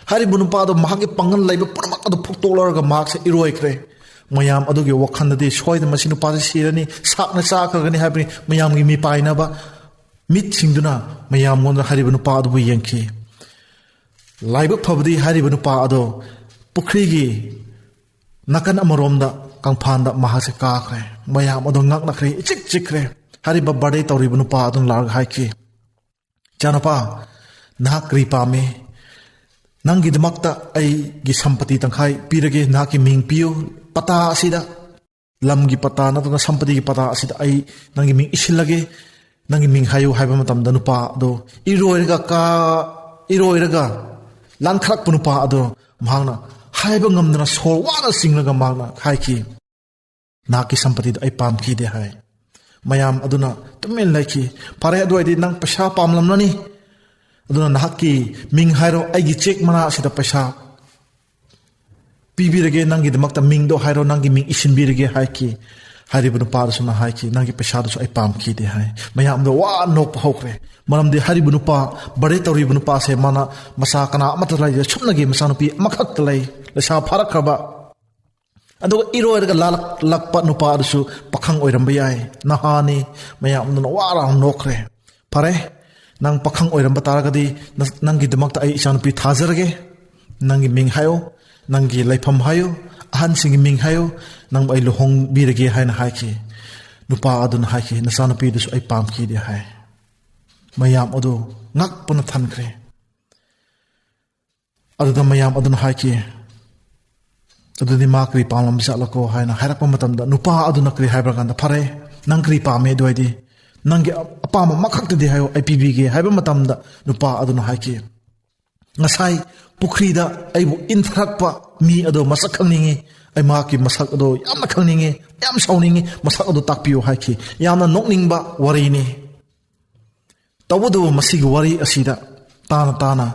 ꯍꯥꯏꯔꯤꯕ ꯅꯨꯄꯥ ꯑꯗꯣ ꯃꯍꯥꯛꯀꯤ ꯄꯥꯡꯒꯜ ꯂꯩꯕ ꯄꯨꯝꯅꯃꯛ ꯑꯗꯨ ꯐꯨꯛꯇꯣꯛꯂꯔꯒ ꯃꯍꯥꯛꯁꯦ ꯏꯔꯣꯏꯈ꯭ꯔꯦ꯫ ꯃꯌꯥꯝ ꯑꯗꯨꯒꯤ ꯋꯥꯈꯜꯗꯗꯤ ꯁꯣꯏꯗꯅ ꯃꯁꯤ ꯅꯨꯄꯥꯁꯦ ꯁꯤꯔꯅꯤ, ꯁꯥꯛꯅ ꯆꯥꯈ꯭ꯔꯒꯅꯤ ꯍꯥꯏꯕꯅꯤ꯫ ꯃꯌꯥꯝꯒꯤ ꯃꯤꯄꯥꯏꯅꯕ ꯃꯤꯠꯁꯤꯡꯗꯨꯅ ꯃꯌꯥꯝꯉꯣꯟꯗ ꯍꯥꯏꯔꯤꯕ ꯅꯨꯄꯥ ꯑꯗꯨꯕꯨ ꯌꯦꯡꯈꯤ꯫ ꯂꯥꯏꯕꯛ ꯐꯕꯗꯤ ꯍꯥꯏꯔꯤꯕ ꯅꯨꯄꯥ ꯑꯗꯣ ꯄꯨꯈ꯭ꯔꯤꯒꯤ ꯅꯥꯀꯟ ꯑꯃꯔꯣꯝꯗ ꯀꯪꯐꯥꯟꯗ ꯃꯍꯥꯛꯁꯦ ꯀꯥꯈ꯭ꯔꯦ꯫ ꯃꯌꯥꯝ ꯑꯗꯣ ꯉꯛꯅꯈ꯭ꯔꯦ, ꯏꯆꯤꯛ ꯆꯤꯛꯈ꯭ꯔꯦ꯫ ꯍꯥꯏꯔꯤꯕ ꯕꯥꯔꯗꯦ ꯇꯧꯔꯤꯕ ꯅꯨꯄꯥ ꯑꯗꯨꯅ ꯂꯥꯛꯑꯒ ꯍꯥꯏꯈꯤ, "ꯏꯆꯥꯅꯨꯄꯥ, ꯅꯍꯥꯛ ꯀꯔꯤ ꯄꯥꯝꯃꯤ? ꯅꯪꯒꯤꯗꯃꯛꯇ ꯑꯩꯒꯤ ꯁꯝꯄꯇꯤ ꯇꯪꯈꯥꯏ ꯄꯤꯔꯒꯦ, ꯅꯍꯥꯛꯀꯤ ꯃꯤꯡ ꯄꯤꯌꯨ꯫ ꯄꯇꯥ ꯑꯁꯤꯗ, ꯂꯝꯒꯤ ꯄꯇꯥ ꯅꯠꯇ꯭ꯔꯒ ꯁꯝꯄꯇꯤꯒꯤ ꯄꯇꯥ ꯑꯁꯤꯗ ꯑꯩ ꯅꯪꯒꯤ ꯃꯤꯡ ꯏꯁꯤꯜꯂꯒꯦ, ꯅꯪꯒꯤ ꯃꯤꯡ ꯍꯥꯏꯌꯨ" ꯍꯥꯏꯕ ꯃꯇꯝꯗ ꯅꯨꯄꯥ ꯑꯗꯣ ꯏꯔꯣꯏꯔꯒ ꯀꯥ-, ꯏꯔꯣꯏꯔꯒ ꯂꯥꯟꯈꯠꯂꯛꯄ ꯅꯨꯄꯥ ꯑꯗꯣ ꯃꯍꯥꯛꯅ ꯍꯥꯏꯕ ꯉꯝꯗꯅ ꯁꯣꯔ ꯋꯥꯅ ꯆꯤꯡꯂꯒ ꯃꯍꯥꯛꯅ ꯍꯥꯏꯈꯤ, "ꯅꯍꯥꯛꯀꯤ ꯁꯝꯄꯇꯤꯗꯣ ꯑꯩ ꯄꯥꯝꯈꯤꯗꯦ" ꯍꯥꯏ꯫ ꯃꯌꯥꯝ ꯑꯗꯨꯅ ꯇꯨꯃꯤꯟ ꯂꯩꯈꯤ꯫ "ꯐꯔꯦ, ꯑꯗꯨ ꯑꯣꯏꯔꯗꯤ ꯅꯪ ꯄꯩꯁꯥ ꯄꯥꯝꯂꯝꯂꯅꯤ, ꯑꯗꯨꯅ ꯅꯍꯥꯛꯀꯤ ꯃꯤꯡ ꯍꯥꯏꯔꯣ, ꯑꯩꯒꯤ ꯆꯦꯛ ꯃꯅꯥ ꯑꯁꯤꯗ ꯄꯩꯁꯥ ꯄꯤꯕꯤꯔꯒꯦ, ꯅꯪꯒꯤꯗꯃꯛꯇ ꯃꯤꯡꯗꯣ ꯍꯥꯏꯔꯣ, ꯅꯪꯒꯤ ꯃꯤꯡ ꯏꯁꯤꯟꯕꯤꯔꯒꯦ" ꯍꯥꯏꯈꯤ꯫ ꯍꯥꯏꯔꯤꯕ ꯅꯨꯄꯥꯗꯨꯁꯨꯅ ꯍꯥꯏꯈꯤ, "ꯅꯪꯒꯤ ꯄꯩꯁꯥꯗꯨꯁꯨ ꯑꯩ ꯄꯥꯝꯈꯤꯗꯦ" ꯍꯥꯏ꯫ ꯃꯌꯥꯝꯗꯣ ꯋꯥ ꯅꯣꯛꯄ ꯍꯧꯈ꯭ꯔꯦ꯫ ꯃꯔꯝꯗꯤ ꯍꯥꯏꯔꯤꯕ ꯅꯨꯄꯥ, ꯕꯥꯔꯗꯦ ꯇꯧꯔꯤꯕ ꯅꯨꯄꯥꯁꯦ, ꯃꯥꯅ ꯃꯆꯥ ꯀꯅꯥ ꯑꯃꯠꯇ ꯂꯩꯇꯦ, ꯁꯨꯞꯅꯒꯤ ꯃꯆꯥꯅꯨꯄꯤ ꯑꯃꯈꯛꯇ ꯂꯩ, ꯂꯩꯁꯥ ꯐꯥꯔꯛꯈ꯭ꯔꯕ꯫ ꯑꯗꯨꯒ ꯏꯔꯣꯏꯔꯒ ꯂꯥꯛꯂꯛꯄ ꯅꯨꯄꯥ ꯑꯗꯨꯁꯨ ꯄꯥꯈꯪ ꯑꯣꯏꯔꯝꯕ ꯌꯥꯏ, ꯅꯍꯥꯅꯤ꯫ ꯃꯌꯥꯝꯗꯨꯅ ꯋꯥꯔ ꯅꯣꯛꯈ꯭ꯔꯦ꯫ "ꯐꯔꯦ, ꯅꯪ ꯄꯥꯈꯪ ꯑꯣꯏꯔꯝꯕ ꯇꯥꯔꯒꯗꯤ ꯅ-, ꯅꯪꯒꯤꯗꯃꯛꯇ ꯑꯩ ꯏꯆꯥꯅꯨꯄꯤ ꯊꯥꯖꯔꯒꯦ꯫ ꯅꯪꯒꯤ ꯃꯤꯡ ꯍꯥꯏꯌꯨ, ꯅꯪꯒꯤ ꯂꯩꯐꯝ ꯍꯥꯏꯌꯨ, ꯑꯍꯟꯁꯤꯡꯒꯤ ꯃꯤꯡ ꯍꯥꯏꯌꯨ, ꯅꯪꯕꯨ ꯑꯩ ꯂꯨꯍꯣꯡꯕꯤꯔꯒꯦ" ꯍꯥꯏꯅ ꯍꯥꯏꯈꯤ꯫ ꯅꯨꯄꯥ ꯑꯗꯨꯅ ꯍꯥꯏꯈꯤ, "ꯅꯆꯥꯅꯨꯄꯤꯗꯨꯁꯨ ꯑꯩ ꯄꯥꯝꯈꯤꯗꯦ" ꯍꯥꯏ꯫ ꯃꯌꯥꯝ ꯑꯗꯨ ꯉꯛꯄꯅ ꯊꯟꯈ꯭ꯔꯦ꯫ ꯑꯗꯨꯗ ꯃꯌꯥꯝ ꯑꯗꯨꯅ ꯍꯥꯏꯈꯤ, "ꯑꯗꯨꯗꯤ ꯃꯥ ꯀꯔꯤ ꯄꯥꯝꯂꯝꯕ ꯖꯥꯠꯂꯀꯣ?" ꯍꯥꯏꯅ ꯍꯥꯏꯔꯛꯄ ꯃꯇꯝꯗ ꯅꯨꯄꯥ ꯑꯗꯨꯅ ꯀꯔꯤ ꯍꯥꯏꯕ꯭ꯔ ꯀꯥꯟꯗ, "ꯐꯔꯦ, ꯅꯪ ꯀꯔꯤ ꯄꯥꯝꯃꯦ? ꯑꯗꯨ ꯑꯣꯏꯔꯗꯤ ꯅꯪꯒꯤ ꯑꯄꯥꯝꯕ ꯑꯃꯈꯛꯇꯗꯤ ꯍꯥꯏꯌꯣ, ꯑꯩ ꯄꯤꯕꯤꯒꯦ" ꯍꯥꯏꯕ ꯃꯇꯝꯗ ꯅꯨꯄꯥ ꯑꯗꯨꯅ ꯍꯥꯏꯈꯤ, "ꯉꯁꯥꯏ ꯄꯨꯈ꯭ꯔꯤꯗ ꯑꯩꯕꯨ ꯏꯟꯊꯔꯛꯄ ꯃꯤ ꯑꯗꯣ ꯃꯁꯛ ꯈꯪꯅꯤꯡꯉꯤ, ꯑꯩ ꯃꯍꯥꯛꯀꯤ ꯃꯁꯛ ꯑꯗꯣ ꯌꯥꯝꯅ ꯈꯪꯅꯤꯡꯉꯤ, ꯌꯥꯝ ꯁꯥꯎꯅꯤꯡꯉꯤ, ꯃꯁꯛ ꯑꯗꯨ ꯇꯥꯛꯄꯤꯌꯨ ꯍꯥꯏꯈꯤ꯫ ꯌꯥꯝꯅ ꯅꯣꯛꯅꯤꯡꯕ ꯋꯥꯔꯤꯅꯤ꯫ ꯇꯧꯕꯇꯕꯨ ꯃꯁꯤꯒꯤ ꯋꯥꯔꯤ ꯑꯁꯤꯗ ꯇꯥꯅ ꯇꯥꯅ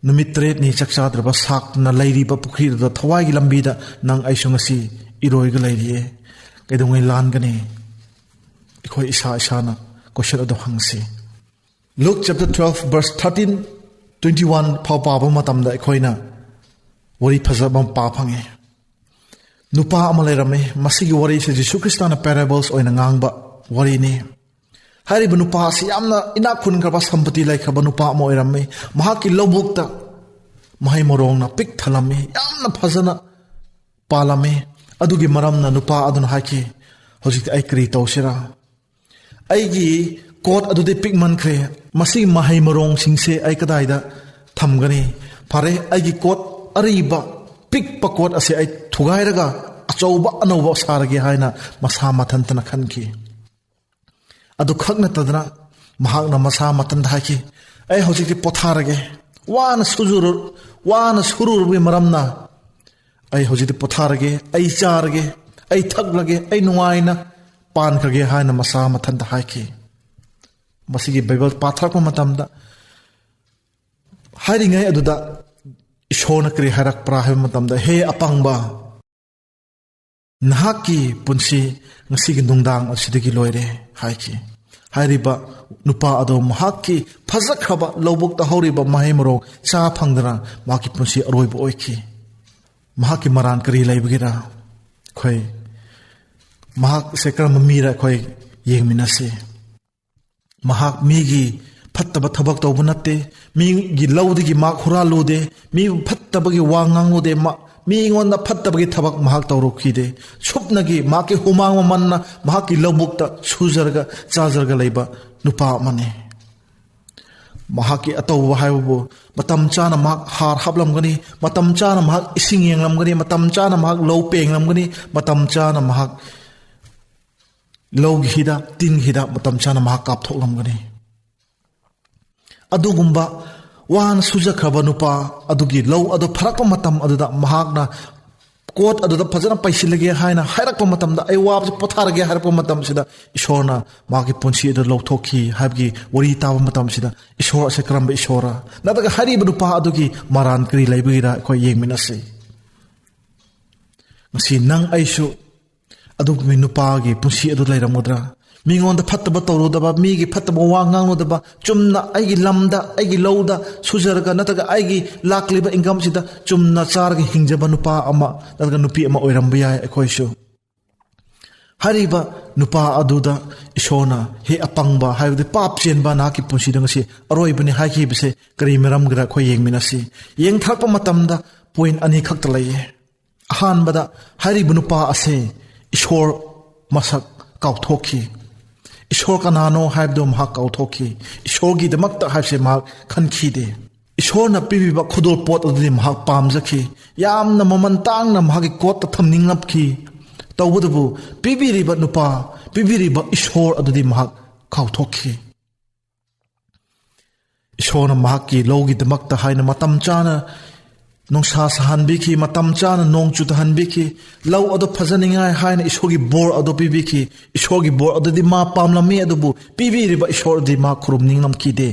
ꯅꯨꯃꯤꯠ ꯇꯔꯦꯠꯅꯤ ꯆꯥꯛ ꯆꯥꯗ꯭ꯔꯕ ꯁꯥꯛꯇꯅ ꯂꯩꯔꯤꯕ ꯄꯨꯈ꯭ꯔꯤꯗꯨꯗ ꯊꯋꯥꯏꯒꯤ ꯂꯝꯕꯤꯗ ꯅꯪ ꯑꯩꯁꯨ ꯉꯁꯤ ꯏꯔꯣꯏꯒ ꯂꯩꯔꯤꯌꯦ꯫ ꯀꯩꯗꯧꯉꯩ ꯂꯥꯟꯒꯅꯤ? ꯑꯩꯈꯣꯏ ꯏꯁꯥ ꯏꯁꯥꯅ question ꯑꯗꯨ ꯍꯪꯁꯤ꯫ Luke chapter twelve verse thirteen, twenty-one ꯐꯥꯎ ꯄꯥꯕ ꯃꯇꯝꯗ ꯑꯩꯈꯣꯏꯅ ꯋꯥꯔꯤ ꯐꯖꯕ ꯑꯃ ꯄꯥ ꯐꯪꯉꯤ꯫ ꯅꯨꯄꯥ ꯑꯃ ꯂꯩꯔꯝꯃꯤ꯫ ꯃꯁꯤꯒꯤ ꯋꯥꯔꯤꯁꯦ ꯖꯤꯁꯨ ꯈ꯭ꯔꯤꯁꯇꯅ parables ꯑꯣꯏꯅ ꯉꯥꯡꯕ ꯋꯥꯔꯤꯅꯤ꯫ ꯍꯥꯏꯔꯤꯕ ꯅꯨꯄꯥ ꯑꯁꯤ ꯌꯥꯝꯅ ꯏꯅꯥꯛ ꯈꯨꯟꯈ꯭ꯔꯕ, ꯁꯝꯄꯇꯤ ꯂꯩꯈ꯭ꯔꯕ ꯅꯨꯄꯥ ꯑꯃ ꯑꯣꯏꯔꯝꯃꯤ꯫ ꯃꯍꯥꯛꯀꯤ ꯂꯧꯕꯨꯛꯇ ꯃꯍꯩ ꯃꯔꯣꯡꯅ ꯄꯤꯛ ꯊꯜꯂꯝꯃꯤ, ꯌꯥꯝꯅ ꯐꯖꯅ ꯄꯥꯜꯂꯝꯃꯤ꯫ ꯑꯗꯨꯒꯤ ꯃꯔꯝꯅ ꯅꯨꯄꯥ ꯑꯗꯨꯅ ꯍꯥꯏꯈꯤ, "ꯍꯧꯖꯤꯛꯇꯤ ꯑꯩ ꯀꯔꯤ ꯇꯧꯁꯤꯔꯥ? ꯑꯩꯒꯤ ꯀꯣꯠ ꯑꯗꯨꯗꯤ ꯄꯤꯛꯃꯟꯈ꯭ꯔꯦ꯫ ꯃꯁꯤꯒꯤ ꯃꯍꯩ ꯃꯔꯣꯡꯁꯤꯡꯁꯦ ꯑꯩ ꯀꯗꯥꯏꯗ ꯊꯝꯒꯅꯤ? ꯐꯔꯦ, ꯑꯩꯒꯤ ꯀꯣꯠ ꯑꯔꯤꯕ ꯄꯤꯛꯄ ꯀꯣꯠ ꯑꯁꯤ ꯑꯩ ꯊꯨꯒꯥꯏꯔꯒ ꯑꯆꯧꯕ ꯑꯅꯧꯕ ꯁꯥꯔꯒꯦ" ꯍꯥꯏꯅ ꯃꯁꯥ ꯃꯊꯟꯇꯅ ꯈꯟꯈꯤ꯫ ꯑꯗꯨ ꯈꯛ ꯅꯠꯇꯗꯅ ꯃꯍꯥꯛꯅ ꯃꯁꯥ ꯃꯊꯟꯇ ꯍꯥꯏꯈꯤ, "ꯑꯩ ꯍꯧꯖꯤꯛꯇꯤ ꯄꯣꯊꯥꯔꯒꯦ꯫ ꯋꯥꯅ ꯁꯨꯖꯔꯨ-, ꯋꯥꯅ ꯁꯨꯔꯨꯔꯕꯒꯤ ꯃꯔꯝꯅ ꯑꯩ ꯍꯧꯖꯤꯛꯇꯤ ꯄꯣꯊꯥꯔꯒꯦ, ꯑꯩ ꯆꯥꯔꯒꯦ, ꯑꯩ ꯊꯛꯂꯒꯦ, ꯑꯩ ꯅꯨꯡꯉꯥꯏꯅ ꯄꯥꯟꯈ꯭ꯔꯒꯦ" ꯍꯥꯏꯅ ꯃꯁꯥ ꯃꯊꯟꯇ ꯍꯥꯏꯈꯤ꯫ ꯃꯁꯤꯒꯤ ꯕꯥꯏꯕꯜ ꯄꯥꯊꯔꯛꯄ ꯃꯇꯝꯗ, ꯍꯥꯏꯔꯤꯉꯩ ꯑꯗꯨꯗ ꯏꯁꯣꯔꯅ ꯀꯔꯤ ꯍꯥꯏꯔꯛꯄ꯭ꯔꯥ ꯍꯥꯏꯕ ꯃꯇꯝꯗ, "ꯍꯦ ꯑꯄꯪꯕ, ꯅꯍꯥꯛꯀꯤ ꯄꯨꯟꯁꯤ ꯉꯁꯤꯒꯤ ꯅꯨꯡꯗꯥꯡ ꯑꯁꯤꯗꯒꯤ ꯂꯣꯏꯔꯦ" ꯍꯥꯏꯈꯤ꯫ ꯍꯥꯏꯔꯤꯕ ꯅꯨꯄꯥ ꯑꯗꯨ ꯃꯍꯥꯛꯀꯤ ꯐꯖꯈ꯭ꯔꯕ ꯂꯧꯕꯨꯛꯇ ꯍꯧꯔꯤꯕ ꯃꯍꯩ ꯃꯔꯣꯡ ꯆꯥ ꯐꯪꯗꯅ ꯃꯍꯥꯛꯀꯤ ꯄꯨꯟꯁꯤ ꯑꯔꯣꯏꯕ ꯑꯣꯏꯈꯤ꯫ ꯃꯍꯥꯛꯀꯤ ꯃꯔꯥꯟ ꯀꯔꯤ ꯂꯩꯕꯒꯤꯔ? ꯑꯩꯈꯣꯏ ꯃꯍꯥꯛꯁꯦ ꯀꯔꯝꯕ ꯃꯤꯔ ꯑꯩꯈꯣꯏ ꯌꯦꯡꯃꯤꯟꯅꯁꯤ꯫ ꯃꯍꯥꯛ ꯃꯤꯒꯤ ꯐꯠꯇꯕ ꯊꯕꯛ ꯇꯧꯕ ꯅꯠꯇꯦ, ꯃꯤꯒꯤ ꯂꯧꯗꯒꯤ ꯃꯍꯥꯛ ꯍꯨꯔꯥꯜꯂꯨꯗꯦ, ꯃꯤꯕꯨ ꯐꯠꯇꯕꯒꯤ ꯋꯥ ꯉꯥꯡꯂꯨꯗꯦ, ꯃ-, ꯃꯤꯉꯣꯟꯗ ꯐꯠꯇꯕꯒꯤ ꯊꯕꯛ ꯃꯍꯥꯛ ꯇꯧꯔꯛꯈꯤꯗꯦ꯫ ꯁꯨꯞꯅꯒꯤ ꯃꯍꯥꯛꯀꯤ ꯍꯨꯃꯥꯡ ꯃꯃꯟꯅ ꯃꯍꯥꯛꯀꯤ ꯂꯧꯕꯨꯛꯇ ꯁꯨꯖꯔꯒ ꯆꯥꯖꯔꯒ ꯂꯩꯕ ꯅꯨꯄꯥ ꯑꯃꯅꯤ꯫ ꯃꯍꯥꯛꯀꯤ ꯑꯇꯧꯕ ꯍꯥꯏꯕꯕꯨ ꯃꯇꯝ ꯆꯥꯅ ꯃꯍꯥꯛ ꯍꯥꯔ ꯍꯥꯞꯂꯝꯒꯅꯤ, ꯃꯇꯝ ꯆꯥꯅ ꯃꯍꯥꯛ ꯏꯁꯤꯡ ꯌꯦꯡꯂꯝꯒꯅꯤ, ꯃꯇꯝ ꯆꯥꯅ ꯃꯍꯥꯛ ꯂꯧ ꯄꯦꯡꯂꯝꯒꯅꯤ, ꯃꯇꯝ ꯆꯥꯅ ꯃꯍꯥꯛ ꯂꯧꯒꯤ ꯍꯤꯗꯥꯛ, ꯇꯤꯟꯒꯤ ꯍꯤꯗꯥꯛ ꯃꯇꯝ ꯆꯥꯅ ꯃꯍꯥꯛ ꯀꯥꯞꯊꯣꯛꯂꯝꯒꯅꯤ꯫ ꯑꯗꯨꯒꯨꯝꯕ ꯋꯥꯅ ꯁꯨꯖꯈ꯭ꯔꯕ ꯅꯨꯄꯥ ꯑꯗꯨꯒꯤ ꯂꯧ ꯑꯗꯨ ꯐꯔꯛꯄ ꯃꯇꯝ ꯑꯗꯨꯗ ꯃꯍꯥꯛꯅ ꯀꯣꯠ ꯑꯗꯨꯗ ꯐꯖꯅ ꯄꯩꯁꯤꯜꯂꯒꯦ ꯍꯥꯏꯅ ꯍꯥꯏꯔꯛꯄ ꯃꯇꯝꯗ, ꯑꯩ ꯋꯥꯕꯁꯤ ꯄꯣꯊꯥꯔꯒꯦ ꯍꯥꯏꯔꯛꯄ ꯃꯇꯝꯁꯤꯗ, ꯏꯁꯣꯔꯅ ꯃꯥꯒꯤ ꯄꯨꯟꯁꯤ ꯑꯗꯨ ꯂꯧꯊꯣꯛꯈꯤ ꯍꯥꯏꯕꯒꯤ ꯋꯥꯔꯤ ꯇꯥꯕ ꯃꯇꯝꯁꯤꯗ, ꯏꯁꯣꯔ ꯑꯁꯦ ꯀꯔꯝꯕ ꯏꯁꯣꯔꯔ? ꯅꯠꯇ꯭ꯔꯒ ꯍꯥꯏꯔꯤꯕ ꯅꯨꯄꯥ ꯑꯗꯨꯒꯤ ꯃꯔꯥꯟ ꯀꯔꯤ ꯂꯩꯕꯒꯤꯔ? ꯑꯩꯈꯣꯏ ꯌꯦꯡꯃꯤꯟꯅꯁꯤ꯫ ꯉꯁꯤ ꯅꯪ ꯑꯩꯁꯨ ꯑꯗꯨꯒꯨꯝꯕ ꯅꯨꯄꯥꯒꯤ ꯄꯨꯟꯁꯤ ꯑꯗꯨ ꯂꯩꯔꯝꯒꯗ꯭ꯔꯥ? ꯃꯤꯉꯣꯟꯗ ꯐꯠꯇꯕ ꯇꯧꯔꯨꯗꯕ, ꯃꯤꯒꯤ ꯐꯠꯇꯕ ꯋꯥ ꯉꯥꯡꯂꯨꯗꯕ, ꯆꯨꯝꯅ ꯑꯩꯒꯤ ꯂꯝꯗ, ꯑꯩꯒꯤ ꯂꯧꯗ ꯁꯨꯖꯔꯒ, ꯅꯠꯇ꯭ꯔꯒ ꯑꯩꯒꯤ ꯂꯥꯛꯂꯤꯕ incomeꯁꯤꯗ ꯆꯨꯝꯅ ꯆꯥꯔꯒ ꯍꯤꯡꯖꯕ ꯅꯨꯄꯥ ꯑꯃ ꯅꯠꯇ꯭ꯔꯒ ꯅꯨꯄꯤ ꯑꯃ ꯑꯣꯏꯔꯝꯕ ꯌꯥꯏ ꯑꯩꯈꯣꯏꯁꯨ꯫ ꯍꯥꯏꯔꯤꯕ ꯅꯨꯄꯥ ꯑꯗꯨꯗ ꯏꯁꯣꯔꯅ, "ꯍꯦ ꯑꯄꯪꯕ, ꯍꯥꯏꯕꯗꯤ ꯄꯥꯞ ꯆꯦꯟꯕ, ꯅꯍꯥꯛꯀꯤ ꯄꯨꯟꯁꯤꯗ ꯉꯁꯤ ꯑꯔꯣꯏꯕꯅꯤ" ꯍꯥꯏꯈꯤꯕꯁꯦ ꯀꯔꯤ ꯃꯔꯝꯒꯤꯔ ꯑꯩꯈꯣꯏ ꯌꯦꯡꯃꯤꯟꯅꯁꯤ꯫ ꯌꯦꯡꯊꯔꯛꯄ ꯃꯇꯝꯗ point ꯑꯅꯤꯈꯛꯇ ꯂꯩꯌꯦ꯫ ꯑꯍꯥꯟꯕꯗ, ꯍꯥꯏꯔꯤꯕ ꯅꯨꯄꯥ ꯑꯁꯦ ꯏꯁꯣꯔ ꯃꯁꯛ ꯀꯥꯎꯊꯣꯛꯈꯤ꯫ ꯏꯁꯣꯔ ꯀꯅꯥꯅꯣ ꯍꯥꯏꯕꯗꯨ ꯃꯍꯥꯛ ꯀꯥꯎꯊꯣꯛꯈꯤ꯫ ꯏꯁꯣꯔꯒꯤꯗꯃꯛꯇ ꯍꯥꯏꯕꯁꯦ ꯃꯍꯥꯛ ꯈꯟꯈꯤꯗꯦ꯫ ꯏꯁꯣꯔꯅ ꯄꯤꯕꯤꯕ ꯈꯨꯗꯣꯜꯄꯣꯠ ꯑꯗꯨꯗꯤ ꯃꯍꯥꯛ ꯄꯥꯝꯖꯈꯤ꯫ ꯌꯥꯝꯅ ꯃꯃꯜ ꯇꯥꯡꯅ ꯃꯍꯥꯛꯀꯤ ꯀꯣꯠꯇ ꯊꯝꯅꯤꯡꯂꯛꯈꯤ꯫ ꯇꯧꯕꯇꯕꯨ, ꯄꯤꯕꯤꯔꯤꯕ ꯅꯨꯄꯥ, ꯄꯤꯕꯤꯔꯤꯕ ꯏꯁꯣꯔ ꯑꯗꯨꯗꯤ ꯃꯍꯥꯛ ꯀꯥꯎꯊꯣꯛꯈꯤ꯫ ꯏꯁꯣꯔꯅ ꯃꯍꯥꯛꯀꯤ ꯂꯧꯒꯤꯗꯃꯛꯇ ꯍꯥꯏꯅ ꯃꯇꯝ ꯆꯥꯅ ꯅꯨꯡꯁꯥ ꯁꯥꯍꯟꯕꯤꯈꯤ, ꯃꯇꯝ ꯆꯥꯅ ꯅꯣꯡ ꯆꯨꯊꯍꯟꯕꯤꯈꯤ, ꯂꯧ ꯑꯗꯨ ꯐꯖꯅꯤꯡꯉꯥꯏ ꯍꯥꯏꯅ ꯏꯁꯣꯔꯒꯤ ꯕꯣꯔ ꯑꯗꯨ ꯄꯤꯕꯤꯈꯤ꯫ ꯏꯁꯣꯔꯒꯤ ꯕꯣꯔ ꯑꯗꯨꯗꯤ ꯃꯥ ꯄꯥꯝꯂꯝꯃꯤ, ꯑꯗꯨꯕꯨ ꯄꯤꯕꯤꯔꯤꯕ ꯏꯁꯣꯔꯗꯤ ꯃꯥ ꯈꯨꯔꯨꯝꯅꯤꯡꯂꯝꯈꯤꯗꯦ꯫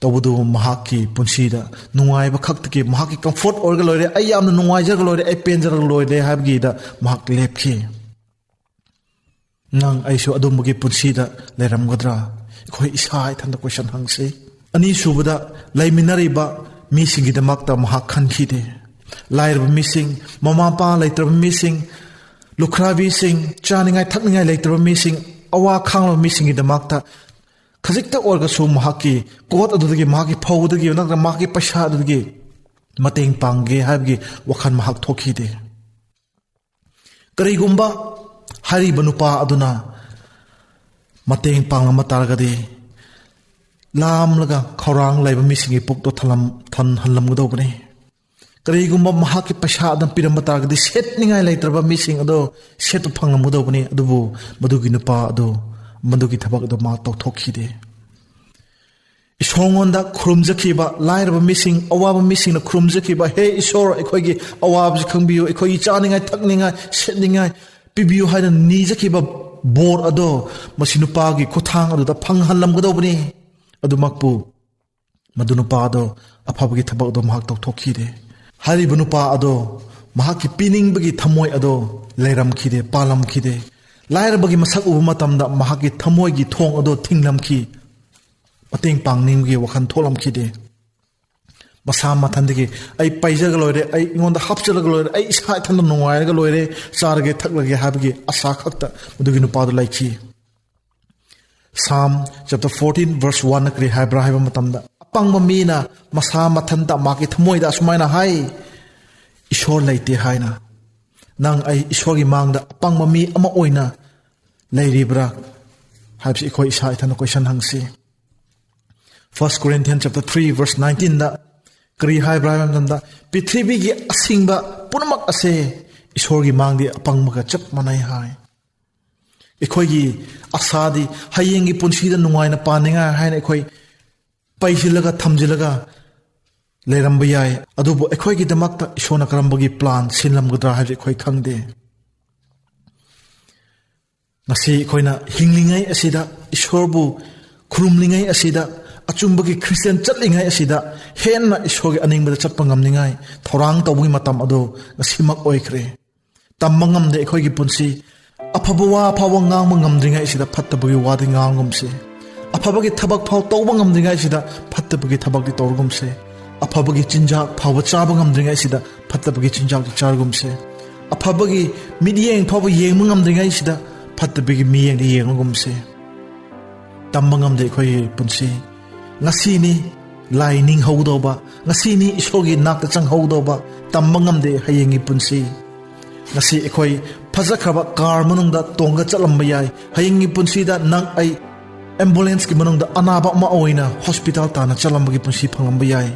ꯇꯧꯕꯗꯨ ꯃꯍꯥꯛꯀꯤ ꯄꯨꯟꯁꯤꯗ ꯅꯨꯡꯉꯥꯏꯕ ꯈꯛꯇꯒꯤ, ꯃꯍꯥꯛꯀꯤ comfort ꯑꯣꯏꯔꯒ ꯂꯣꯏꯔꯦ, "ꯑꯩ ꯌꯥꯝꯅ ꯅꯨꯡꯉꯥꯏꯖꯔꯒ ꯂꯣꯏꯔꯦ, ꯑꯩ ꯄꯦꯟꯖꯔꯒ ꯂꯣꯏꯔꯦ" ꯍꯥꯏꯕꯒꯤꯗ ꯃꯍꯥꯛ ꯂꯦꯞꯈꯤ꯫ ꯅꯪ ꯑꯩꯁꯨ ꯑꯗꯨꯝꯕꯒꯤ ꯄꯨꯟꯁꯤꯗ ꯂꯩꯔꯝꯒꯗ꯭ꯔꯥ? ꯑꯩꯈꯣꯏ ꯏꯁꯥ ꯏꯊꯟꯗ question ꯍꯪꯁꯤ꯫ ꯑꯅꯤꯁꯨꯕꯗ, ꯂꯩꯃꯤꯟꯅꯔꯤꯕ ꯃꯤꯁꯤꯡꯒꯤꯗꯃꯛꯇ ꯃꯍꯥꯛ ꯈꯟꯈꯤꯗꯦ꯫ ꯂꯥꯏꯔꯕ ꯃꯤꯁꯤꯡ, ꯃꯃꯥ ꯃꯄꯥ ꯂꯩꯇ꯭ꯔꯕ ꯃꯤꯁꯤꯡ, ꯂꯨꯈ꯭ꯔꯥꯕꯤꯁꯤꯡ, ꯆꯥꯅꯤꯡꯉꯥꯏ ꯊꯛꯅꯤꯡꯉꯥꯏ ꯂꯩꯇ꯭ꯔꯕ ꯃꯤꯁꯤꯡ, ꯑꯋꯥ ꯈꯥꯡꯂꯕ ꯃꯤꯁꯤꯡꯒꯤꯗꯃꯛꯇ ꯈꯖꯤꯛꯇ ꯑꯣꯏꯔꯒꯁꯨ ꯃꯍꯥꯛꯀꯤ ꯀꯣꯠ ꯑꯗꯨꯗꯒꯤ, ꯃꯍꯥꯛꯀꯤ ꯐꯧ ꯑꯗꯨꯗꯒꯤ, ꯅꯠꯇ꯭ꯔꯒ ꯃꯍꯥꯛꯀꯤ ꯄꯩꯁꯥ ꯑꯗꯨꯗꯒꯤ ꯃꯇꯦꯡ ꯄꯥꯡꯒꯦ ꯍꯥꯏꯕꯒꯤ ꯋꯥꯈꯜ ꯃꯍꯥꯛ ꯊꯣꯛꯈꯤꯗꯦ꯫ ꯀꯔꯤꯒꯨꯝꯕ ꯍꯥꯏꯔꯤꯕ ꯅꯨꯄꯥ ꯑꯗꯨꯅ ꯃꯇꯦꯡ ꯄꯥꯡꯂꯝꯕ ꯇꯥꯔꯒꯗꯤ, ꯂꯥꯝꯂꯒ ꯈꯧꯔꯥꯡ ꯂꯩꯕ ꯃꯤꯁꯤꯡꯒꯤ ꯄꯨꯛꯇꯣ ꯊꯜꯂꯝ-, ꯊꯟꯍꯜꯂꯝꯒꯗꯧꯕꯅꯤ꯫ ꯀꯔꯤꯒꯨꯝꯕ ꯃꯍꯥꯛꯀꯤ ꯄꯩꯁꯥ ꯑꯗꯨꯝ ꯄꯤꯔꯝꯕ ꯇꯥꯔꯒꯗꯤ, ꯁꯦꯠꯅꯤꯡꯉꯥꯏ ꯂꯩꯇ꯭ꯔꯕ ꯃꯤꯁꯤꯡ ꯑꯗꯣ ꯁꯦꯠꯄ ꯐꯪꯂꯝꯒꯗꯧꯕꯅꯤ꯫ ꯑꯗꯨꯕꯨ ꯃꯗꯨꯒꯤ ꯅꯨꯄꯥ ꯑꯗꯨ ꯃꯗꯨꯒꯤ ꯊꯕꯛ ꯑꯗꯨ ꯃꯥ ꯇꯧꯊꯣꯛꯈꯤꯗꯦ꯫ ꯏꯁꯣꯔꯉꯣꯟꯗ ꯈꯨꯔꯨꯝꯖꯈꯤꯕ, ꯂꯥꯏꯔꯕ ꯃꯤꯁꯤꯡ, ꯑꯋꯥꯕ ꯃꯤꯁꯤꯡꯅ ꯈꯨꯔꯨꯝꯖꯈꯤꯕ, "ꯍꯦ ꯏꯁꯣꯔ, ꯑꯩꯈꯣꯏꯒꯤ ꯑꯋꯥꯕꯁꯤ ꯈꯪꯕꯤꯌꯨ, ꯑꯩꯈꯣꯏꯒꯤ ꯆꯥꯅꯤꯡꯉꯥꯏ ꯊꯛꯅꯤꯡꯉꯥꯏ ꯁꯦꯠꯅꯤꯡꯉꯥꯏ ꯄꯤꯕꯤꯌꯨ" ꯍꯥꯏꯅ ꯅꯤꯖꯈꯤꯕ ꯕꯣꯔ ꯑꯗꯣ ꯃꯁꯤ ꯅꯨꯄꯥꯒꯤ ꯈꯨꯠꯊꯥꯡ ꯑꯗꯨꯗ ꯐꯪꯍꯜꯂꯝꯒꯗꯧꯕꯅꯤ꯫ ꯑꯗꯨꯃꯛꯄꯨ ꯃꯗꯨ ꯅꯨꯄꯥ ꯑꯗꯣ ꯑꯐꯕꯒꯤ ꯊꯕꯛ ꯑꯗꯣ ꯃꯍꯥꯛ ꯇꯧꯊꯣꯛꯈꯤꯗꯦ꯫ ꯍꯥꯏꯔꯤꯕ ꯅꯨꯄꯥ ꯑꯗꯣ ꯃꯍꯥꯛꯀꯤ ꯄꯤꯅꯤꯡꯕꯒꯤ ꯊꯃꯣꯏ ꯑꯗꯣ ꯂꯩꯔꯝꯈꯤꯗꯦ, ꯄꯥꯜꯂꯝꯈꯤꯗꯦ꯫ ꯂꯥꯏꯔꯕꯒꯤ ꯃꯁꯛ ꯎꯕ ꯃꯇꯝꯗ ꯃꯍꯥꯛꯀꯤ ꯊꯃꯣꯏꯒꯤ ꯊꯣꯡ ꯑꯗꯣ ꯊꯤꯡꯂꯝꯈꯤ꯫ ꯃꯇꯦꯡ ꯄꯥꯡꯅꯤꯡꯕꯒꯤ ꯋꯥꯈꯜ ꯊꯣꯛꯂꯝꯈꯤꯗꯦ꯫ ꯃꯁꯥ ꯃꯊꯟꯗꯒꯤ "ꯑꯩ ꯄꯥꯏꯖꯔꯒ ꯂꯣꯏꯔꯦ, ꯑꯩ ꯑꯩꯉꯣꯟꯗ ꯍꯥꯞꯆꯔꯒ ꯂꯣꯏꯔꯦ, ꯑꯩ ꯏꯁꯥ ꯏꯊꯟꯇ ꯅꯨꯡꯉꯥꯏꯔꯒ ꯂꯣꯏꯔꯦ, ꯆꯥꯔꯒꯦ ꯊꯛꯂꯒꯦ" ꯍꯥꯏꯕꯒꯤ ꯑꯁꯥ ꯈꯛꯇ ꯃꯗꯨꯒꯤ ꯅꯨꯄꯥꯗꯨ ꯂꯩꯈꯤ꯫ Psalm chapter fourteen verse one ꯅ ꯀꯔꯤ ꯍꯥꯏꯕ꯭ꯔꯥ ꯍꯥꯏꯕ ꯃꯇꯝꯗ, ꯑꯄꯪꯕ ꯃꯤꯅ ꯃꯁꯥ ꯃꯊꯟꯇ ꯃꯥꯒꯤ ꯊꯃꯣꯏꯗ ꯑꯁꯨꯃꯥꯏꯅ ꯍꯥꯏ, "ꯏꯁꯣꯔ ꯂꯩꯇꯦ" ꯍꯥꯏꯅ꯫ ꯅꯪ ꯑꯩ ꯏꯁꯣꯔꯒꯤ ꯃꯥꯡꯗ ꯑꯄꯪꯕ ꯃꯤ ꯑꯃ ꯑꯣꯏꯅ ꯂꯩꯔꯤꯕ꯭ꯔꯥ ꯍꯥꯏꯕꯁꯤ ꯑꯩꯈꯣꯏ ꯏꯁꯥ ꯏꯊꯟꯇ question ꯍꯪꯁꯤ꯫ First Corinthians chapter three verse nineteen ꯗ ꯀꯔꯤ ꯍꯥꯏꯕ꯭ꯔꯥ ꯍꯥꯏꯕ ꯃꯇꯝꯗ, "ꯄ꯭ꯔꯤꯊꯤꯕꯤꯒꯤ ꯑꯁꯤꯡꯕ ꯄꯨꯝꯅꯃꯛ ꯑꯁꯦ ꯏꯁꯣꯔꯒꯤ ꯃꯥꯡꯗꯤ ꯑꯄꯪꯕꯒ ꯆꯞ ꯃꯥꯟꯅꯩ" ꯍꯥꯏ꯫ ꯑꯩꯈꯣꯏꯒꯤ ꯑꯁꯥꯗꯤ ꯍꯌꯦꯡꯒꯤ ꯄꯨꯟꯁꯤꯗ ꯅꯨꯡꯉꯥꯏꯅ ꯄꯥꯟꯅꯤꯡꯉꯥꯏ ꯍꯥꯏꯅ ꯑꯩꯈꯣꯏ ꯄꯩꯁꯤꯜꯂꯒ ꯊꯝꯖꯤꯜꯂꯒ ꯂꯩꯔꯝꯕ ꯌꯥꯏ, ꯑꯗꯨꯕꯨ ꯑꯩꯈꯣꯏꯒꯤꯗꯃꯛꯇ ꯏꯁꯣꯔꯅ ꯀꯔꯝꯕꯒꯤ plan ꯁꯤꯟꯂꯝꯒꯗ꯭ꯔꯥ ꯍꯥꯏꯕꯁꯤ ꯑꯩꯈꯣꯏ ꯈꯪꯗꯦ꯫ ꯉꯁꯤ ꯑꯩꯈꯣꯏꯅ ꯍꯤꯡꯂꯤꯉꯩ ꯑꯁꯤꯗ, ꯏꯁꯣꯔꯕꯨ ꯈꯨꯔꯨꯝꯂꯤꯉꯩ ꯑꯁꯤꯗ, ꯑꯆꯨꯝꯕꯒꯤ ꯈ꯭ꯔꯤꯁꯇꯤꯌꯥꯟ ꯆꯠꯂꯤꯉꯩ ꯑꯁꯤꯗ ꯍꯦꯟꯅ ꯏꯁꯣꯔꯒꯤ ꯑꯅꯤꯡꯕꯗ ꯆꯠꯄ ꯉꯝꯅꯤꯡꯉꯥꯏ ꯊꯧꯔꯥꯡ ꯇꯧꯕꯒꯤ ꯃꯇꯝ ꯑꯗꯨ ꯉꯁꯤꯃꯛ ꯑꯣꯏꯈ꯭ꯔꯦ꯫ ꯇꯝꯕ ꯉꯝꯗꯦ ꯑꯩꯈꯣꯏꯒꯤ ꯄꯨꯟꯁꯤ꯫ ꯑꯐꯕ ꯋꯥ ꯐꯥꯎꯕ ꯉꯥꯡꯕ ꯉꯝꯗ꯭ꯔꯤꯉꯩꯁꯤꯗ ꯐꯠꯇꯕꯒꯤ ꯋꯥꯗꯤ ꯉꯥꯡꯒꯨꯝꯁꯦ꯫ ꯑꯐꯕꯒꯤ ꯊꯕꯛ ꯐꯥꯎ ꯇꯧꯕ ꯉꯝꯗ꯭ꯔꯤꯉꯩꯁꯤꯗ ꯐꯠꯇꯕꯒꯤ ꯊꯕꯛꯇꯤ ꯇꯧꯔꯒꯨꯝꯁꯦ꯫ ꯑꯐꯕꯒꯤ ꯆꯤꯟꯖꯥꯛ ꯐꯥꯎꯕ ꯆꯥꯕ ꯉꯝꯗ꯭ꯔꯤꯉꯩꯁꯤꯗ ꯐꯠꯇꯕꯒꯤ ꯆꯤꯟꯖꯥꯛꯇꯤ ꯆꯥꯔꯒꯨꯝꯁꯦ꯫ ꯑꯐꯕꯒꯤ ꯃꯤꯠꯌꯦꯡ ꯐꯥꯎꯕ ꯌꯦꯡꯕ ꯉꯝꯗ꯭ꯔꯤꯉꯩꯁꯤꯗ ꯐꯠꯇꯕꯒꯤ ꯃꯤꯠꯌꯦꯡꯗꯤ ꯌꯦꯡꯂꯒꯨꯝꯁꯦ꯫ ꯇꯝꯕ ꯉꯝꯗꯦ ꯑꯩꯈꯣꯏꯒꯤ ꯄꯨꯟꯁꯤ꯫ ꯉꯁꯤꯅꯤ ꯂꯥꯏ ꯅꯤꯡꯍꯧꯗꯧꯕ, ꯉꯁꯤꯅꯤ ꯏꯁꯣꯔꯒꯤ ꯅꯥꯛꯇ ꯆꯪꯍꯧꯗꯧꯕ, ꯇꯝꯕ ꯉꯝꯗꯦ ꯍꯌꯦꯡꯒꯤ ꯄꯨꯟꯁꯤ꯫ ꯉꯁꯤ ꯑꯩꯈꯣꯏ ꯐꯖꯈ꯭ꯔꯕ car ꯃꯅꯨꯡꯗ ꯇꯣꯡꯒ ꯆꯠꯂꯝꯕ ꯌꯥꯏ꯫ ꯍꯌꯦꯡꯒꯤ ꯄꯨꯟꯁꯤꯗ ꯅꯪ ꯑꯩ ambulance ꯀꯤ ꯃꯅꯨꯡꯗ ꯑꯅꯥꯕ ꯑꯃ ꯑꯣꯏꯅ hospital ꯇꯥꯟꯅ ꯆꯠꯂꯝꯕꯒꯤ ꯄꯨꯟꯁꯤ ꯐꯪꯂꯝꯕ ꯌꯥꯏ꯫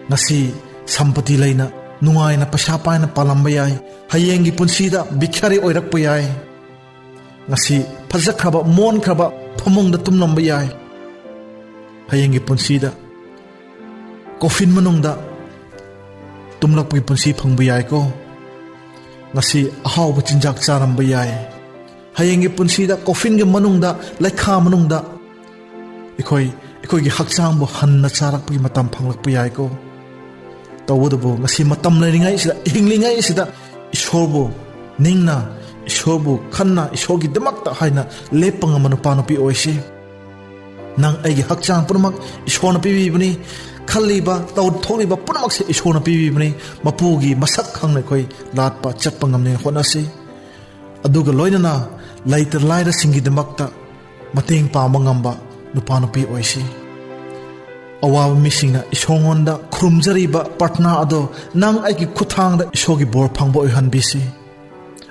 ꯉꯁꯤ ꯁꯝꯄꯇꯤ ꯂꯩꯅ ꯅꯨꯡꯉꯥꯏꯅ ꯄꯩꯁꯥ ꯄꯥꯏꯅ ꯄꯥꯜꯂꯝꯕ ꯌꯥꯏ꯫ ꯍꯌꯦꯡꯒꯤ ꯄꯨꯟꯁꯤꯗ ꯚꯤꯈꯥꯔꯤ ꯑꯣꯏꯔꯛꯄ ꯌꯥꯏ꯫ ꯉꯁꯤ ꯐꯖꯈ꯭ꯔꯕ, ꯃꯣꯟꯈ꯭ꯔꯕ ꯐꯃꯨꯡꯗ ꯇꯨꯝꯂꯝꯕ ꯌꯥꯏ꯫ ꯍꯌꯦꯡꯒꯤ ꯄꯨꯟꯁꯤꯗ coffin ꯃꯅꯨꯡꯗ ꯇꯨꯝꯂꯛꯄꯒꯤ ꯄꯨꯟꯁꯤ ꯐꯪꯕ ꯌꯥꯏꯀꯣ꯫ ꯉꯁꯤ ꯑꯍꯥꯎꯕ ꯆꯤꯟꯖꯥꯛ ꯆꯥꯔꯝꯕ ꯌꯥꯏ꯫ ꯍꯌꯦꯡꯒꯤ ꯄꯨꯟꯁꯤꯗ coffinꯒꯤ ꯃꯅꯨꯡꯗ, ꯂꯩꯈꯥ ꯃꯅꯨꯡꯗ ꯑꯩꯈꯣꯏ, ꯑꯩꯈꯣꯏꯒꯤ ꯍꯛꯆꯥꯡꯕꯨ ꯍꯟꯅ ꯆꯥꯔꯛꯄꯒꯤ ꯃꯇꯝ ꯐꯪꯂꯛꯄ ꯌꯥꯏꯀꯣ꯫ ꯇꯧꯕꯇꯕꯨ ꯉꯁꯤ ꯃꯇꯝ ꯂꯩꯔꯤꯉꯩꯁꯤꯗ, ꯍꯤꯡꯂꯤꯉꯩꯁꯤꯗ ꯏꯁꯣꯔꯕꯨ ꯅꯤꯡꯅ, ꯏꯁꯣꯔꯕꯨ ꯈꯟꯅ, ꯏꯁꯣꯔꯒꯤꯗꯃꯛꯇ ꯍꯥꯏꯅ ꯂꯦꯞꯄ ꯉꯝꯕ ꯅꯨꯄꯥ ꯅꯨꯄꯤ ꯑꯣꯏꯁꯤ꯫ ꯅꯪ ꯑꯩꯒꯤ ꯍꯛꯆꯥꯡ ꯄꯨꯝꯅꯃꯛ ꯏꯁꯣꯔꯅ ꯄꯤꯕꯤꯕꯅꯤ꯫ ꯈꯜꯂꯤꯕ, ꯇꯧꯊꯣꯛꯂꯤꯕ ꯄꯨꯝꯅꯃꯛꯁꯦ ꯏꯁꯣꯔꯅ ꯄꯤꯕꯤꯕꯅꯤ꯫ ꯃꯄꯨꯒꯤ ꯃꯁꯛ ꯈꯪꯅ ꯑꯩꯈꯣꯏ ꯂꯥꯠꯄ ꯆꯠꯄ ꯉꯝꯅꯤꯡꯉꯥꯏ ꯍꯣꯠꯅꯁꯤ꯫ ꯑꯗꯨꯒ ꯂꯣꯏꯅꯅ ꯂꯩꯇ ꯂꯥꯏꯔꯁꯤꯡꯒꯤꯗꯃꯛꯇ ꯃꯇꯦꯡ ꯄꯥꯡꯕ ꯉꯝꯕ ꯅꯨꯄꯥ ꯅꯨꯄꯤ ꯑꯣꯏꯁꯤ꯫ ꯑꯋꯥꯕ ꯃꯤꯁꯤꯡꯅ ꯏꯁꯣꯔꯉꯣꯟꯗ ꯈꯨꯔꯨꯝꯖꯔꯤꯕ ꯄ꯭ꯔꯊꯅꯥ ꯑꯗꯣ ꯅꯪ ꯑꯩꯒꯤ ꯈꯨꯠꯊꯥꯡꯗ ꯏꯁꯣꯔꯒꯤ ꯕꯣꯔ ꯐꯪꯕ ꯑꯣꯏꯍꯟꯕꯤꯁꯤ꯫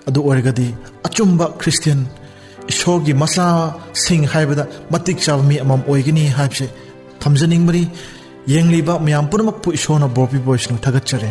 ꯑꯗꯨ ꯑꯣꯏꯔꯒꯗꯤ ꯑꯆꯨꯝꯕ ꯈ꯭ꯔꯤꯁꯇꯤꯌꯥꯟ, ꯏꯁꯣꯔꯒꯤ ꯃꯆꯥꯁꯤꯡ ꯍꯥꯏꯕꯗ ꯃꯇꯤꯛ ꯆꯥꯕ ꯃꯤ ꯑꯃꯃꯝ ꯑꯣꯏꯒꯅꯤ ꯍꯥꯏꯕꯁꯦ ꯊꯝꯖꯅꯤꯡꯕꯅꯤ꯫ ꯌꯦꯡꯂꯤꯕ ꯃꯌꯥꯝ ꯄꯨꯝꯅꯃꯛꯄꯨ ꯏꯁꯣꯔꯅ ꯕꯣꯔ ꯄꯤꯕ ꯑꯣꯏꯁꯅꯨ꯫ ꯊꯥꯒꯠꯆꯔꯤ꯫